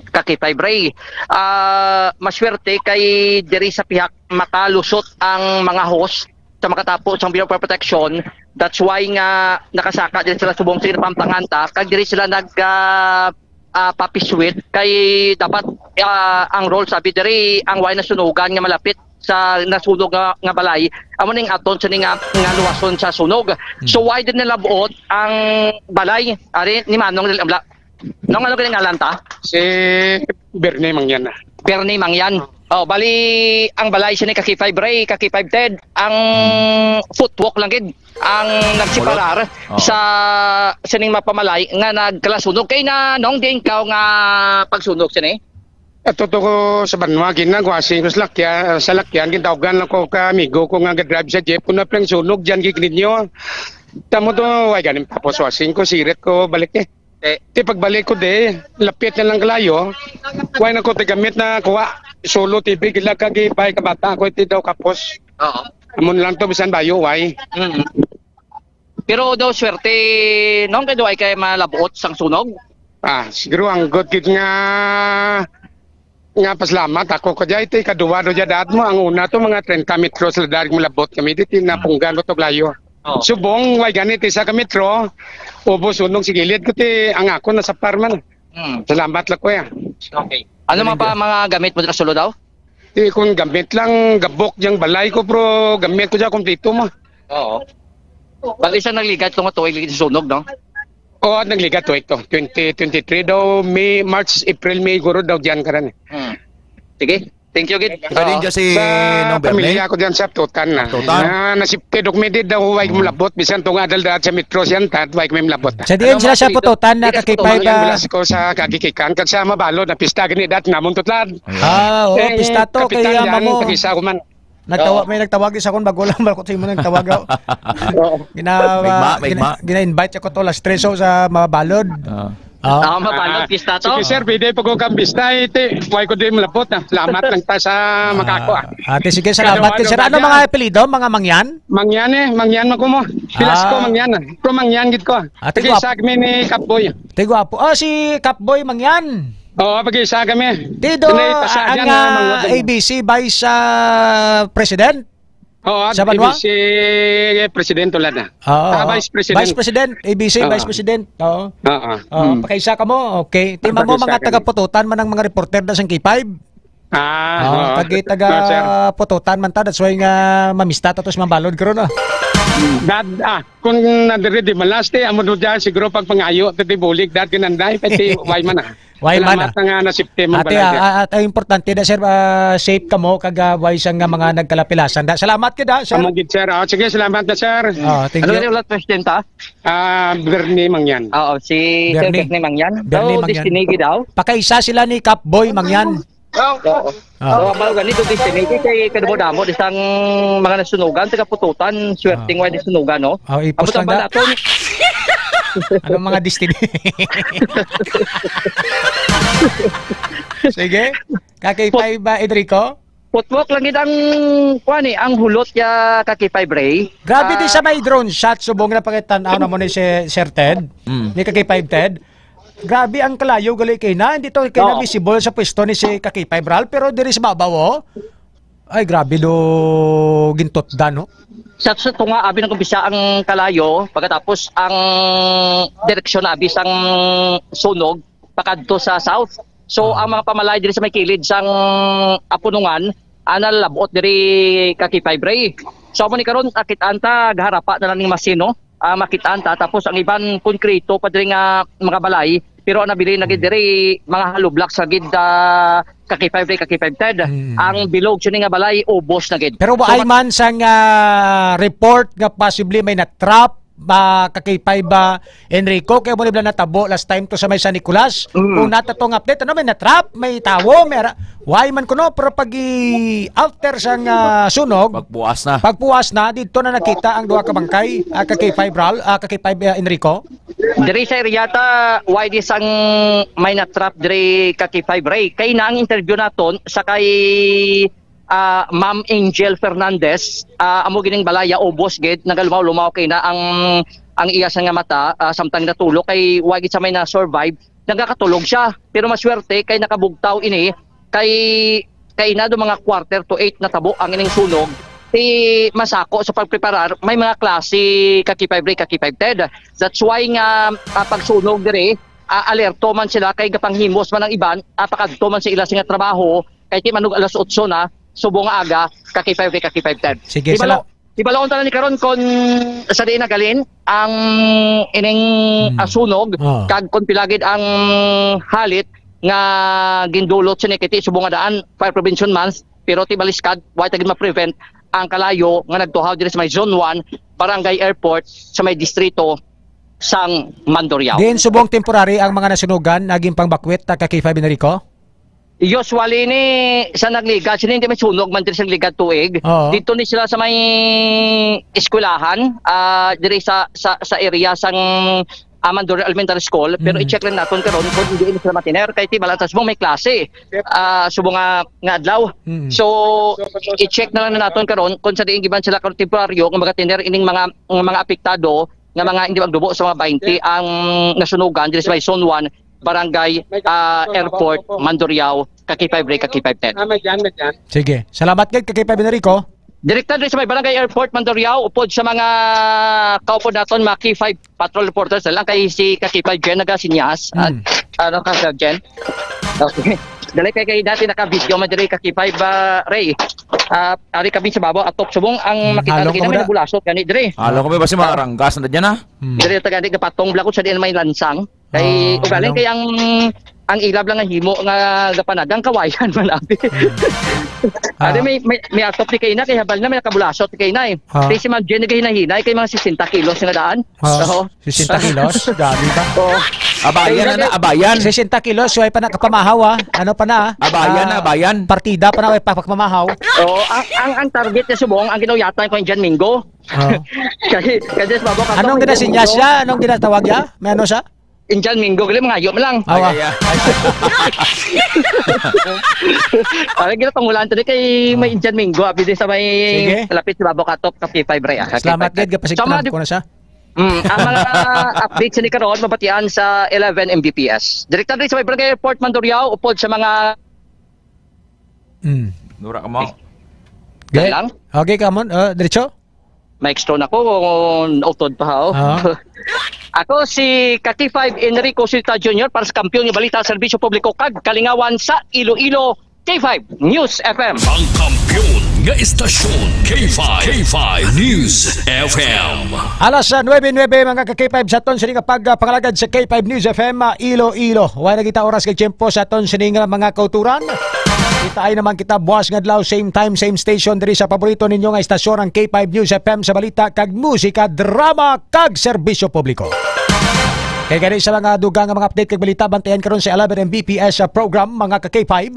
ka K five Ray. Ah, maswerte kay diri sa pihak makalusot ang mga hose sa makatapo sang Bureau of Protection. That's why nga nakasaka diri sila subong sa Pampanganta, kag diri sila nag, ah, ah, papiswit kay dapat, ah, ang rule sabi diri ang way nasunugan nga malapit sa nasunog nga, nga balay amo ning aton sini nga, nga luwason sa sunog. Hmm. So why din nalabot ang balay ari ni Manong Dil-, Nong, ano kini ngalan ta? Si Bernie Mangyan na. Bernie Mangyan. Oh, bali ang balay sini ka K five Ray, ka K five Ted, ang footwalk lang gid ang nagseparar Oo. sa sining mapamalay nga nagkalasunog kay na nong din kaw nga pagsunog sini. Ato to ko sa banwa, ginagwasing ko sa lakyan, sa lakyan, gintawgan lang ko ka amigo ko nga ga-drive sa jeep, kung naplang sunog dyan, gig ninyo. Tamo to, way ganing tapos wasing ko, sirit ko, balik eh. Eh. Ti pagbalik ko di, lapit na lang kalayo. Way na ko ti gamit na kuha. Solo T V gila ka gibay ka bata ko iti daw kapos. Oo. Amo na lang to bisan bayo way. Mm. Pero daw swerte, nong kay daw ay kay malabot sang sunog? Ah, siguro ang good gid nga nga pasalamat ako ko jay ti kadua do jadad mo ang una to mga treinta metros la darig malabot kami diti napunggan mo to glayo. Oh. Subong way ganit isa ka metro ubos unong sigilid ko ti ang ako nasa parman. Hmm. Salamat la kuya. Okay. Ano mga pa mga gamit mo dira sulo daw? Ti kun gamit lang gabok yang balay ko pero gamit ko ja kompleto mo. Oo. Pag isa nagligat to nga tuig lagi sa sunog, no? Oo, nagligat tuig to. Twenty twenty-three daw, May, March, April, May, guro daw diyan karan eh. Hmm. Sige. Thank you, gid. Ikaw din Oo. dyan si Sa Nong Bernie? pamilya ko diyan sa Tutan na. Tutan? Na nasiptid og may di daw way Hmm. mulabot bisan tong adal daat sa metro siyan tad way may mulabot. Sa diin Ano sila mga sa apelyido? Pututan na Dili sa kakipay Pututan. Ang ba? Bilas ko sa kagikikan kag sa mabalo na pista gani dat namon tutlad. Ayun. Ah, oo, Eh, pista to kay kapitan ama yan, mo. Tag-isa ko man. Nagtawa-, Oo. may nagtawag sa akon, bago lang ba ko sa imo nagtawag, oh. Oo. Gina-, May gma, may gina-, gma. gina-invite ako to, alas tres, oh, sa Mabalod. Ah. Oh. Ah, mabalot Ah, pista to? Sige, sir, pwede po ko kang pista, eh, ti, why ko di malapot, ah. Salamat lang ta sa makako, ah. Ah, ate, sige, salamat Kadawa kay sir. daw Ano kanya. mga apelyido? Mga Mangyan? Mangyan, eh, Mangyan man ko mo. Pilas ko, Ah. Mangyan, ah. Pero Mangyan gid ko, ah. Ate, Sige, guwap-, sa kami ni Kapoy. Te, guwapo. Ah, si Kapboy Mangyan. Oo, pag-isa kami. Di do, Sila, pasya ang, dyan, ah, ah, mga A B C Vice, ah, President? Oo, Sa banwa? A B C President wala na. Oo, Ah, oo. Vice President. Vice President, A B C Oo. Vice President. Oo. Oo. Oo, Hmm. pakaisa ka mo. Okay. Ti, Ah, mamo, pakaisa mga kami. taga-Pututan man ang mga reporter na sang K five. Ah, Oo, oo. kagi taga Oo, sir. Pututan man ta. That's why nga mamista ta to sa Mabalod karon, ah. Dad, ah, kung nadiri di malasti, amo do dyan, siguro pag pangayo, ti bulig, dad, kinanday, pati way man, ah. Way man, Salamat ah. na nga nasipti mo Ate, balay ah, dyan. ah, at ang importante na, sir, ah, safe ka mo, kag, ah, way sang nga mga nagkalapilasan. Da, salamat kita, sir. Amo gid, sir. Ah, sige, salamat na, sir. Ah, thank Ano you. nga yung last question ta? Ah, Bernie Mangyan. Oo, si Sir Bernie. Bernie Mangyan. Bernie Daw, Mangyan. Destiny gid daw. Pakaisa sila ni Cap Boy Mangyan. Oo. Oo. Ah. So, abal gani, do Destiny, kay kadamo-damo, di sang mga nasunugan, taga Pututan, swerteng Ah. way nasunugan, no? Ah, ipos Abot lang ang da. balaton. Anong mga Destiny? Sige. Kakay Put- five ba, Enrico? Putwok lang gid ang, kuan eh, ang hulot ya ka K five Ray. Grabe di Ah, sa may drone shot, subong na pakitan-aw na mo ni si Sir Ted, Mm. ni ka K five Ted. Grabe ang kalayo gali kay na, hindi to kay na Oo. visible sa pwesto ni si ka K five Ral, pero diri sa babaw, oh. Ay, grabe do gintutdan, no? Sa, sa tunga, abi nang kumpisa ang kalayo, pagkatapos ang direksyon abi sang sunog pakadto sa south. So, Ah. ang mga pamalay diri sa may kilid sang Apunungan, ah, nalabot diri ka K five Ray. So, amo ni karon, nakit-an ta, gaharapa na lang ning masino. Ah, makit-an ta. Tapos ang iban, konkreto pa diri nga mga balay, pero ang nabilin na gid Mm. diri, mga hollow blocks na gid, ah, ka K five Ray, ka K five Ted. Mm. Ang bilog sini nga balay, ubos na gid. Pero So, waay mat- man sang, ah, report nga possibly may na-trap ba ka K five ba, Enrico? Kay mo nila natabo last time to sa may San Nicolas. Mm. Kung nata tong update, ano, may na-trap, may tawo, may ara-, waay man kuno, pero pag i-, after sang, ah, sunog, Pagpuas na. pagpuas na, dito na nakita ang duha ka bangkay, ah, ka K five Ral, ah, ka K five, ah, Enrico. Diri sa area ta, why this ang may na-trap diri ka K five Ray? Kay na ang interview naton sa kay, ah, Ma'am Angel Fernandez, ah, amo gining balaya, ubos gid, nagalumaw-lumaw kay na ang, ang iya sa nga mata, ah, samtang natulog kay why gid sa may na-survive, nagakatulog siya. Pero maswerte kay nakabugtaw ini kay, kay na do mga quarter to eight natabo ang ining sunog. Si masako sa pagpreparar, may mga klase ka K five Ray, ka K five Ted. That's why nga, ah, pagsunog diri, ah, alerto man sila kay gapanghimos man ang iban, ah, pakadto man sa ila sa nga trabaho, kay ti manug alas otso na, subong nga aga, ka K five Ray, ka K five Ted. Sige, Di ba, sala- Di bala, unta na ni karon kon sa diin nagalin ang ining Hmm. asunog, Ah. kag kon pila gid ang halit nga gindulot sini kay ti subong nga daan, Fire Prevention Month, pero ti baliskad, wa ta gid ma-prevent ang kalayo nga nagtuhaw diri sa may Zone one, Barangay Airport, sa may distrito sang Mandurriao. Diin subong temporary ang mga nasunugan, naging pangbakwit ta ka K five Enrico? Usually ni sa nagligad, sila hindi may sunog man diri sa nagligad tuig. Oo. Dito ni sila sa may eskwelahan, ah, diri sa, sa, sa area sang Amandor Elementary School, pero Mm. i-check lang naton karon kung hindi ni sila matiner kay ti balantas mo may klase, ah, subong nga, nga adlaw. Mm. So, i-check na lang naton karon kung sa diin giban sila karon temporaryo nga magatiner ining mga, mga apektado nga mga hindi magdubo sa mga twenty ang nasunugan diri sa may Zone one, Barangay, ah, Airport, Mandurriao, ka K five Ray, ka K five Ted. Ah, may dyan, may dyan. Sige. Salamat kay ka K five Enrico. Direkta diri sa may Barangay Airport, Mandurriao, upod sa mga kaupod naton, mga K five patrol reporters na lang kay si ka K five Jen nagasinyas. At, Hmm. ano ka, Sir Jen? Okay. Dali kay, kay dati naka-video man diri ka K five, ah, Ray. Ah, ari kami sa babaw, atop subong ang Hmm, makita halong kita ka may muna. Nabulasot gani diri. Alam ko may basi mga ranggas na dyan, ah. Hmm. Diri ta gani kapatong blakot sa diin may lansang. Kay Oh, ugaling ano? Kay ang, ang ilab lang nga himo nga gapanagang kawayan man abi. Hmm. Ari Ah. may, may, may atop ni kay na, kay habal na may nakabulasot ni kay na eh. Ah. Kay si Ma'am Jen nagahinahinay kay mga sesenta kilos nga daan. Ah, Oo. sesenta kilos? Grabe ba? Oo. Abayan Kay na na, abayan. Sesenta kilos, way pa nakapamahaw, ah. Ano pa na, ah? Abayan na, Ah, abayan. Partida pa na, way pa pagpamahaw. Oo, ang, ang, ang target niya subong, ang ginauyatan ko yung Jan Mingo. Ah. Kasi, kasi sa babaw ka Anong pa, ginasinya Mingo. Siya? Anong ginatawag niya? May ano siya? Indian Mingo, gali, mga ayo lang. Awa. Ay, ay, ay. Ay, gila, pangulaan to, di kay may Ah. Indian Mingo, abi, di sa may Sige. Lapit sa babaw katop, ka P five Ray, ah, ka Salamat, P five. Gid, kapasig Salamat. Ko na siya. Mm, ang mga updates ni karon, mabatian sa eleven M B P S. Direkta diri sa may Barangay Airport, Mandurriao, upod sa mga Mm. Nura ka mo. Dali Ge-, lang. Okay, come on. Uh, diretso? Maestro na ko, utod pa, ha, oh. Ah. Ako si Kaki five Enrico Sita Junior para sa Kampiyon nga Balita, Serbisyo Publiko kag Kalingawan sa Iloilo, K five News F M. Ang kampiyon nga istasyon, K five, K five News F M. Alas, ah, nuebe nuebe, mga ka K five, sa aton sini nga pagpangalagad sa K five News F M, ah, Iloilo. Wala na kita oras kag tiyempo sa aton sini nga mga kauturan. Kita ay naman kita buwas nga adlaw, same time, same station, diri sa paborito ninyo nga istasyon, ang K five News F M, sa balita kag musika, drama kag serbisyo publiko. Kay gani sa mga dugang nga mga update kag balita, bantayan karon sa eleven M B P S program, mga ka K five.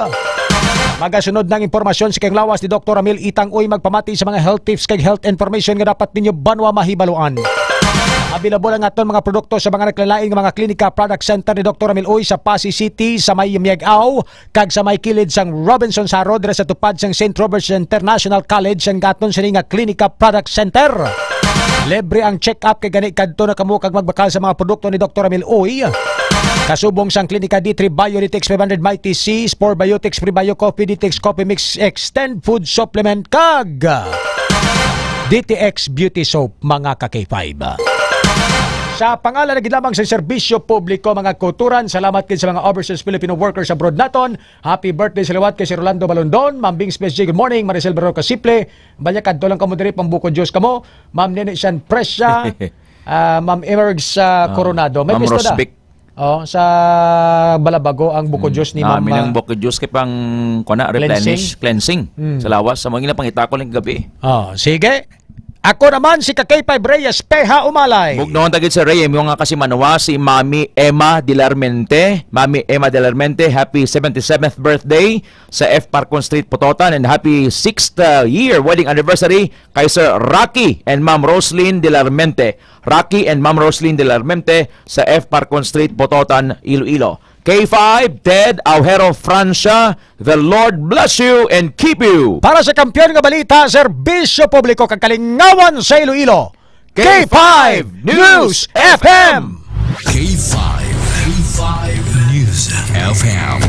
Magasunod ng impormasyon sa kayong lawas ni Doktor Ramil Itang Uy, magpamati sa mga health tips kag health information nga dapat ninyo banwa mahibaluan. Available ang aton mga produkto sa mga nagkalain nga mga klinika, product center ni Doktor Ramil Uy sa Passi City, sa may Miag-ao, kag sa may kilid sang Robinsons Harod, dira sa tupad sang Saint Robert's International College ang aton sini nga klinika, product center. Libre ang check-up, kay gani kadto na kamo kag magbakal sa mga produkto ni Doktor Ramil Uy. Kasubong sang klinika D three Bio D T X five hundred Mighty C, Spore Biotics, Prebio Coffee, D T X Coffee Mix, Extend Food Supplement, kag D T X Beauty Soap, mga ka-K five. Sa pangalan na gid lamang sa serbisyo publiko, mga kauturan, salamat gid sa mga overseas Filipino workers abroad naton. Happy birthday sa liwat kay Sir Rolando Balondon, Ma'am Bing Space J, good morning, Maricel Barroca Siple, balya kadto lang kamo diri, pang Buko Juice kamo, Ma'am Nene Sian Presya, ah, Ma'am Emergs, ah, Ah, Coronado. May Ma'am pwesto na. Rosbic. Oh, sa Balabago ang Buko Mm. Juice ni Nami Ma'am, ng ah, Buko Juice kay pang, kuwan na, Cleansing. Replenish, cleansing. Mm. Sa lawas, sa mga pangita ko lang gabi. Oh, sige. Ako naman si ka-K five Reyes Peha Umalay. Bugnaw ta gid, Sir Ray, imo nga kasimanwa, si Mami Emma Dilarmente. Mami Emma Dilarmente, happy seventy-seventh birthday sa F Parcon Street, Pototan, and happy sixth, uh, year wedding anniversary kay Sir Rocky and Ma'am Roslyn Dilarmente. Rocky and Ma'am Roslyn Dilarmente sa F Parcon Street, Pototan, Iloilo. K five, Ted Aujero Francia, the Lord bless you and keep you. Para sa Kampiyon nga Balita, Serbisyo Publiko kag Kalingawan sa Iloilo, K five News F M. K five, K five News F M.